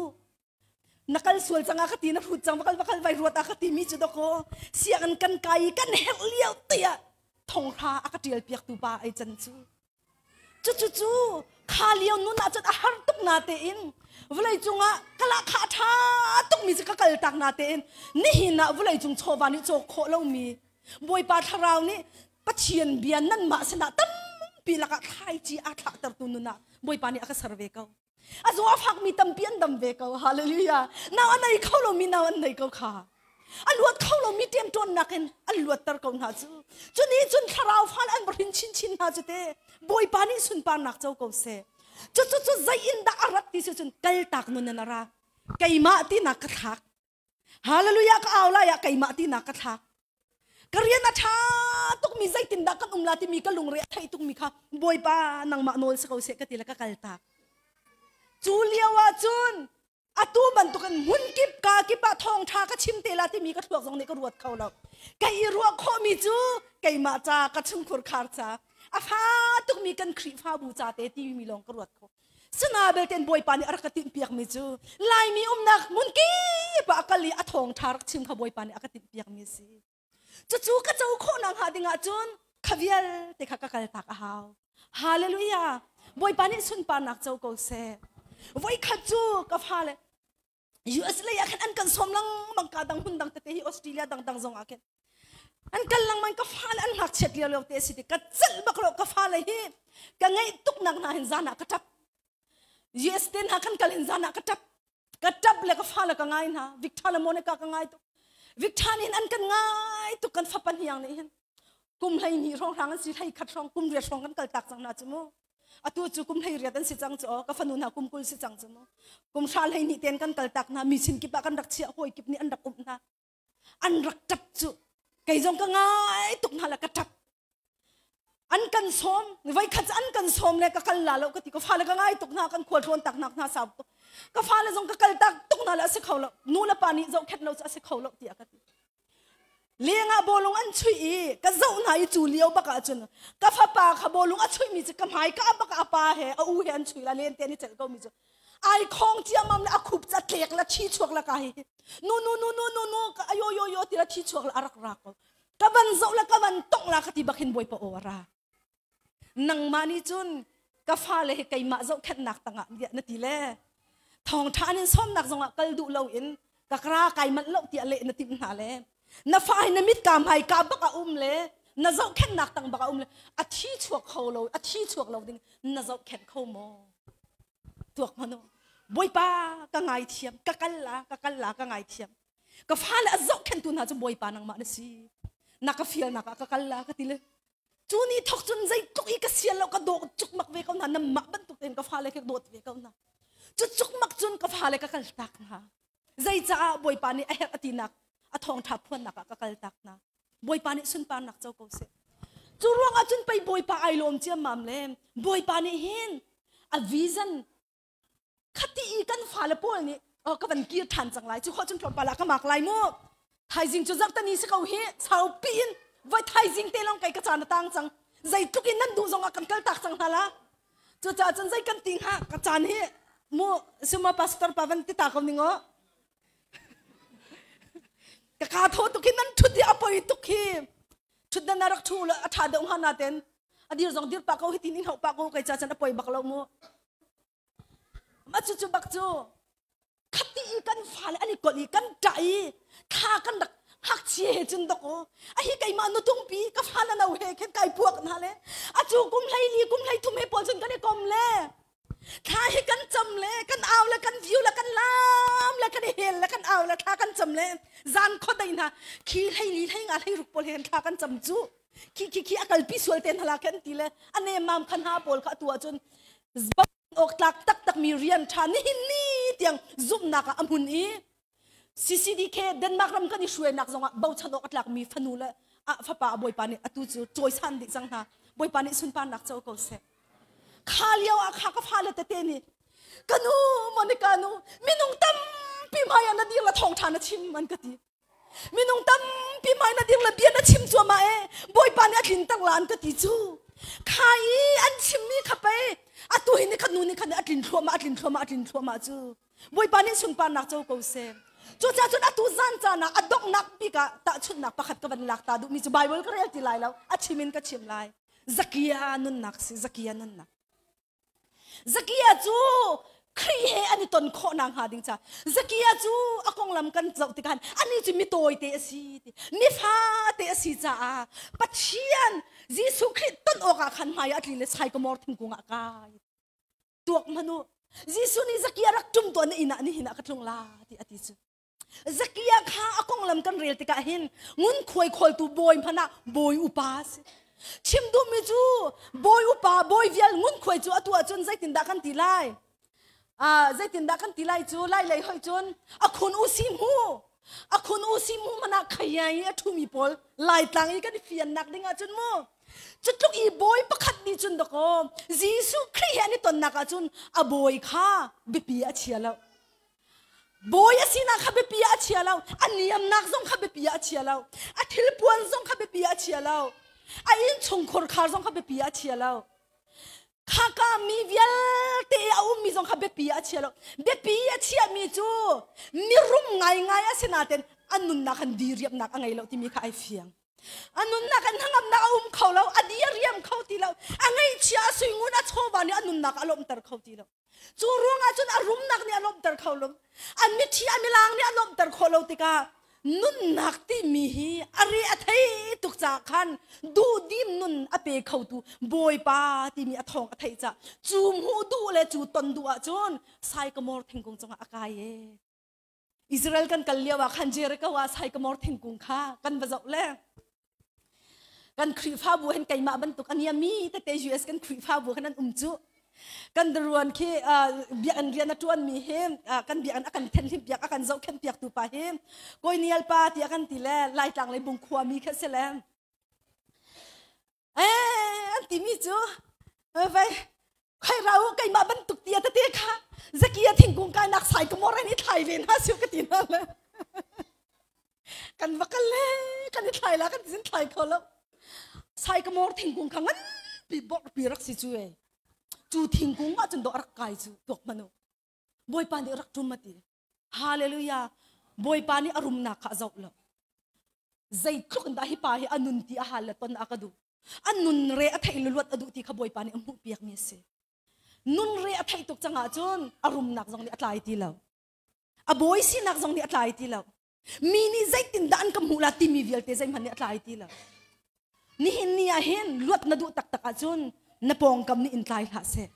S5: na kal sual cang a ka ti na hrut cang vakal vakal vai ruat a ka ti mi cu doko sianginn kan kai kan herh lio tiah thonghra a ka tial piak tu pa ai can cu cu cu cu kha lio nun ah cun a har tuk na te in vawlei cungah kala kha tha tuk mi cu ka kal tak na te in nihin ah vawlei cung chawva nih cawk khawh lo mi Bawipa thlarau nih Pathian bia nan mah sinah tampi lakah thlaici a thlahtertu nun ah Bawipa nih a ka ser ve ko a zaw a fakmi tampi an dam ve ko hallelujah nau a nei kho lomi nau an nei ko kha a luat kho lomi ṭemṭawnnak in an luatter ko hna cu cu nih cun thlarau fal an va hrin chinchin hna cu te Bawipa nih sunparnak co ko seh cu cu cu zei in dah a rat ti si cun kaltak nun in a ra keimah tinak ka thlak Hallelujah ka au lai ah keimah tinak ka thlak. Ka rian a ṭha tukmi zeitindah kan um la timi ka lungre a theih tukmi kha Bawipa nangmah nawl si ko seh ka ti le ka kal tak. Cu lio ah cun atu bantukin hmun kip ka kip ah thawngṭha ka chim te la timi ka thluak zong nih ka ruat kho lo. Ka i ruah khawhmi cu keimah ca ka chungkhur khar ca a fa tukmi kan Khrihfabu ca te timi lawng ka ruat kho. Sina belte Bawipa nih a rak ka tinhpiakmi cu Laimi umnak hmun kip ah a kal i a thawngṭha rak chim kha Bawipa nih a ka tinhpiakmi a si. Cucu ka co khawh nakhnga ding ahcun kha vialte kha ka kaltak a hau. Hallelujah! Bawipa nih sunparnak co ko seh. Voikhat cu ka fale US lei ah khan an kan sawm lengmang ka dang hmun dang tete hi Australia dangdang zong ah khin an kal lengmang ka fale an ngakchiat lio lio te si ti ka celh bak lo ka fale hi ka ngeih tuk nak hna hin zan ah ka tap US te hna kan kal hin zan ah ka tap ka tap le ka fale ka ngai hna Victor le Monica ka ngai tuk Victor nih an kan ngai tuk kan fapa hniang nih hin kum hlei hnih hrawng hrang an si hlei khat hrawng kum riat hrawng kan kal tak cang hna cu mu atu cu kum hlei riat an si cang cu aw ka fanu hna kum 20 si cang cu mu kum hra hlei hnih ten kan kal tak hna mi sin kip ah kan rak chiah hawi kip nih an rak um hna an rak tap cu kei zong ka ngai tuk hna la ka tap an kan sawm voi khat an kan sawm le ka kal la lo ka ti ka fale ka ngai tuk hna kan khual tlawn tak nak hna sau tuk ka fale zong ka kal tak tuk hna le a si kho lo nu le pa nih zohkhet lo cu a si kho lo tiah ka ti. Lengah bawlung an chuih i ka zoh hna i cu lio bak ah cun ka fapa kha bawlung a chuihmi cu ka hmai ka bak a pa he a u he an chuih la len te an i celh ko mi cu ai khong ciamam le a khup ca tlek la thi chuak la ka hi nu nu nu nu nu nu ayo yo yo ti la thi chuak la a rak ra ko ka van zoh la ka van tong la ka ti bak hin bawipa aw a ra nangmah nih cun ka fale hi keimah zohkhenhnak tangah na ti le thawngṭha an in sawmnak zongah kal duh loin ka kra kai manh lo tiah leh na timh hna le na fa hi na mit ka hmai ka bak a um le na zohkhenhnak tang bak a um le a thi chuak kho lo a thi chuak lo ding na zohkhenh kho maw tuak manu bawipa ka ngaithiam ka kal la ka kal la ka ngaithiam ka fale a zohkhenhtu hna cu bawipa nangmah na si na ka fialnak ah ka kal la ka ti le cu ni thok cun zeitluk i ka sial lo ka dawh cukmak ve ko hna namah bantuk tein ka fale ka dawt ve ko hna cu cukmak cun ka fale ka kal tak hna zeicaah bawipa nih a herh a tinak a thawngṭha phuannak ah ka kal tak hna bawipa nih sunparnak co ko seh cu ruangah cun pei bawipa ai lawm ciammam le bawipa nih hin a vision khati i kan fale pawl nih oh ka van kir ṭhan cang lai cu khawh cun tlawmpal ah ka mak lai mu thaizing cu zarhtani si ko hi saupi in voi thaizing te lawng kai ka caan a tang cang zeitluk in nan duh zong ah kan kal tak cang hna la cucaah cun zei kan ti hnga ka caan hi mu suma pastor pa van ti ta ko ning o ka ka tho tuk hi nan thut hi a poi tuk hi thut dan rak thu la a tha deuh hnga na ten a dir zong dir pa ko hi tin in hau pa ko kai cha chan a poi bak lo mu ma cu cu bak cu khati i kan fale an i kolh i kan ṭah i thla kan rak ngakchia he cun dok u a hi keimah nutung pi ka fa na no he khin kai puak hna le a cu kum hlei li kum hlei thum he pawl cun kan i kom le thla hi kan cam le kan au le kan view le kan lam le kan i hel le kan au le thla kan cam le zan khodei hna khi hlei li hlei nga hlei ruk pawl he thla kan cam cu khi khi khi a kalpi sual ten hala khan ti le a nemam khan ha pawl kha tu ahcun awk tlak taktak mi rian tha nihin ni tiang zumhnak ah a hmun i CCDK Denmark ram kan i hruainak zongah bochan awk a tlak mi fanu le fapa a bawipa nih atu cu cawisan dih cang hna bawipa nih sunparnak co ko seh kha lio ah kha ka fale tete nih ka nu Monica nu minung tampi hmai ah na dir la thawngtha na chim an ka ti minung tampi hmai na dir le bia na chim cuahmah e bawipa nih a tlin tak la an ka ti cu kha i an chimmi kha pei atu hi ni khat nu ni khat a tlin thluahmah a tlin thluahmah a tlin thluahmah cu bawipa nih sunparnak co ko seh cucaah cun atu zan caan ah a donghnak bik ah tahchunhnak pakhat ka van lak ta duhmi cu Bible ka rel ti lai lo a chim in ka chim lai Zakia nunnak si Zakia nunnak Zakia cu Khrih he an i ton khawh nak hnga ding ca Zakia cu a konglam kan zoh tikhan ani cu mi tawi te a si ti mi fa te a si caah Pathian Jesuh Khrih ton awk ah khan hmai a tli le saikamor thingkung ah kai tuak hmanu Jesuh nih Zakia rak ṭum tuah na inn ah nihin ah ka tlung la ti a ti cu Zakia kha a konglam kan rel tikah hin ngunkhuai khawltu bawi hmanh ah bawi upa a si. Chim duhmi cu bawi upa bawi vial ngunkhuai cu atu ahcun zeitindah kan ti lai? Zeitindah kan ti lai cu lai lei hoi cun a khun u si mu a khun u si mu hmanh ah khayai i a ṭhumi pawl laitlang i kan i fiannak ding ahcun mu cutluk i bawi pakhat nih cun dakaw Jesuh Khrih he an i tonnak ahcun a bawi kha biapi a chia lo. Bawi a sinak kha biapi ah a chia lo. A niamnak zong kha biapi ah a chia lo. A thilpuan zong kha biapi ah a chia lo. A innchungkhur khar zong kha biapi ah a chia lo. Khaka mi vialte a ummi zong kha biapi ah a chia lo. Biapi a chiahmi cu mirum ngaingai a si nain a nunnak han diriamnak a ngei lo timi kha ai fiang. A nunnak an hnangamnak a um kho lo, a diriam kho ti lo, a ngaihchia a suingun a chawva nih a nunnak a lawmhter kho ti lo. Cu ruangah cun a rumnak nih a lawmhter kho lo. An mithi a milang nih a lawmhter khawh lo tikah nunnak timi hi a re a thei tuk caah khan duhdim nun a pe khotu Bawipa timi a thawng a theih caah cu hmuh duh le cu ton duh ahcun saikamor thingkung cungah a kai e. Israel kan kal lio ah khan Jericho ah saikamor thingkung kha kan va zoh le kan Khrihfabu hin keimah bantuk a niami tete US kan Khrihfabu khan an um cu kan ruan khi biakinn rian a ṭuanmi hi kan biakinn a kan thenhlim piak a kan zohkhenh piak tu pa hi Koinial pa tiah kan ti le Laitlang le Bungkhua mi kha si le eh an timi cu vai khai rau keimah bantuk tia tete kha zakia thingkung kai nak sai ka moran i thlai ve na siu ka ti na le Kan va kal le kan i thlai la kan zin thlai kho lo. Saikamor thingkung kha ngan pi bor pi rak si cu e. Cu thingkung ah cun do rak kai cu tuak manu. Bawipa nih rak tum ati. Hallelujah. Bawipa nih a rumnak kha a zoh lo. Zeitluk in dah hi pa hi a nun ti a hal le ton a ka duh. A nun re a theih le luat a duh ti kha Bawipa nih a hmuh piak mi a si. Nun re a theih tuk cang ahcun a rumnak zong nih a tlai ti lo. A bawi sinak zong nih a tlai ti lo. Mi nih zeitindah an ka hmuh la timi vialte zeihmanh nih a tlai ti lo. Nihin ni ah hin luat na duh taktak ahcun na pawngkam nih in tlai hlah seh.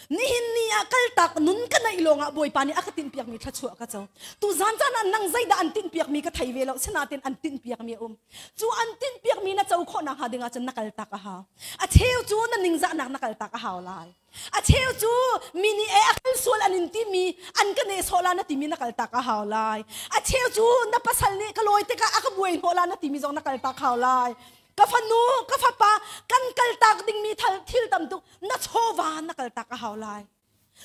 S5: Nihin ni ah kaltak nun ka neih lawngah Bawipa nih a ka tinhpiakmi thluachuah ka co. Tu zan caan ah nang zeidah an tinhpiakmi ka thei ve lo, sinain an tinhpiakmi a um. Cu an tinhpiakmi na co khawh nakhnga dingah cun na kaltak a hau. A cheu cu na ningzahnak na kaltak a hau lai. A cheu cu mi nih e a kal sual an in timi an ka nehsawh la na timi na kaltak a hau lai. A cheu cu na pasal nih ka lawi tikah a ka buai hnawh la na timi zong na kaltak hau lai. Ka fanu, ka fapa, kan kaltak dingmi thil tam tuk na chawva na kaltak a hau lai.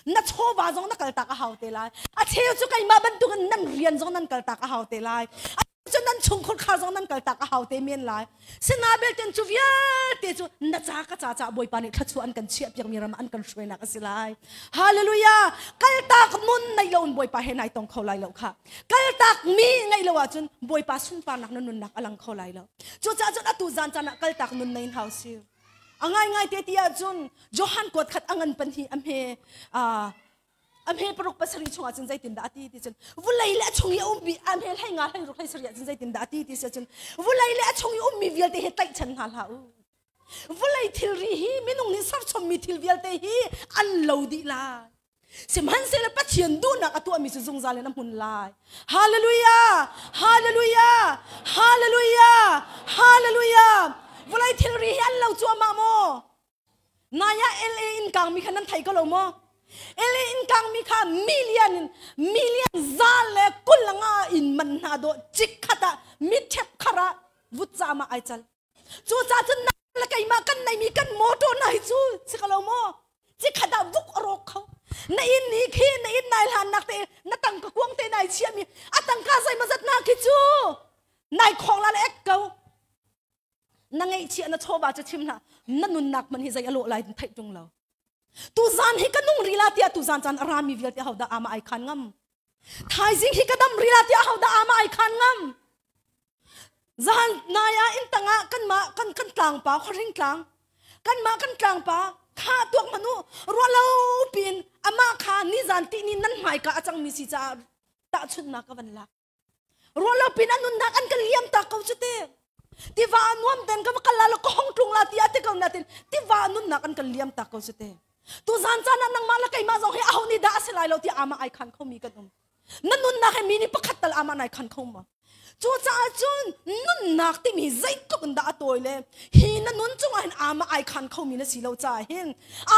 S5: Na chawva zong na kaltak a hau te lai. A cheu cu keimah bantukin nan rian zong nan kaltak a hau te lai. Cu nan chungkhur khar zong nan kaltak a hau te men lai. Sinabelte cu vialte cu na ca ka ca ca Bawipa nih thluachuah an kan chiah piak mi ram an kan hruainak a si lai. Hallelujah! Kaltak nun nei lo in Bawipa he nai tong kho lai lo kha. Kaltak mi ngeih lo ahcun Bawipa sunparnak na nunnak a lang kho lai lo. Cucaah cun atu zan caan ah kaltak nun nei hau si. A ngaingai te ti ahcun Johan kuat khat a ngan pan hi a hme a hme paruk pasarih chungah cun zeitindah a ti ti cun vulei le a chung i a ummi a hme hlei nga hlei ruk hlei sarih ah cun zeitindah a ti ti si cun vulei le a chung i ummi vialte hi tlaihchan hna hlah u. Vulei thilri hi minung nih serchommi thil vialte hi an lo dih lai. Sihmanhsehlaw Pathian duhnak a tuahmi cu zungzal in a hmun lai. Hallelujah! Hallelujah! Hallelujah! Hallelujah! Vulei thilri hi an lo cuahmah maw? Naya LA in kangmi kha nan thei ko lo maw? LA in kangmi kha million in million za le kul nga in man hna dawh chikkhat ah mitthep khar ah vutcam ah ai cal. Cucaah cun na le keimah kan neimi kan motor na hi cu si ko lo maw? Chikkhat ah vuk a rawk kho. Na inn ni khi na inn nai hlan nak te na tangka kuang te nai chiahmi a tangka zeimawzat na khi cu nai khong la le ek ko. Na ngeihchiah na chawva cu chim hlah na nunnak man hi zei a lawh lai theih tung lo. Tu zan hi ka nung rila tiah tu zan caan a rami vialte ho dah ama ai khan ngam. Thaizing hi ka dam rila tiah ho dah ama ai khan ngam. Zan nai ah in tangah kan mah kan kan tlang pa khuaring tlang kan mah kan tlang pa kha tuak manu rualo pin ama kha ni zan ti ni nan hmai ka achang mi si caah tahchunnak ka van lak. Ruahlo pin an nunnak an kan liam tak ko cu te. Tiva nuam ten ka va kal la lo ka hong tlung la ti a ti ko natin tiva nunnak an kan liam tak ko cu te. Tu zan caan ah nangmah le keimah zong hi aho nih dah a si lai lo ti ama ai khan kho mi kan um. Na nunnak he mi nih pakhat tal ama nai khan kho ma. Cucaah cun nunnak timi zeitluk in dah a tawi le hi na nun cungah hin ama ai khan kho mi na si lo caah hin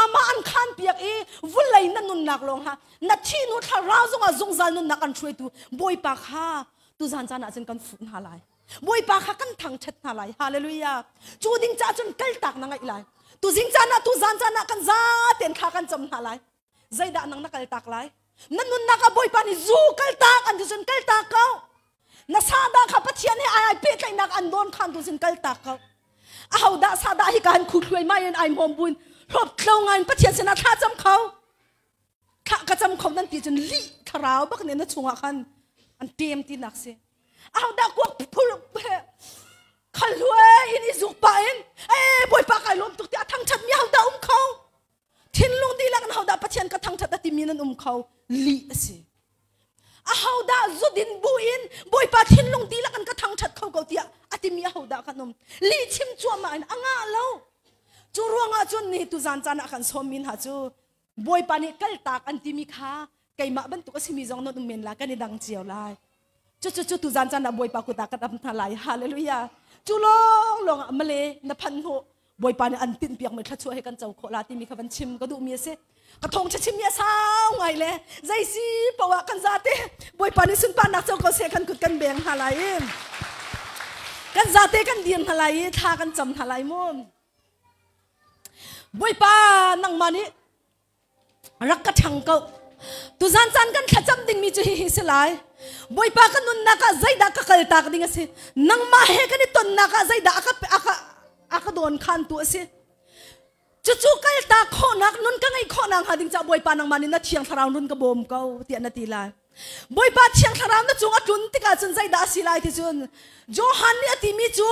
S5: ama an khan piak i vulei na nunnak lawng ha na thi nu thlarau zongah zungzal nunnak an hruaitu Bawipa kha tuzan caan ah cun kan fuh hna lai. Bawipa kha kan thangṭhat hna lai. Hallelujah. Cu ding caah cun kaltak na ngaih lai. Tuzing caan ah tuzan caan ah kan zaten thla kan cam hna lai. Zeidah nang na kaltak lai? Na nunnak ah Bawipa nih zu kaltak an ti cun kaltak ko. Na sadah kha Pathian he ai ai pehtlaihnak an dawn khan tu cun kaltak ko. Ahodah sadah hi ka han khu thluai mai in ai hmawm buin hlawp tlo ngai in Pathian sinah thla cam kho. Thla ka cam kho nan ti cun lih thlarau bak nih na chungah khan an tem ti nak si. Ahodah kuak phul khal hlue in i zuk pa in e Bawipa kai lawm tuk tiah thangṭhat mi ahodah um kho? Thinlung dihlak in ahodah Pathian ka thangṭhat a timi nan um kho? Lih a si. Ahodah zudin bu in Bawipa thinlung dihlak in ka thangṭhat kho ko tiah a timi ahodah kan um? Lih chim cuahmah in a ngah lo. Cu ruangah cun ni tuzan caan ah kan sawmmi hna cu Bawipa nih kaltak an timi kha keimah bantuk a simi zong nan um men la kan i dang cio lai. Cucu cu tuzan caan ah Bawipa kut ah kan ap hna lai. Hallelujah. Cu lawng lawng ah male na phan hnu Bawipa nih an tinh piak mi thluachuah he kan co khawh la timi kha van chim ka duhmi a si. Ka thong chim mi a sau ngai le zei si poah kan zate Bawipa nih sunparnak co ko seh kan kut kan beng hna lai i kan zate kan dir hna lai i thla kan cam hna lai mu. Bawipa nangmah nih rak ka ṭhang ko. Tuzan caan kan thlacam dingmi cu hihi si lai. Bawipa ka nunnak ah zeidah ka kal tak ding a si? Nangmah he kan i tonnak ah zeidah a ka a ka a ka dawn khan tu a si? Cucu kaltak khawhnak nun ka ngeih khawhnak hnga ding caah Bawipa nangmah nih na Thiang Thlarau nun ka bawm ko tiah na ti lai. Bawipa Thiang Thlarau na cung a tlun tikah cun zeidah a si lai ti cun Johan nih a timi cu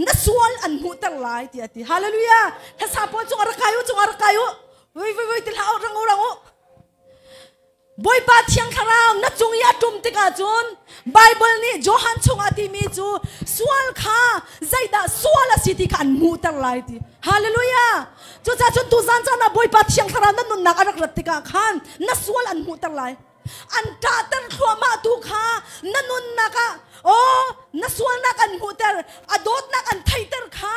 S5: na sual an hmuhter lai tiah a ti. Hallelujah! Hlasa pawl cungah rak kai u, cungah rak kai u. Vui vui vui ti hlah u, rang u, rang u. Bawipa Thiang Thlarau na cung i a ṭum tikah cun Baibal nih Johan chungah timi cu sual kha zeidah sual a si ti kha an hmuhter lai ti. Hallelujah! Cucaah cun tuzan caan ah Bawipa Thiang Thlarau na nunnak a rak rat tikah khan na sual an hmuhter lai. An ṭahter thluahmah tu kha na nunnak ah aw na sualnak an hmuhter, a dawtnak an theihter kha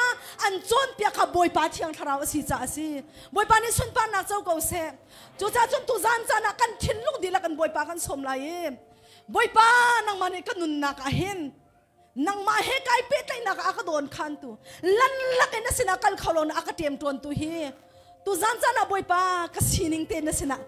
S5: an cawnpiak kha Bawipa Thiang Thlarau a si caah a si. Bawipa nih sunparnak co ko seh. Cucaah cun tuzan caan ah kan thinlung dihlak in Bawipa kan sawm lai i Bawipa nangmah nih ka nunnak ah hin nangmah he kai pehtlaihnak ah a ka dawn khantu lan lak in na sinah kal kho lo na a ka ṭem ṭawntu hi tuzan caan ah Bawipa ka sining te na sinah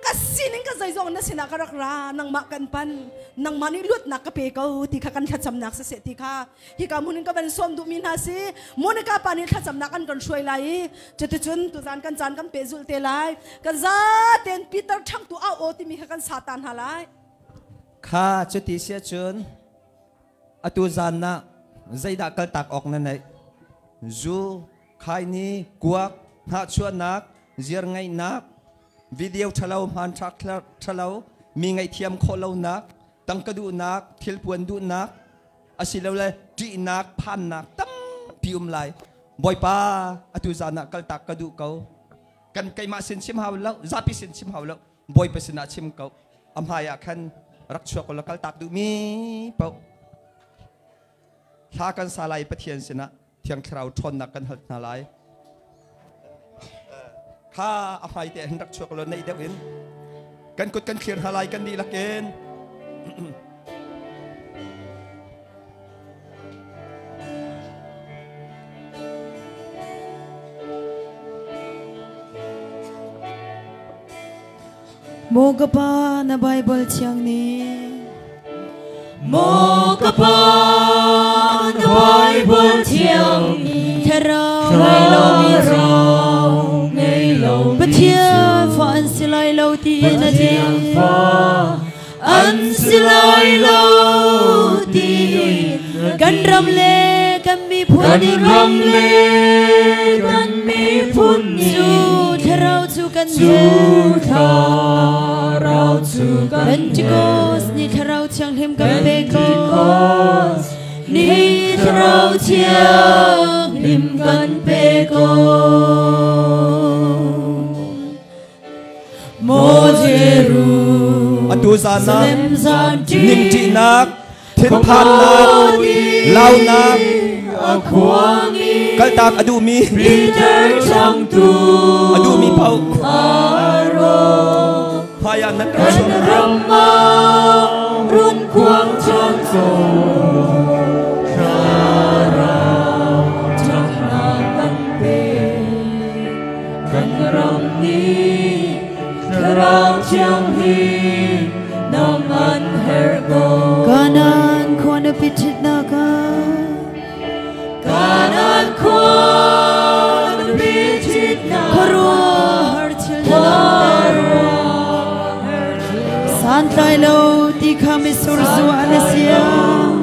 S5: ka sining ka zeizong na sinah ka rak ra nangmah kan pan nangmah nih luatnak ka pe ko ti kha kan thlacamnak siseh ti kha hika hmun in ka van sawm duhmi hna si Monica pa nih thlacamnak an kan hruai lai i cuticun tuzan kan caan kan pehzulh te lai kan zaten Peter ṭhangtu au aw timi kha kan sa ta hna lai.
S6: Kha cuti si ahcun atu zan ah zeidah kaltak awk na neih? Zu, khaini, kuak, hnahchuahnak, ziar ngaihnak, video ṭhalo, hmanthlak ṭhalo, mi ngaihthiam khawh lonak, tangka duhnak, thilpuan duhnak, asilole ṭihnak phannak tampi um lai. Bawipa, atu zan ah kaltak ka duh ko. Kan keimah sin chim hau lo, zapi sin chim hau lo, Bawipa sinah chim ko. A hmai ah khan rak chuak law kaltak duhmi paoh hla kan sa lai. Pathian sinah Thiang Thlarau ṭhawnnak kan hal hna lai. Kha a hmai te hin rak chuak law neih deuh in kan kut kan thlir hna lai kan dihlak in.
S1: Maw ka pa na Bible thiang nih
S2: Maw ka pa na Bible thiang nih
S1: Thlarau ngei lomi
S2: ngei lo
S1: Pathian fa an si lai lo ti na ti.
S2: An si lai lo tiin
S1: kan ram le kan miphun
S2: kan ram le kan miphun
S1: cu thlarau cu kan
S2: cu thlarau cu kan
S1: Pentecost ni Thlarau Thianghlim kan pe ko ni Thlarau Thianghlim kan pe ko.
S6: Atu zan ah ningṭihnak, thinphannak, launak, kaltak a duhmi, a duhmi paoh hmai ah nan rak chuak.
S2: Run khuang cang ko kan ram nih Thlarau Thianghlim nang an herh ko.
S1: Kanan khua na piṭhitnak ah
S2: Kanan khua na piṭhitnak
S1: khuaruahhar thil na langhter. Santlai lo ti kha mitsur zu an a siam.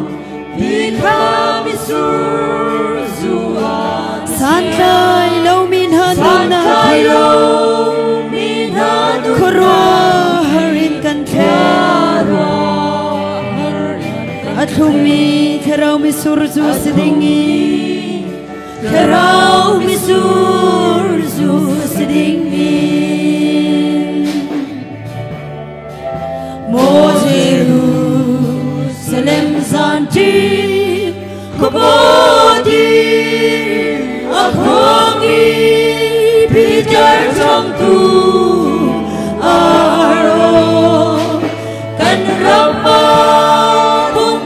S2: Ti kha mitsur zu an
S1: Santlai lomi hna nunnak
S2: Santlai lomi hna nunnak
S1: khuaruahhar in kan thlen. A thlummi thlarau mitsur zu si ding i
S2: Thlarau mitsur zu si ding i
S1: Maw Jerusalem zanṭi
S2: khuapawti a khuang i Peter changtu aro kan ram ah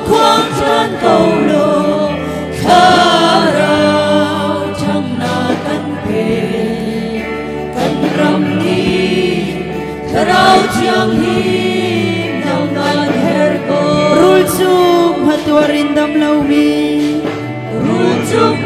S2: khuang chan ko law thlarau ṭhangnak kan pe kan ram nih Thlarau Thianghlim nang an herh ko.
S1: Tuarin dam lomi
S2: Rul cung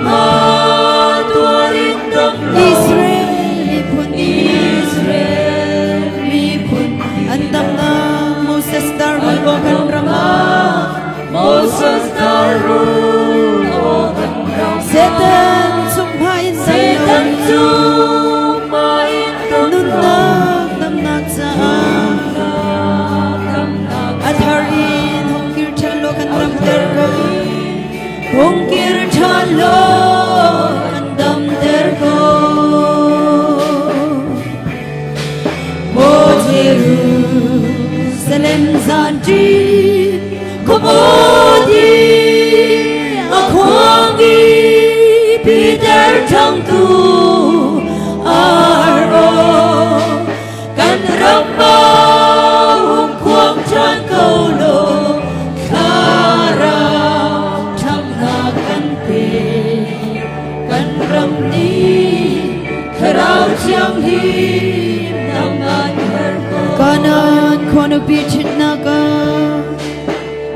S2: tuarin dam lo
S1: Israel miphun
S2: Israel miphun
S1: An damnak Moses darul o kan ramah
S2: Moses darul o kan ramah
S1: Satan sumhain dam
S2: Satan sumhain dam lo
S1: Nunnak damnak caah A thar in hung kir ṭhan law kan damter ko Hung kir ṭhan law kan damter ko Maw Jerusalem zanṭi khuamawdi a khuang i Peter ṭhangtu ar-aw kan ram ah hung khuang ṭhan ko law thlarau ṭhangnak kan pe kan ram nih thlarau thianghlim nangmah her ko Kanan khua nupi ṭhitnak ah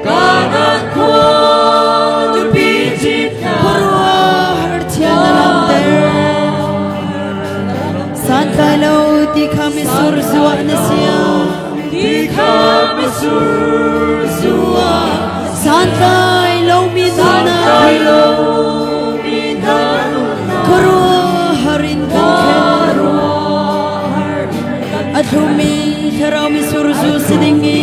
S2: Kanan khua nupi ṭhitnak
S1: Khuaruahhar thial na langhter Santlai lo ti kha mitsur zuah na siang
S2: Ti kha mitsur zuah
S1: Santlai lomi nunnak
S2: Santlai lomi nunnak
S1: Khuaruahhar in kan khen A thlumi thlarau mitsur zu si ding in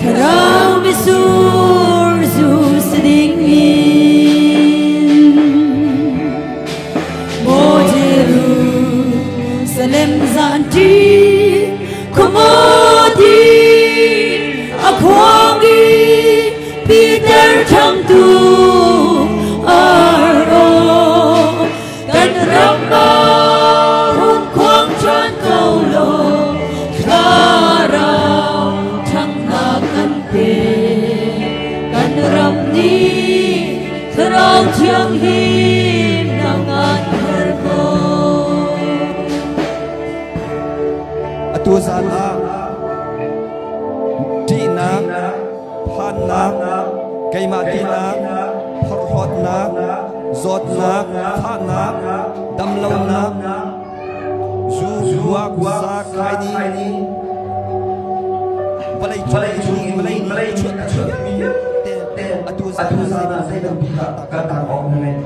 S1: Thlarau mitsur zu si ding in Maw Jerusalem zanṭi khuamawdi a khuang i Peter ṭhangtu ar-aw
S2: kan ram ah hung khuang ṭhan ko law thlarau ṭhangnak kan pe kan ram nih thlarau thianghlim nangmah her ko
S6: Atu zan ah ṭihnak, phannak, keimah tinak, phorhlawtnak, zawtnak, fahnak, damlonak, zu, kuak, sa, khaini, vawlei cung i vawlei nih a chuahmi vialte atu zan ah zeibantuk dah kaltak awk na ngeih?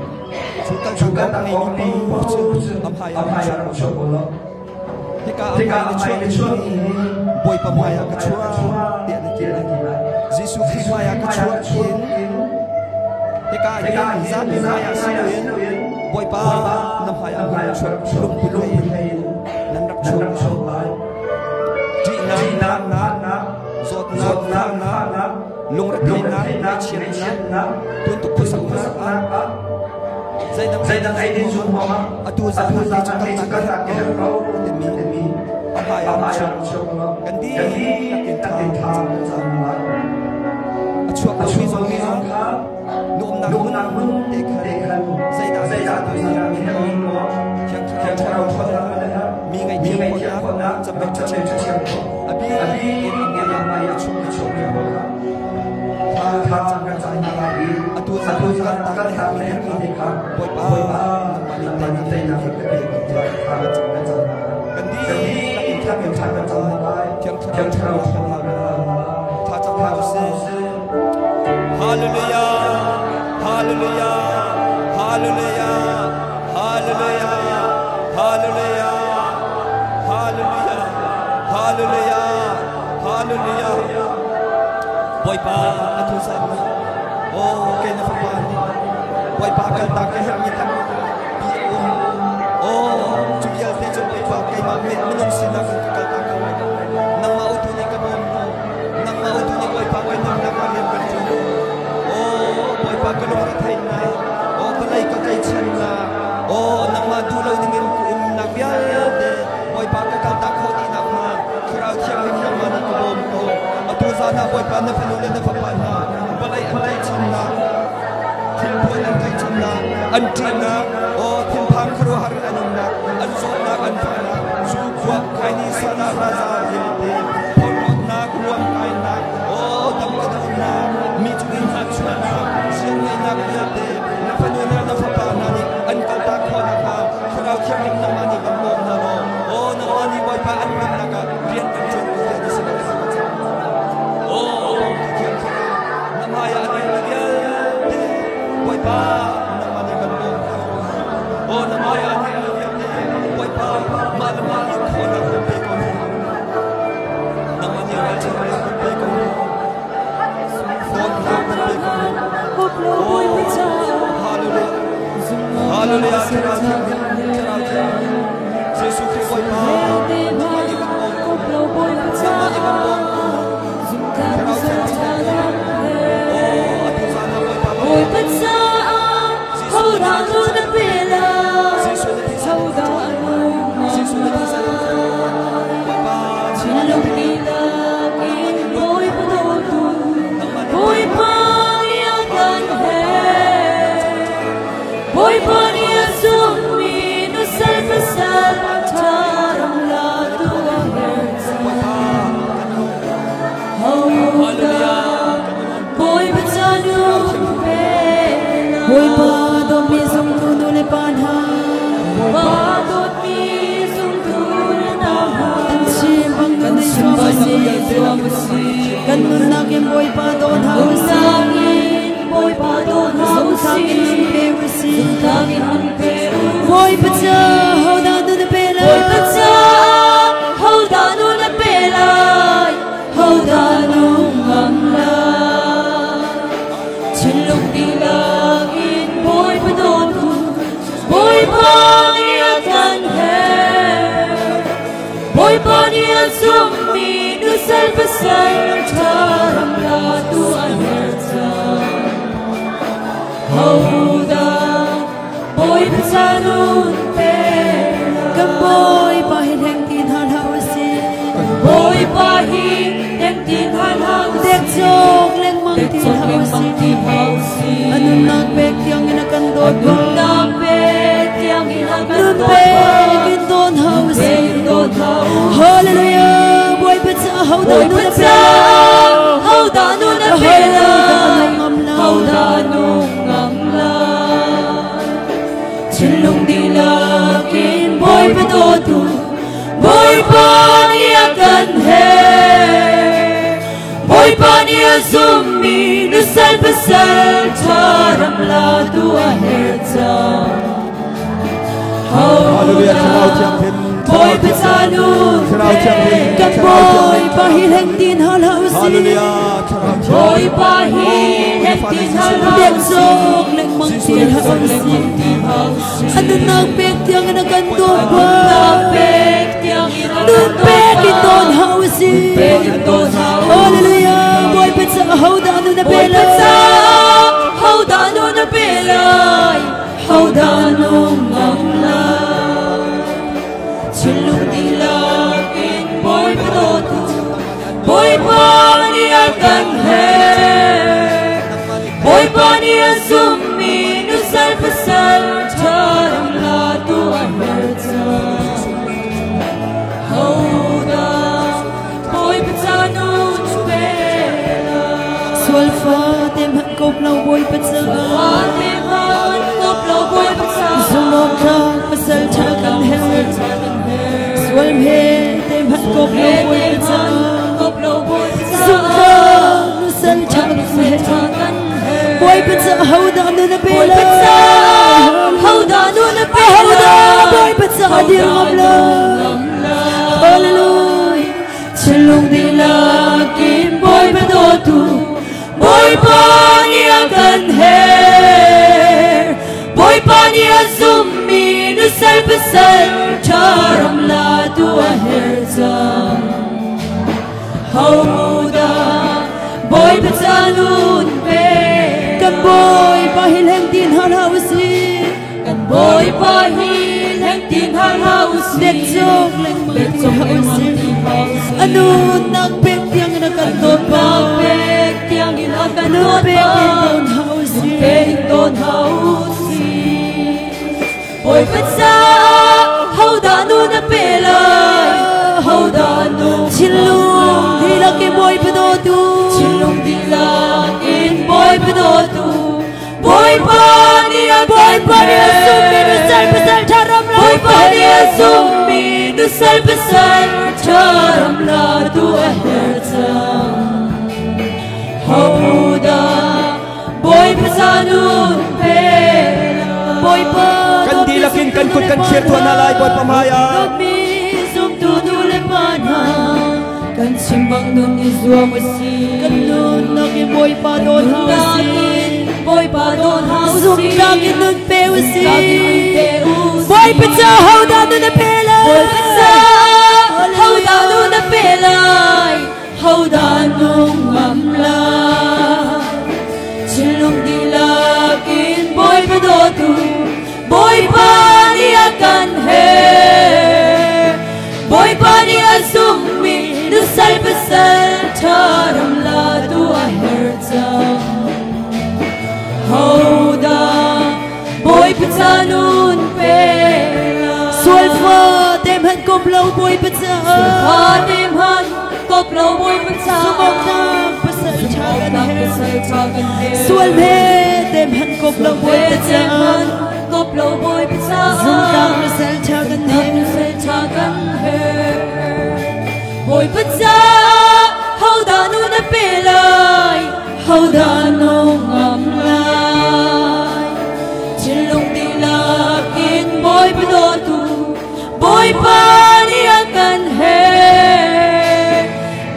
S6: Cu kaltak awk ngeimi paoh cu a hmai ah rak chuak u law Hika a hmai na chuahmi hi Bawipa hmai ah ka chuak tiah na ti lai. Jesuh Khrih hmai ah ka chuak tiin hika hin zapi hmai ah si loin Bawipa na hmai ah ka chuak lungput in nan rak chuak lai. Ṭihnak, phannak, zawtnak, fahnak, lungretheihnak, ngaihchiatnak, tuntuk khuasaknak ah zeidang ei ding zun huam atu zan ah ti cu kaltak ka herh ko timi a hmai ah chuak kan dihlak in tha kan cam a chuak lomi zong kha nuamnak hmun te khan zeidah zeidah mi thiang thlarau ṭhawnnak mi ngaihthiam khawhnak camei ṭhathiam a bi in a hmai ah chuak tha kan cam atu zan kaltak na herhmi te kha Bawipa nangmah nih teinak kan pek tiah thla kan cam kan dihlak in thla kan cam thiang thlarau thla cam hna usih. Hallelujah, hallelujah, hallelujah, hallelujah, hallelujah, hallelujah, hallelujah, hallelujah. Bawipa atu zan oh kei na fapa nih Bawipa kaltak ka herhmi tampi a um. Oh, cu vialte cu Bawipa keimah minung sinak in ka kaltak ko. Nangmah utu nih ka bawm ko. Nangmah utu nih Bawipa ka nunnak ah rian kan ṭuan. Oh, Bawipa ka lungretheihnak, oh, vawlei ka tlaihchannak, oh, nangmah duh lo dingin ka umnak vialte Bawipa ka kaltak khawh dih nakhnga Thlarau Thianghlim nangmah nih ka bawm ko. Atu zan ah Bawipa na fanu le na fapa hna vawlei an tlaihchannak, thilpuan an tlaihchannak, an ṭihnak, aw thinphang khuaruahhar in an umnak, an zawtnak, an fahnak, zu kuak, khaini, sana, raza vialte, phorhlawtnak, ruamkainak, aw dam ka duhnak, mi cung in Thlarau Thianghlim, Thlarau Thianghlim, Jesuh Khrih Bawipa, nangmah nih kan bawm ko, nangmah nih kan bawm ko, Thlarau Thianghlim kan bawm. Oh, atu zan ah Bawipa
S2: Bawipa caah hodah nun a pe lai?
S6: Jesuh na thisen in kan
S2: Hodah nung
S6: Jesuh na thisen in kan Bawipa,
S2: Thinlung dihlak in Bawipa dawtu, Bawipa nih a kan herh. Bawipa nih a zummi nusal pasal ṭha ram latu a herh cang. Hodah Bawipa ca nun pe lai?
S1: Bawipa dawtmi zumtu nu le pa hna,
S2: Bawipa dawtmi zumtu na nau hna.
S1: Kan chim bang nun i zuam u sih. Kan nunnak in Bawipa daw hna u sih.
S2: Nunnak in Bawipa daw hna u
S1: Zumhnak in nun
S2: sih.
S1: pe u sih.
S2: Zumhnak in nun pe u
S1: Bawipa ca hodah nun a pe lai?
S2: Bawipa caah hodah nun a pe lai? Hodah nung ngam lai? Thinlung dihlak in Bawipa dawtu, Bawipa nih a kan herh. Bawipa nih a zummi nusal pasal ṭha ram latu a herh cang. Hodah Bawipa ca nun pe lai?
S1: Kan Bawipa hi hleng ti hna hlah u sih.
S2: Bawipa hi hleng ti hna hlah u
S1: Dek
S2: sih.
S1: cawk lengmang
S2: Dek
S1: ti
S2: cawk
S1: hlah u
S2: lengmang
S1: sih.
S2: ti hlah u sih.
S1: A nunnak pek tiang in a kan dawt
S2: A nunnak pek tiang in a kan
S1: Nun
S2: dawt
S1: pek in daw hna u
S2: Nun
S1: sih.
S2: pek in daw hna u sih.
S1: Hallelujah. Bawipa caah hodah nun
S2: Bawipa
S1: a pe
S2: caah
S1: lai?
S2: hodah nun a pe
S1: Hodah
S2: lai?
S1: nung ngam lai?
S2: Hodah nung ngam lai? Thinlung dihlak in Bawipa dawtu, Bawipa nih a kan herh. Bawipa nih a zummi nusal pasal ṭha ram latu a herh cang.
S6: Hallelujah, Thlarau
S2: Hodah
S6: Thianghlim,
S2: Bawipa ca nun
S6: Thlarau Thianghlim,
S2: pe
S1: Kan Bawipa hi hleng ti hna hlah u sih.
S6: Hallelujah, Thlarau Thianghlim.
S2: Bawipa hi hleng ti hna hlah
S1: Dek
S2: u sih.
S1: cawk lengmang ti hlah u sih.
S2: sih.
S1: A nunnak pek tiang in a kan dawt
S2: Nunnak
S1: pa.
S2: pek tiang in a
S1: Nun
S2: kan
S1: pek in
S2: dawt
S1: daw hna u sih.
S2: pek in daw hna u sih.
S1: Hallelujah. Bawipa caah hodah nun a pe
S2: Bawipa
S1: lai?
S2: caah hodah nun a pe lai? Hodah nung ngam lai? Thinlung dihlak in Bawipa dawtu, Bawipa nih a kan herh. Bawipa nih a zummi nusal pasal ṭha ram latu a herh cang. Hodah Bawipa ca nun pe lai?
S1: Sual fate hmanh kop lo Bawipa caah.
S2: Fate hmanh kop lo Bawipa caah.
S1: Zumhawktlak pasal ṭha kan herh. Sual hme te hmanh kop lo Bawipa caah.
S2: Kop lo Bawipa caah.
S1: Zumhtlak nusal ṭha kan herh. Bawipa caah hodah nun a pe
S2: Bawipa
S1: lai?
S2: caah hodah nun a pe
S1: Hodah
S2: lai?
S1: Bawipa caah dir ngam lai? Hallelujah.
S2: Thinlung dihlak in Bawipa dawtu, Bawipa nih a kan herh. Bawipa nih a zummi nusal pasal ṭha ram latu a herh cang. Hodah Bawipa ca nun pe
S1: Kan Bawipa hi hleng ti hna hlah u sih.
S2: Kan Bawipa hi hleng ti hna hlah u sih.
S1: Dek cawk lengmang
S2: Dek
S1: ti
S2: cawk
S1: hlah u
S2: lengmang
S1: sih.
S2: ti hlah u sih.
S1: A nunnak pek tiang in a kan dawt pa.
S2: Nunnak pek tiang in a kan
S1: Nun
S2: dawt
S1: pek in
S2: pa.
S1: daw hna u sih.
S2: Pek in daw hna u sih. Bawipa caah hodah nun a pe lai? Hodah nung
S1: Thinlung dihlak in Bawipa dawtu.
S2: Thinlung dihlak in Bawipa dawtu, Bawipa nih a kan
S1: Bawipa nih a zummi nusal pasal ṭha ram latu
S2: Bawipa nih a zummi nusal pasal ṭha ram latu a herh cang. Hodah Bawipa ca nun pe lai?
S1: Bawipa
S6: Kan dihlak in kan kut kan thlir tuah hna lai, Bawipa hmaiah.
S1: Dawtmi zumtu nu le pa hna,
S2: Kan chim bang nun i zuam u sih.
S1: Kan nunnak in Bawipa daw hna u
S2: Nunnak
S1: sih.
S2: in Bawipa daw hna u sih.
S1: Zumtlak in nun pe usih. Bawipa ca hodah nun a pe lai?
S2: Bawipa ca hodah nun a pe lai? Hodah nung ngam lai? Thinlung dihlak in Bawipa dawtu, Bawipa nih a kan herh. Bawipa nih a zummi nusal pasal ṭha ram latu a herh cang. Hodah Bawipa ca nun pe lai?
S1: Sualfa te hmanh kop lo Bawipa ca.
S2: Sualfa te hmanh kop lo Bawipa ca.
S1: Sumawknak pasal ṭha kan herh. Sual he te hmanh kop lo Bawipa ca.
S2: Kop lo Bawipa ca.
S1: Zumtlak pasal ṭha kan herh.
S2: Ṭha kan herh. Bawipa ca hodah nun a pe lai? Hodah nung ngam lai? Thinlung dihlak in Bawipa dawtu, Bawipa nih a kan herh.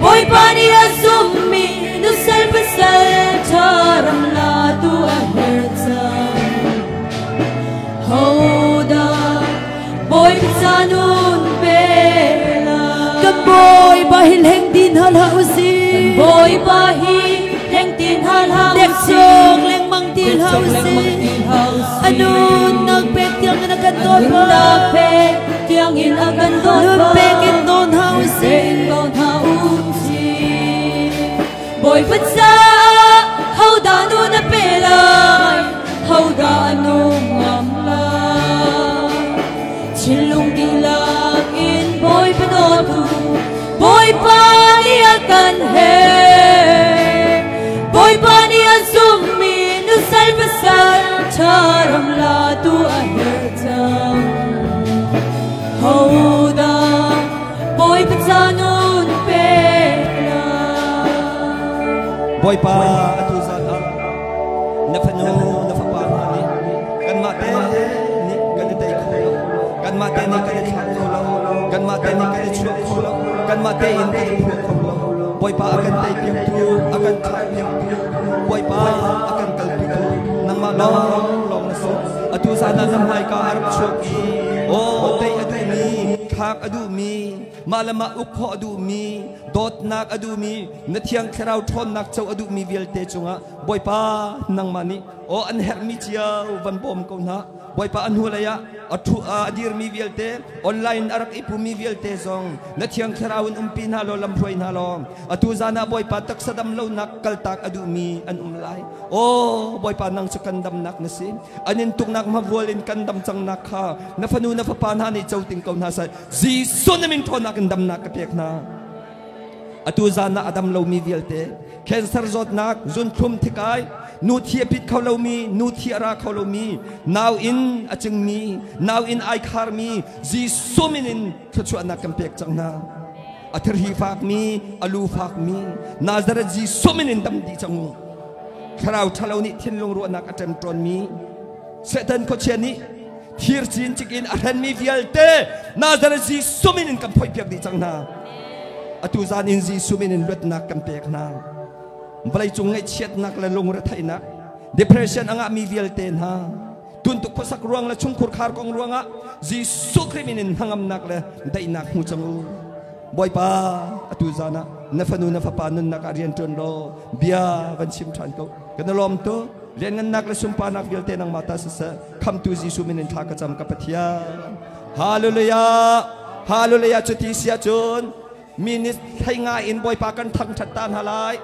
S2: Bawipa nih a zummi nusal pasal ṭha ram latu a herh cang. Hodah Bawipa ca nun pe lai?
S1: Kan Bawipa hi hleng tin hal hlah usih.
S2: Kan Bawipa hi hleng tin hal hlah usih.
S1: Deksawk lengmang ti hlah usih. A nunnak pek tiang in a kan dawt
S2: ba. Nunnak pek tiang in a kan dawt ba.
S1: Nun pek in dawn hlah usih.
S2: Dawn hlah usih. Bawipa ca hodah nun a pe lai? Hodah a nung ngam lai? Thinlung dihlak in Bawipa dawtu, Bawipa nih a kan herh. Bawipa nih a zummi nusal pasal ṭha ram latu a herh cang. Hodah Bawipa ca nun pe lai?
S6: Bawipa atu zan ah na fanu na fapa hna nih kanmah te nih kan i tei kho lo, kanmah te nih kan i thlak kho lo, kanmah te nih kan i chuah kho lo, kanmah tein kan i phuah kho lo. Bawipa a kan tei piaktu, a kan thlak piaktu, Bawipa a kan kalpitu nangmah lawng lawng na si. Atu zan ah na hmaika a rak chuak i aw tei a duhmi, thlak a duhmi, mah le mah uk khawh a duhmi, dawtnak a duhmi, na Thiang Thlarau ṭhawnnak co a duhmi vialte cungah Bawipa nangmah nih aw an herhmi cio van bawm ko hna. Bawipa a hnulei ah a ṭhu a dirmi vialte, online a rak i pumi vialte zong na Thiang Thlarau in umpi hna law lamhruai hna law atu zan ah Bawipa taksa dam lonak kaltak a duhmi an um lai. Aw Bawipa nang cu kan damnak na si. An in tuknak hmavual in kan dam cangnak kha na fanu na fapa hna nih co ting ko hna seh. Jesuh na min ṭhawnnak in damnak ka pek hna. Atu zan ah a dam lomi vialte, cancer zawtnak, zunthlum thikai, nu thi a pit kho lomi, nu thi a ra kho lomi, nau in a cingmi, nau in ai kharmi, Jesuh min in thluachuahnak kan pek cang hna. A thirhi fakmi, a lu fakmi, Nazareth Jesuh min in dam dih cang u. Thlarau ṭhalo nih thinlung ruahnak a ṭemṭawnmi, Satan khuachia nih thir cin cik in a hrenmi vialte Nazareth Jesuh min in kan phoihpiak dih cang hna. Atu zan in Jesuh min in luatnak kan pek hna. Vawleicung ngaihchiatnak le lungretheihnak, depression a ngahmi vialte hna, tuntuk khuasak ruang le chungkhur khar kong ruangah Jesuh Khrih min in hnangamnak le daihnak hmu cang u. Bawipa, atu zan ah na fanu na fapa nunnak ah rian ṭuan law bia van chim ṭhan ko. Kan i lawm tuk. Lianngannak le sunparnak vialte nangmah ta siseh. Khamtu Jesuh min in thla ka cam ka Pathian. Hallelujah. Hallelujah. Cuti si ahcun minute hlei nga in Bawipa kan thangṭhat ta hna lai.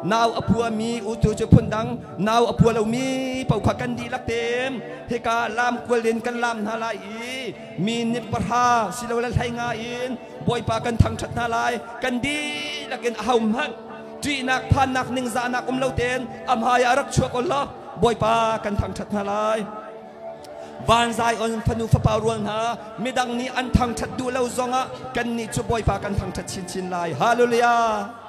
S6: Nau a puami utu cu phundang, nau a pua lomi paoh kha kan dihlak tein hika lam kual in kan lam hna lai i minute 10 silole 15 in Bawipa kan thangṭhat hna lai. Kan dihlak in ahohmanh ṭihnak phannak ningzahnak um lo tein a hmai ah rak chuak ul law Bawipa kan thangṭhat hna lai. Van Zion fanu fapa rual hna, midang nih an thangṭhat duh lo zongah kannih cu Bawipa kan thangṭhat chinchin lai. Hallelujah.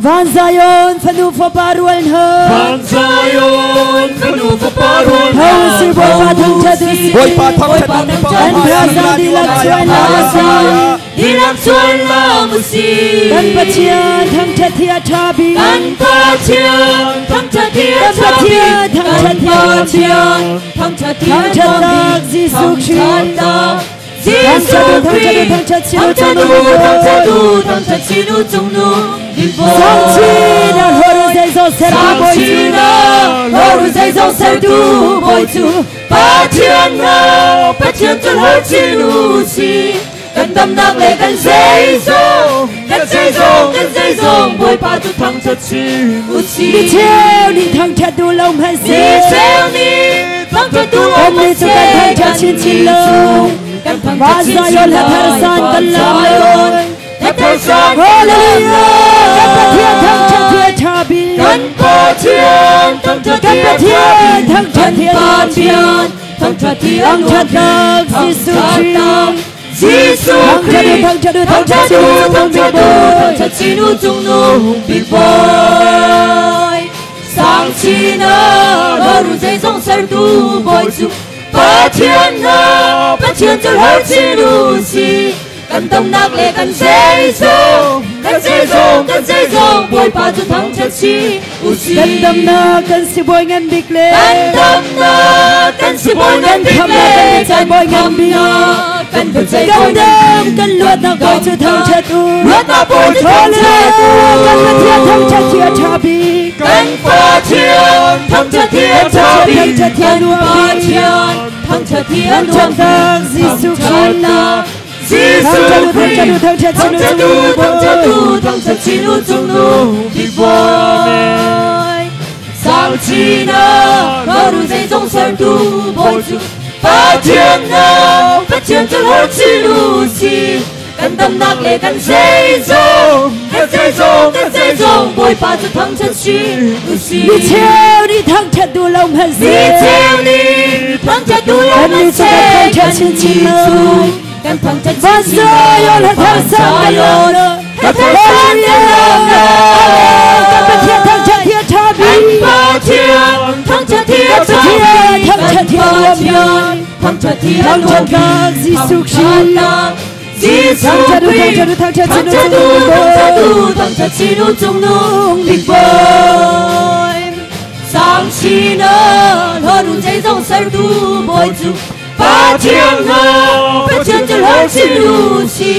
S1: Van Zion fanu fapa rual hna
S2: Van Zion fanu fapa rual
S1: hna Ho si Bawipa thangṭhat u si
S6: Bawipa thangṭhat u si
S1: Kan thazaang dihlak chuan hna u si
S2: Dihlak chuan hna u si
S1: Kan Pathian thangṭhat hi a ṭha bik
S2: Kan Pathian thangṭhat hi a ṭha bik
S1: Kan Pathian
S2: thangṭhat hi a ṭha
S1: bik Thangṭhatnak Jesuh Khrih
S2: Jesuh Khrih
S1: Thangṭhat
S2: thangṭhat u thangṭhat u thangṭhat chin u cungnung bik Bawi
S1: Sangchinak horu zeizong sertu Bawi cu
S2: Sangchinak horu zeizong sertu Bawi cu Pathian na Pathian cu hor chin u si kan damnak le kan zeizong kan zeizong kan zeizong Bawipa cu thangṭhat chin u si
S1: Mi cheu nih thangṭhat duh lo hmanh
S2: Mi
S1: seh
S2: cheu nih thangṭhat duh lo
S1: Kan nih cu kan thangṭhat chinchin lo
S2: kan thangṭhat
S1: Van
S2: chinchin
S1: Zion hla thar san kan lam lai
S2: Hla thar san
S1: Hallelujah Kan Pathian thangṭhat hi a ṭha bik
S2: Kan Pathian thangṭhat
S1: Kan
S2: hi a ṭha
S1: Pathian
S2: bik
S1: thangṭhat hi a
S2: Kan
S1: nuam bik
S2: Pathian thangṭhat hi a nuam bik
S1: Thangṭhatnak Jesuh Khrih
S2: Jesuh Khrih
S1: Thangṭhat u
S2: thangṭhat
S1: thangṭhat u
S2: u
S1: cungnung bik
S2: thangṭhat u
S1: Bawi
S2: thangṭhat chin u cungnung bik Bawi Sangchinak horu zeizong sertu Bawi cu Pathian na Pathian cu hor chin u si kan damnak le kan zeizong kan zeizong kan zeizong Bawipa cu thangṭhat chin u si
S1: Kan damnak kan sibawi ngan bik le
S2: Kan damnak kan sibawi ngan bik le
S1: Kan
S2: kan
S1: bawi ngan bik
S2: khamnak kan biaceih
S1: Kan
S2: bawi ngan
S1: dam
S2: bik
S1: kan luatnak Bawi cu thangṭhat u
S2: Luatnak Bawi cu thangṭhat u
S1: Kan Pathian thangṭhat hi a ṭha bik
S2: Kan Pathian thangṭhat hi a ṭha bik
S1: Thangṭhat hi a
S2: Kan
S1: nuam bik
S2: Pathian thangṭhat hi a nuam bik
S1: Thangṭhatnak Jesuh Khrih
S2: Thangṭhatnak Jesuh
S1: Thangṭhat u
S2: Khrih
S1: thangṭhat u thangṭhat chin u
S2: Thangṭhat u
S1: cungnung bik
S2: thangṭhat
S1: Bawi
S2: u thangṭhat chin u cungnung bik Bawi Sangchinak horu zeizong sertu Bawi cu Pathian na Pathian cu hor chin u si kan damnak le kan zeizong kan zeizong kan zeizong Bawipa cu thangṭhat chin u si
S1: Mi cheu nih thangṭhat duh lo hmanh
S2: Mi
S1: seh
S2: cheu nih thangṭhat duh lo
S1: Kan
S2: hmanh
S1: nih cu kan
S2: seh
S1: thangṭhat
S2: kan
S1: chinchin
S2: nih
S1: lo
S2: cu kan thangṭhat
S1: Van
S2: chinchin lai
S1: Zion hla thar
S2: Van
S1: san kan
S2: Zion
S1: lam
S2: hla thar san kan lam
S1: Kan Pathian thangṭhat hi a ṭha
S2: Kan
S1: bik
S2: Pathian thangṭhat hi a ṭha
S1: Pathian
S2: bik
S1: thangṭhat
S2: Kan
S1: hi a nuam
S2: Pathian
S1: bik
S2: thangṭhat hi a nuam bik
S1: Thangṭhatnak Jesuh Khrih
S2: Thangṭhatnak Jesuh
S1: Thangṭhat u
S2: Khrih
S1: thangṭhat u thangṭhat chin u
S2: Thangṭhat u
S1: cungnung bik
S2: thangṭhat
S1: Bawi
S2: u thangṭhat chin u cungnung bik Bawi Sangchinak horu zeizong sertu Bawi cu Pathian na Pathian cu hor chin u si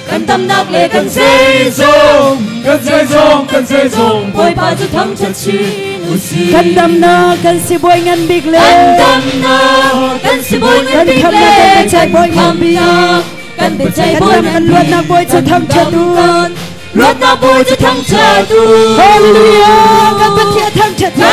S2: kan damnak le kan zeizong
S7: Kan zeizong kan zeizong
S2: Bawipa cu thangṭhat chin u si
S1: Kan damnak kan sibawi ngan bik le
S2: Kan damnak kan sibawi ngan
S1: Kan
S2: bik
S1: khamnak
S2: le
S1: kan biaceih
S2: kan
S1: bawi ngan bik
S2: khamnak kan biaceih
S1: Kan
S2: bawi
S1: dam
S2: ngan
S1: kan
S2: bik
S1: luatnak Bawi cu
S2: Kan
S1: thangṭhat
S2: dam
S1: u
S2: kan luatnak Bawi cu thangṭhat u
S1: Hallelujah Kan Pathian thangṭhat hi a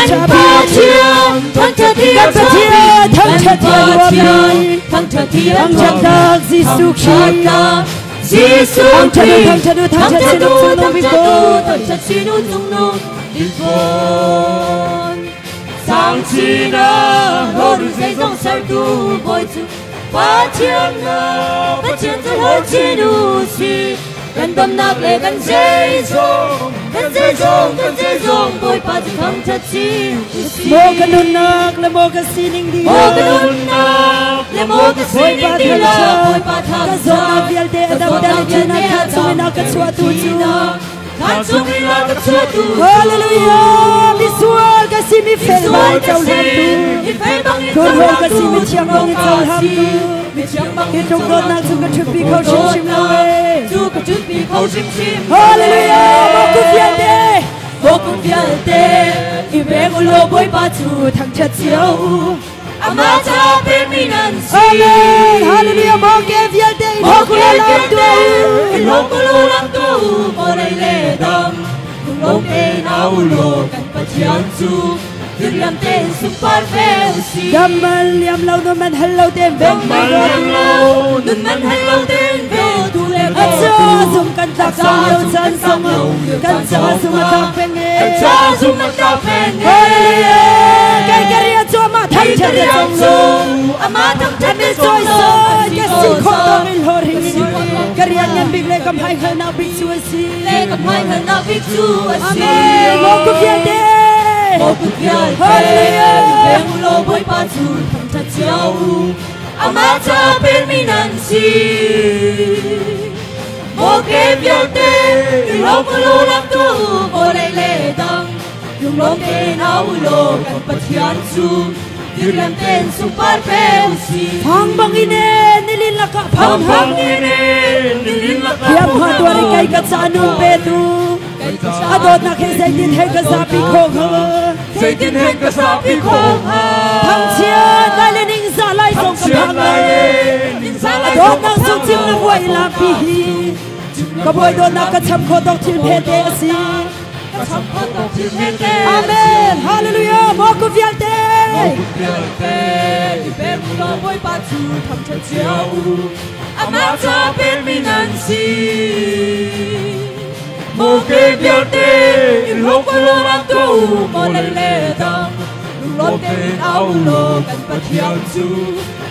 S2: Kan
S1: ṭha bik
S2: Pathian thangṭhat hi a
S1: Kan
S2: ṭha
S1: Pathian
S2: bik
S1: thangṭhat
S2: Kan
S1: hi a nuam
S2: Pathian
S1: bik
S2: thangṭhat hi a nuam bik
S1: Thangṭhatnak Jesuh Khrih
S2: Thangṭhatnak Jesuh
S1: Thangṭhat u
S2: Khrih
S1: thangṭhat u thangṭhat
S2: Thangṭhat
S1: chin u
S2: u
S1: cungnung bik
S2: thangṭhat u
S1: Bawi
S2: thangṭhat chin u cungnung bik Bawi
S7: Sangchinak
S2: Horu zeizong sertu Bawi cu Pathian na Pathian cu hor chin u si kan damnak le kan zeizong kan zeizong kan zeizong Bawipa cu thangṭhat chin u si
S1: Maw ka nunnak le maw ka sining
S2: Maw ka
S1: dihlak
S2: nunnak le maw ka
S1: Bawipa
S2: sining dihlak
S1: thangṭhat
S2: Bawipa
S1: Ka zawtnak
S2: thangṭhat
S1: vialte
S2: Ka
S1: a damter
S2: zawtnak
S1: i thihnak
S2: vialte a
S1: khan chungin a ka
S2: damter
S1: chuahtu cu
S2: thihnak khan chungin a ka chuahtu cu
S1: Hallelujah Misual ka si mi fel
S2: Misual
S1: bang
S2: ka si
S1: cohlangtu
S2: mi fel bangin
S1: Thurhawm ka
S2: cohlangtu
S1: si mi thiang bangin
S2: ka si
S1: cohlangtu
S2: mi thiang
S1: Hi
S2: bangin
S1: tluk dawtnak cu ka ṭhutpi kho hrimhrim lo e
S2: Cu ka ṭhutpi kho hrimhrim lo
S1: Hallelujah Maw kum vialte
S2: Maw kum vialte i veng u law Bawipa cu
S1: thangṭhat cio u
S2: Amah ca pekmi nan si
S1: Amen Hallelujah Maw ke vialte i
S2: Maw
S1: lawm
S2: ke
S1: u law lam
S2: vialte
S1: tuah u
S2: i lawm u law lam tuah u vawlei le dam Lunglawm tein au u law kan Pathian cu diriam tein sunpar ve u si
S1: Dam man liam lo nun man hal lo tein veng
S2: Dam man liam lo nun man hal lo tein vengtu le
S1: A ca zung kan tlak song lio caan zong ah kan ca zung a tlak peng e
S2: Kan ca zung a tlak peng e
S1: Hallelujah Kai ka rian cu amah thangṭhat a cong lo
S2: Amah thangṭhat
S1: Mi
S2: a cong lo
S1: cawisan ka si khawh tawk in hlawr hi ka rian ngan bik le ka hmaihngalnak bik cu a si.
S2: Le ka hmaihngalnak bik cu a si.
S1: Amen. Maw kut vialte.
S2: Maw kut vialte.
S1: Hallelujah.
S2: Peng u law Bawipa cu thangṭhat cio u. Amah ca pekmi nan si. Maw ke vialte i lawm u law lam tuah u, vawlei le dang. Lunglawm tein au u law kan Pathian cu diriam tein sunpar pe u si.
S1: Phang bang in e nilin lakah phang
S7: Phang in e nilin lakah
S1: Thiam ha tuar in kai ka ca nun pe tu. A dawtnak he zeitin he ka zapi kho hnga.
S7: Zeitin he ka zapi kho hnga.
S1: Thangchiat lai le ningzah lai zong ka phang
S7: lai.
S1: A dawtnak sung cim na vuai lak pi hi. Ka bawi dawtnak ka cham kho tawk thil phe te a si. Amen. Hallelujah. Maw ku vialte.
S2: Vialte i pek u law Bawipa cu thangṭhat cio u. Amah ca pekmi nan si.
S7: Maw ke vialte i lawm u law ram tuah u,
S2: maw lei le dang. Lunglawm tein au u law kan Pathian cu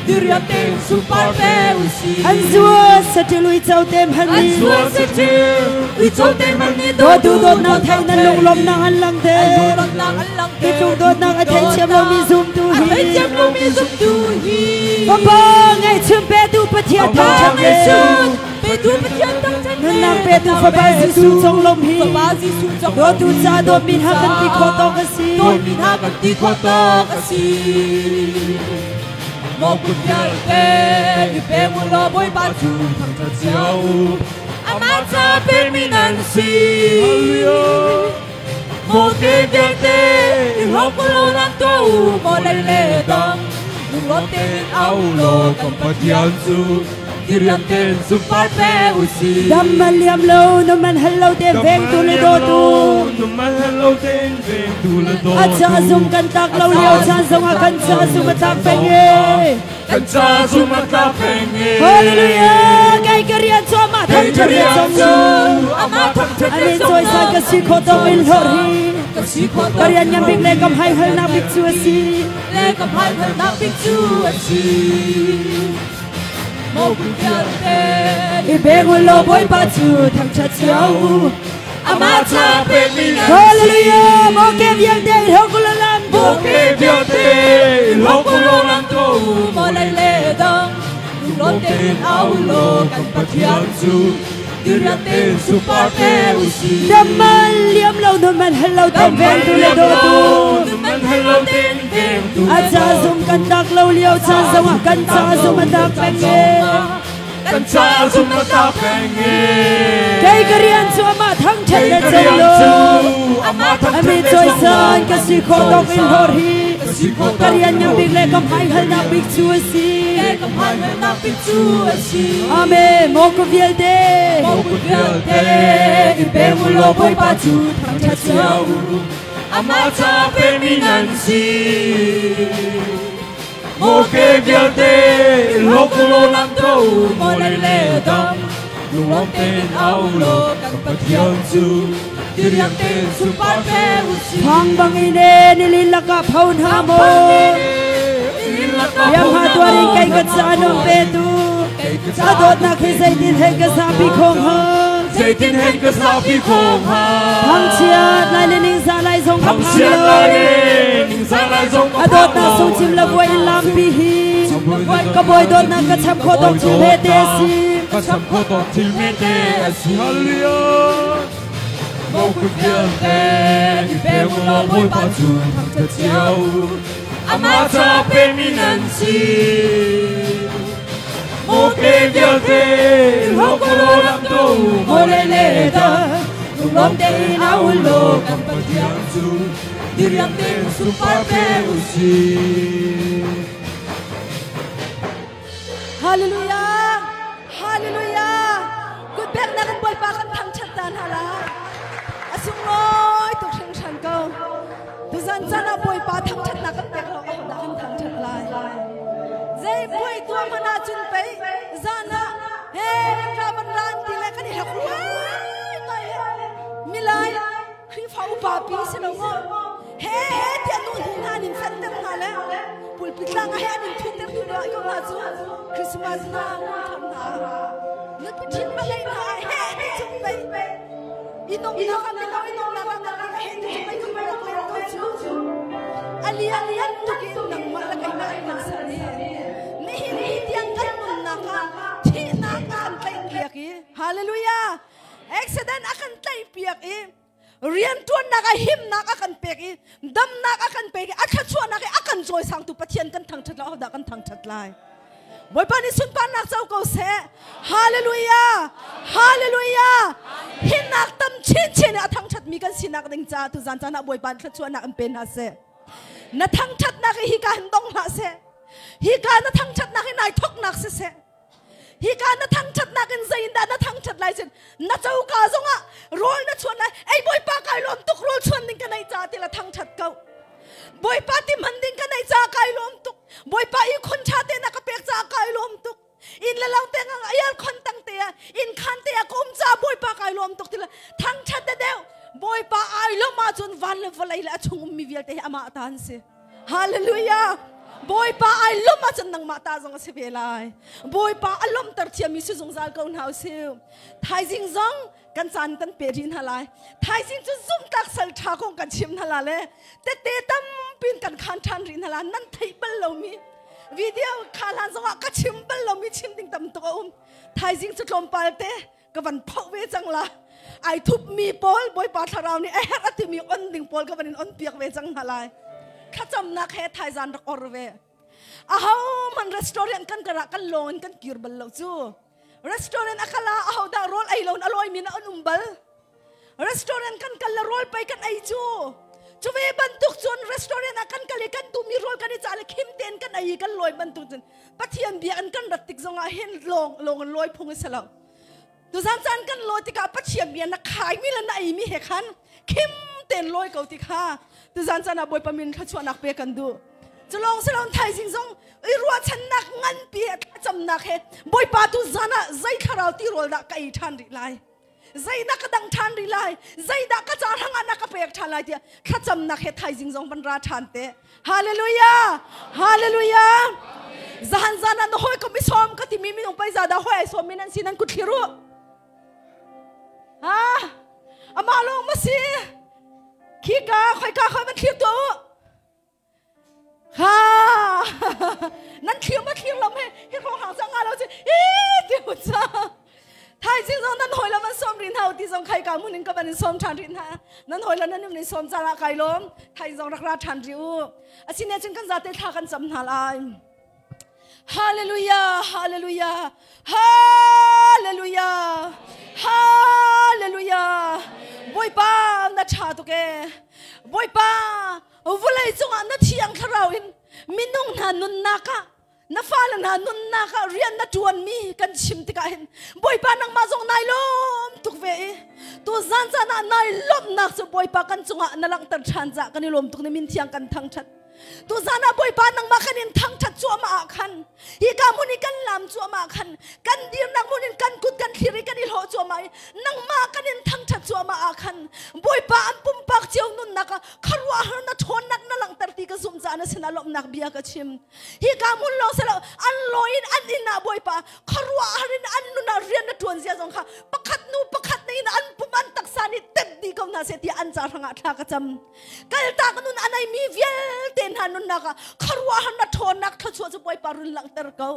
S2: diriam tein sunpar pe u si.
S1: An zuat saṭil uico te hmanh
S2: An
S1: nih
S2: zuat saṭil uico te hmanh nih
S1: dawtu dawtnak thei nan lunglawmhnak an langhter.
S2: An lunglawmhnak an langhter.
S1: Hi tluk dawtnak a theithiam lomi zumtu
S2: A
S1: hi.
S2: theithiam lomi zumtu hi.
S1: Fapa ngaihchun petu Pathian
S2: Fapa
S1: thangṭhat
S2: ngaihchun petu Pathian thangṭhat
S1: Nunnak petu Fapa Jesuh conglawmh hi.
S2: Fapa Jesuh conglawmh
S1: Dawtu ca dawtmi hna kan ti khawh tawk a si.
S2: Dawtmi hna kan ti khawh tawk a si. Maw kut vialte i peng u law Bawipa cu thangṭhat cio u. Amah ca pekmi nan si. Maw ke vialte i hlawm u law lam tuah u, maw lei le dang. Lunglawm tein au u law kan
S7: Pathian cu diriam tein sunpar pe u si.
S1: Dam man liam lo, nu man hal lo te vengtu le dawtu.
S7: Nu man hal lo tein vengtu le dawtu.
S1: A ca zung kan tlak lo lio caan zongah kan ca zung a tlak peng e.
S7: Kan ca zung a tlak peng e.
S1: Hallelujah! Kai ka rian cu amah
S7: Kai ka
S1: thangṭhat le
S7: rian
S1: cong
S7: cu amah thangṭhat
S1: A
S7: le
S1: min cawisan ka si khawh tawk in hlorh hi.
S2: Ka si khawh
S1: Ka rian ngan bik le ka hmaihalnak bik cu a si.
S2: Le ka hmaihalnak bik cu a si. Maw kut vialte
S1: I peng u law Bawipa cu thangṭhat cio u.
S2: Amah ca pekmi nan si.
S1: Hallelujah! Maw ke vialte i hlawk u law lam
S7: Maw ke vialte i hlawk u law lam tuah u.
S2: Maw lei le dang lunglawm tein au u law kan Pathian cu diriam tein sunpar pe u si.
S1: Dam man liam lo nun man hal lo ten vengtu le dawtu.
S7: Nu man hal lo tein vengtu
S1: A ca zung kan tlak lo lio caan zongah kan ca zung a tlak peng e.
S7: Kan ca zung a tlak peng e.
S1: Kei ka rian cu amah thangṭhat
S7: Kei
S1: le
S7: ka
S1: cong
S7: rian
S1: lo.
S7: cu amah
S1: A
S7: thangṭhat
S1: min
S7: le
S1: cawisan
S7: cong
S1: ka si khawh tawk in hlawr hi.
S7: Ka si khawh
S1: Ka
S7: tawk
S1: rian
S7: in
S1: ngan bik le ka hmaihalnak bik cu a si.
S2: Le ka hmaihalnak bik cu a si.
S1: Amen. Maw ka vialte.
S2: Maw kut vialte i peng u law Bawipa cu thangṭhat cio u. Amah ca pekmi nan si.
S7: Maw ke vialte i hlawk u law lam tuah u,
S2: Maw lei le dang lunglawm tein au u law kan Pathian cu diriam tein sunpar pe u si.
S1: Phang bang in e nilin lakah pho hna maw. Liam ha tuar in kei ka ca nun petu. A dawtnak hi zeitin hei ka zapi kho hnga.
S7: Zeitin hei ka zapi kho hnga.
S1: Thangchiat lai le ningzah lai zong ka phang
S7: Thangchiat
S1: lo.
S7: lai le ningzah lai zong ka
S1: A dawtnak
S7: phang lo.
S1: sung cim la vuai in lampi hi. Ka bawi dawtnak ka cham khawh tawk thil he te a si.
S7: Ka cham khawh tawk thil me te a si. Hallelujah. Maw kut vialte i pek u law Bawipa cu thangṭhat cio u. Amah ca pekmi nan si. Maw ke vialte i hlawk u law lam tuah u.
S2: Maw lei le dang lunglawm tein au u law kan Pathian cu diriam tein sunpar pe u si.
S5: Hallelujah! Hallelujah! Kut peknak in Bawipa kan thangṭhat ta hna lai. A sunglawi tuk hringhran ko. Tuzan caan ah Bawipa thangṭhatnak kan pek lo ahodah kan thangṭhat lai. Zei puai tuah hmanh ahcun pei zan ah he van ra van ra an ti le kan i hlok ruai mai le milai Khrihfa upa pi si lo maw? He tiah nu hni hna nin fenter hna le pulpit tlang ah he an in thutter duh lo ko hna cu Christmas na tham hna. Nupi ṭhit va ngei hna ah heh ti chung pei i nomnak ah mino i nomnak ah nangmah heh ti chung pei kan rak len ko cu. A lian lian tuk in nangmah le keimah an kan ser i nihin ni tiang kan nunnak ah thihnak a kan tlaihpiak i hallelujah accident a kan tlaihpiak i rianṭuannak ah himnak a kan pek i damnak a kan pek i a thluachuahnak i a kan cawisangtu Pathian kan thangṭhat lo ahodah kan thangṭhat lai? Bawipa nih sunparnak co ko seh. Hallelujah! Hallelujah! Hinnak tam chinchin a thangṭhatmi kan sinak ding caah tuzan caan ah Bawipa nih thluachuahnak in pe hna seh. Na thangṭhatnak hi hika hin dong hlah seh. Hika na thangṭhatnak hi nai thoknak siseh. Hika na thangṭhatnak in zeiindah na thangṭhat lai cun na coka zongah rawl na chuan lai. Ei Bawipa kai lawm tuk rawl chuan ding ka neih caah ti la thangṭhat ko. Bawipa ti hman ding ka neih caah kai lawm tuk. Bawipa i khon ṭha te na ka pek caah kai lawm tuk. Inn le lo te ngang ayal khon tang te ah inn khan te ah ka um caah Bawipa kai lawm tuk ti la thangṭhat de deuh. Bawipa ai lawm ahcun van le vawlei le a chung ummi vialte hi amah ta an si. Hallelujah! Bawipa ai lawmh ahcun nangmah ta zong a si ve lai. Bawipa a lawmhter thiammi si zungzal ko hna usih. Thaizing zong kan caan kan pe rih hna lai. Thaizing cu zumhtlak sal ṭha kong kan chim hna la le tette tampin kan khan ṭhan rih hna la. Nan theih bal lomi video kha hlan zongah ka chim bal lomi chim ding tam tuk a um. Thaizing cu tlawmpal te ka van phoh ve cang la ai thup mi pawl Bawipa thlarau nih a herh a timi on ding pawl ka van in on piak ve cang hna lai. Thlacamnak he thaizan rak or ve. Aho man restaurant kan kara kan lawng in kan kir bal lo cu. Restaurant a kala aho dah rawl ei lo in a lawi mi na an um bal. Restaurant kan kal le rawl pei kan ei cu. Cu ve bantuk cun restaurant ah kan kal i kan duhmi rawl kan i cah le khim tein kan ei i kan lawi bantuk cun Pathian bia an kan rat tik zongah hin lawng lawng in lawi phung a si lo. Tuzan caan kan lawi tikah Pathian bia na khaimi le na eimi he khan khim tein lawi ko ti kha tuzan caan ah Bawipa min thluachuahnak pe kan duh. Culawng silon thaizing zong i ruahchannak nganpi he thlacamnak he Bawipa tu zan ah zei thlarau ti rawl dah ka ei ṭhan rih lai. Zeidah ka dang ṭhan rih lai. Zeidah ka ca hrangah na ka pek ṭhan lai tiah thlacamnak he thaizing zong van ra ṭhan te. Hallelujah! Hallelujah! Zahan zan ah na hawikom i sawm ka timi minung pei za dah hawi ai sawm mi nan si nan kut thlir u. Ha? Amah lawng ma si? Khi ka khoi ka khoi van thlir tu u. Ha! Nan thlir ma thlir lam he hi hrawng hang cang nga lo chi i ti u cha. Thaizing zong nan hawi la van sawm rih hna u ti zong khai ka mun in ka van in sawm ṭhan rih hna. Nan hawi la nan in sawm caan ah kai lawm. Thaizing zong rak ra ṭhan rih u. Asine cun kan zate thla kan cam hna lai. Hallelujah, hallelujah, hallelujah, hallelujah. Bawipa na ṭha tuk ee. Bawipa vulei cungah na thiang thlarau in minung hna nunnak ah na fale hna nunnak ah rian na ṭuanmi kan chim tikah hin Bawipa nangmah zong nai lawm tuk ve i tu zan caan ah nai lawmhnak cu Bawipa kan cungah na langhter ṭhan caah kan i lawm tuk na min thiang kan thangṭhat. Tuzan ah Bawipa nangmah kan in thangṭhat cuahmah ah khan hika hmun i kan lam cuahmah khan kan dirnak hmun in kan kut kan thlir i kan i hlawh cuahmah i nangmah kan in thangṭhat cuahmah ah khan Bawipa an pumpak cio nunnak ah khuaruahhar na ṭhawnnak na langhter ti ka zumh caah na sinah lawmhnak bia ka chim. Hika hmun lawng si lo an lawi in an inn ah Bawipa khuaruahhar in an nun ah rian na ṭuan zia zong kha pakhat hnu pakhat na in an pum an taksa nih tep dih ko hna seh tiah an ca hrangah thla ka cam. Kaltak nun a neimi vialte hna nunnak ah khuaruahhar na ṭhawnnak thluachuah cu Bawipa run langhter ko.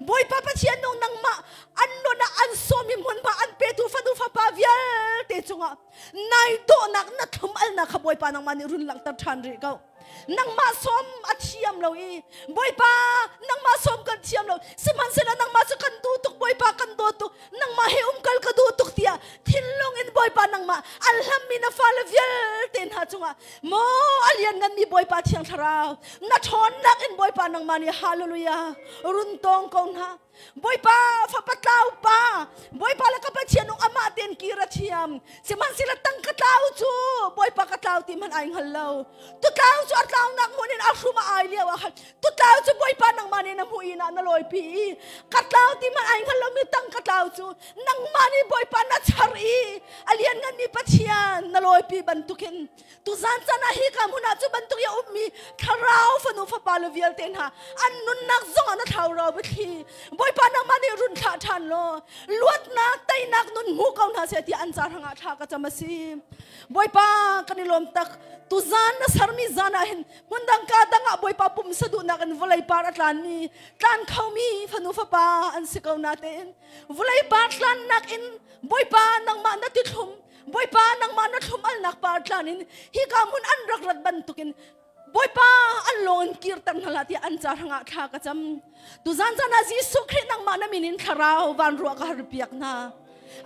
S5: Bawipa Pathian nung nangmah an nun ah an sawmi hmunhma an petu fanu fapa vialte cungah nai dawhnak na thlum alnak kha Bawipa nangmah nih run langhter ṭhan rih ko. Nangmah sawm a thiam lo i Bawipa nangmah sawm kan thiam lo sihmanhsehlaw nangmah cu kan duh tuk Bawipa kan dawt tuk nangmah he umkal ka duh tuk tiah thinlung in Bawipa nangmah an hlammi na fale vialte hna cungah maw a liannganmi Bawipa Thiang Thlarau na ṭhawnnak in Bawipa nangmah nih hallelujah run tawng ko hna. Bawipa fapa tlau pa Bawipa le ka Pathian ung amah tein kir a thiam sihmanhsehlaw tangka tlau cu Bawipa ka tlau ti hmanh ai hngal lo tu tlau cu a tlaunak hmun in a hrum a ai lio ah khan tu tlau cu Bawipa nangmah nih na hmuh i na lawipi i ka tlau ti hmanh ai hngal lomi tangka tlau cu nangmah nih Bawipa na char i a liannganmi Pathian na lawipi bantukin tuzan caan ah hika hmun ah cu bantuk i a ummi thlarau fanu fapa le vialte hna an nunnak zongah na thlau ro biathli Bawipa nangmah nih run thlah ṭhan law luatnak teinak nun hmu ko hna seh tiah an ca hrangah thla ka cam a si. Bawipa kan i lawm tak tuzan na sermi zan ah hin hmundang ka dang ah Bawipa pumsa duhnak in vawlei par a tlanmi tlan khomi fanu fapa an si ko na tein vawlei par tlannak in Bawipa nangmah na ti thlum Bawipa nangmah na thlum alnak par tlan in hika hmun an rak rat bantukin Bawipa an lawng in kirter hna hlah tiah an ca hrangah thla ka cam. Tuzan zan ah Jesuh Khrih nangmah na min in thlarau van ruah ka har piak hna.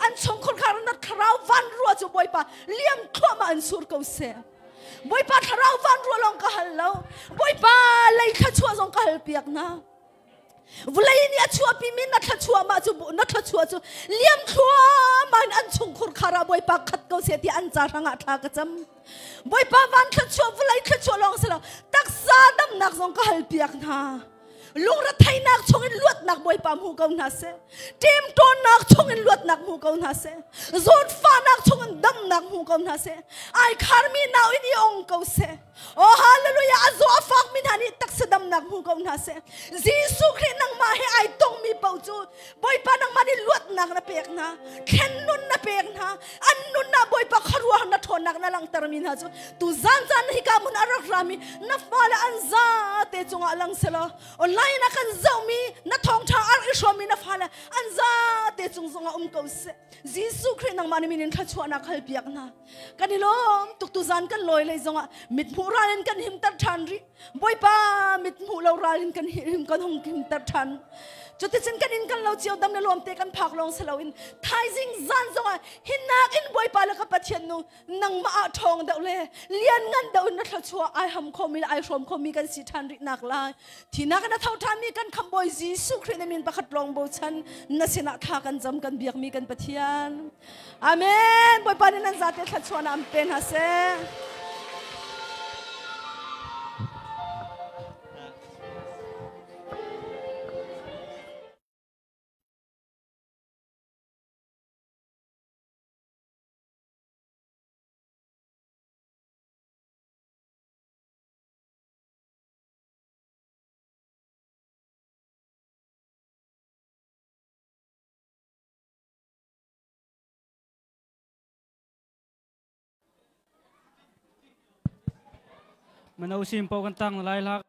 S5: An chungkhur khar na thlarau van ruah cu Bawipa liam thluahmah an sur ko seh. Bawipa thlarau van ruah lawng ka hal lo. Bawipa lei thluachuah zong ka hal piak hna. Vawlei nih a chuahpimi na thluachuah mah cu na thluachuah cu liam thluahmah in an chungkhur khar ah Bawipa khat ko seh tiah an ca hrangah thla ka cam. Bawipa van thluachuah vawlei thluachuah lawng si lo taksa damnak zong ka hal piak hna. Lungretheihnak chungin luatnak Bawipa hmu ko hna seh. Ṭemṭawnnak chungin luatnak hmu ko hna seh. Zawtfahnak chungin damnak hmu ko hna seh. Ai kharmi nau in i ong ko seh. Oh hallelujah a zaw a fak mi hna nih taksa damnak hmu ko hna seh. Jesuh Khrih nangmah he ai tong mi paoh cu Bawipa nangmah nih luatnak na pek hna, thlen nun na pek hna, an nun ah Bawipa khuaruah na ṭhawnnak na langhter mi hna cu tu zan zan hika hmun a rak rami na fale an za te cungah lang selaw online ah kan zohmi na thawngṭha ar i hrawmmi na fale an za te cung zongah um ko seh. Jesuh Khrih nangmah nih min in thluachuahnak hal piak hna. Kan i lawm tuk tu zan kan lawi lei zongah mithmuh ral in kan himter ṭhan rih. Bawipa mithmuh lo ral in kan him kan hung himter ṭhan. Cuticun kan inn kan lo cio dam le lawm te kan phak lawng si loin thaizing zan zongah hinnak in Bawipa le ka Pathian nu nangmah ah ṭhawng deuh le lian ngan deuh in na thluachuah ai ham khomi le ai hrawm khomi kan si ṭhan rih nak lai. Thinak in a tho ṭhanmi kan khamhbawi Jesuh Khrih na min pakhat lawng bochan na sinah thla kan cam kan biakmi kan Pathian. Amen. Bawipa nih nan zate thluachuahnak an pe hna seh.
S8: Mano sim po kan tang lai lak.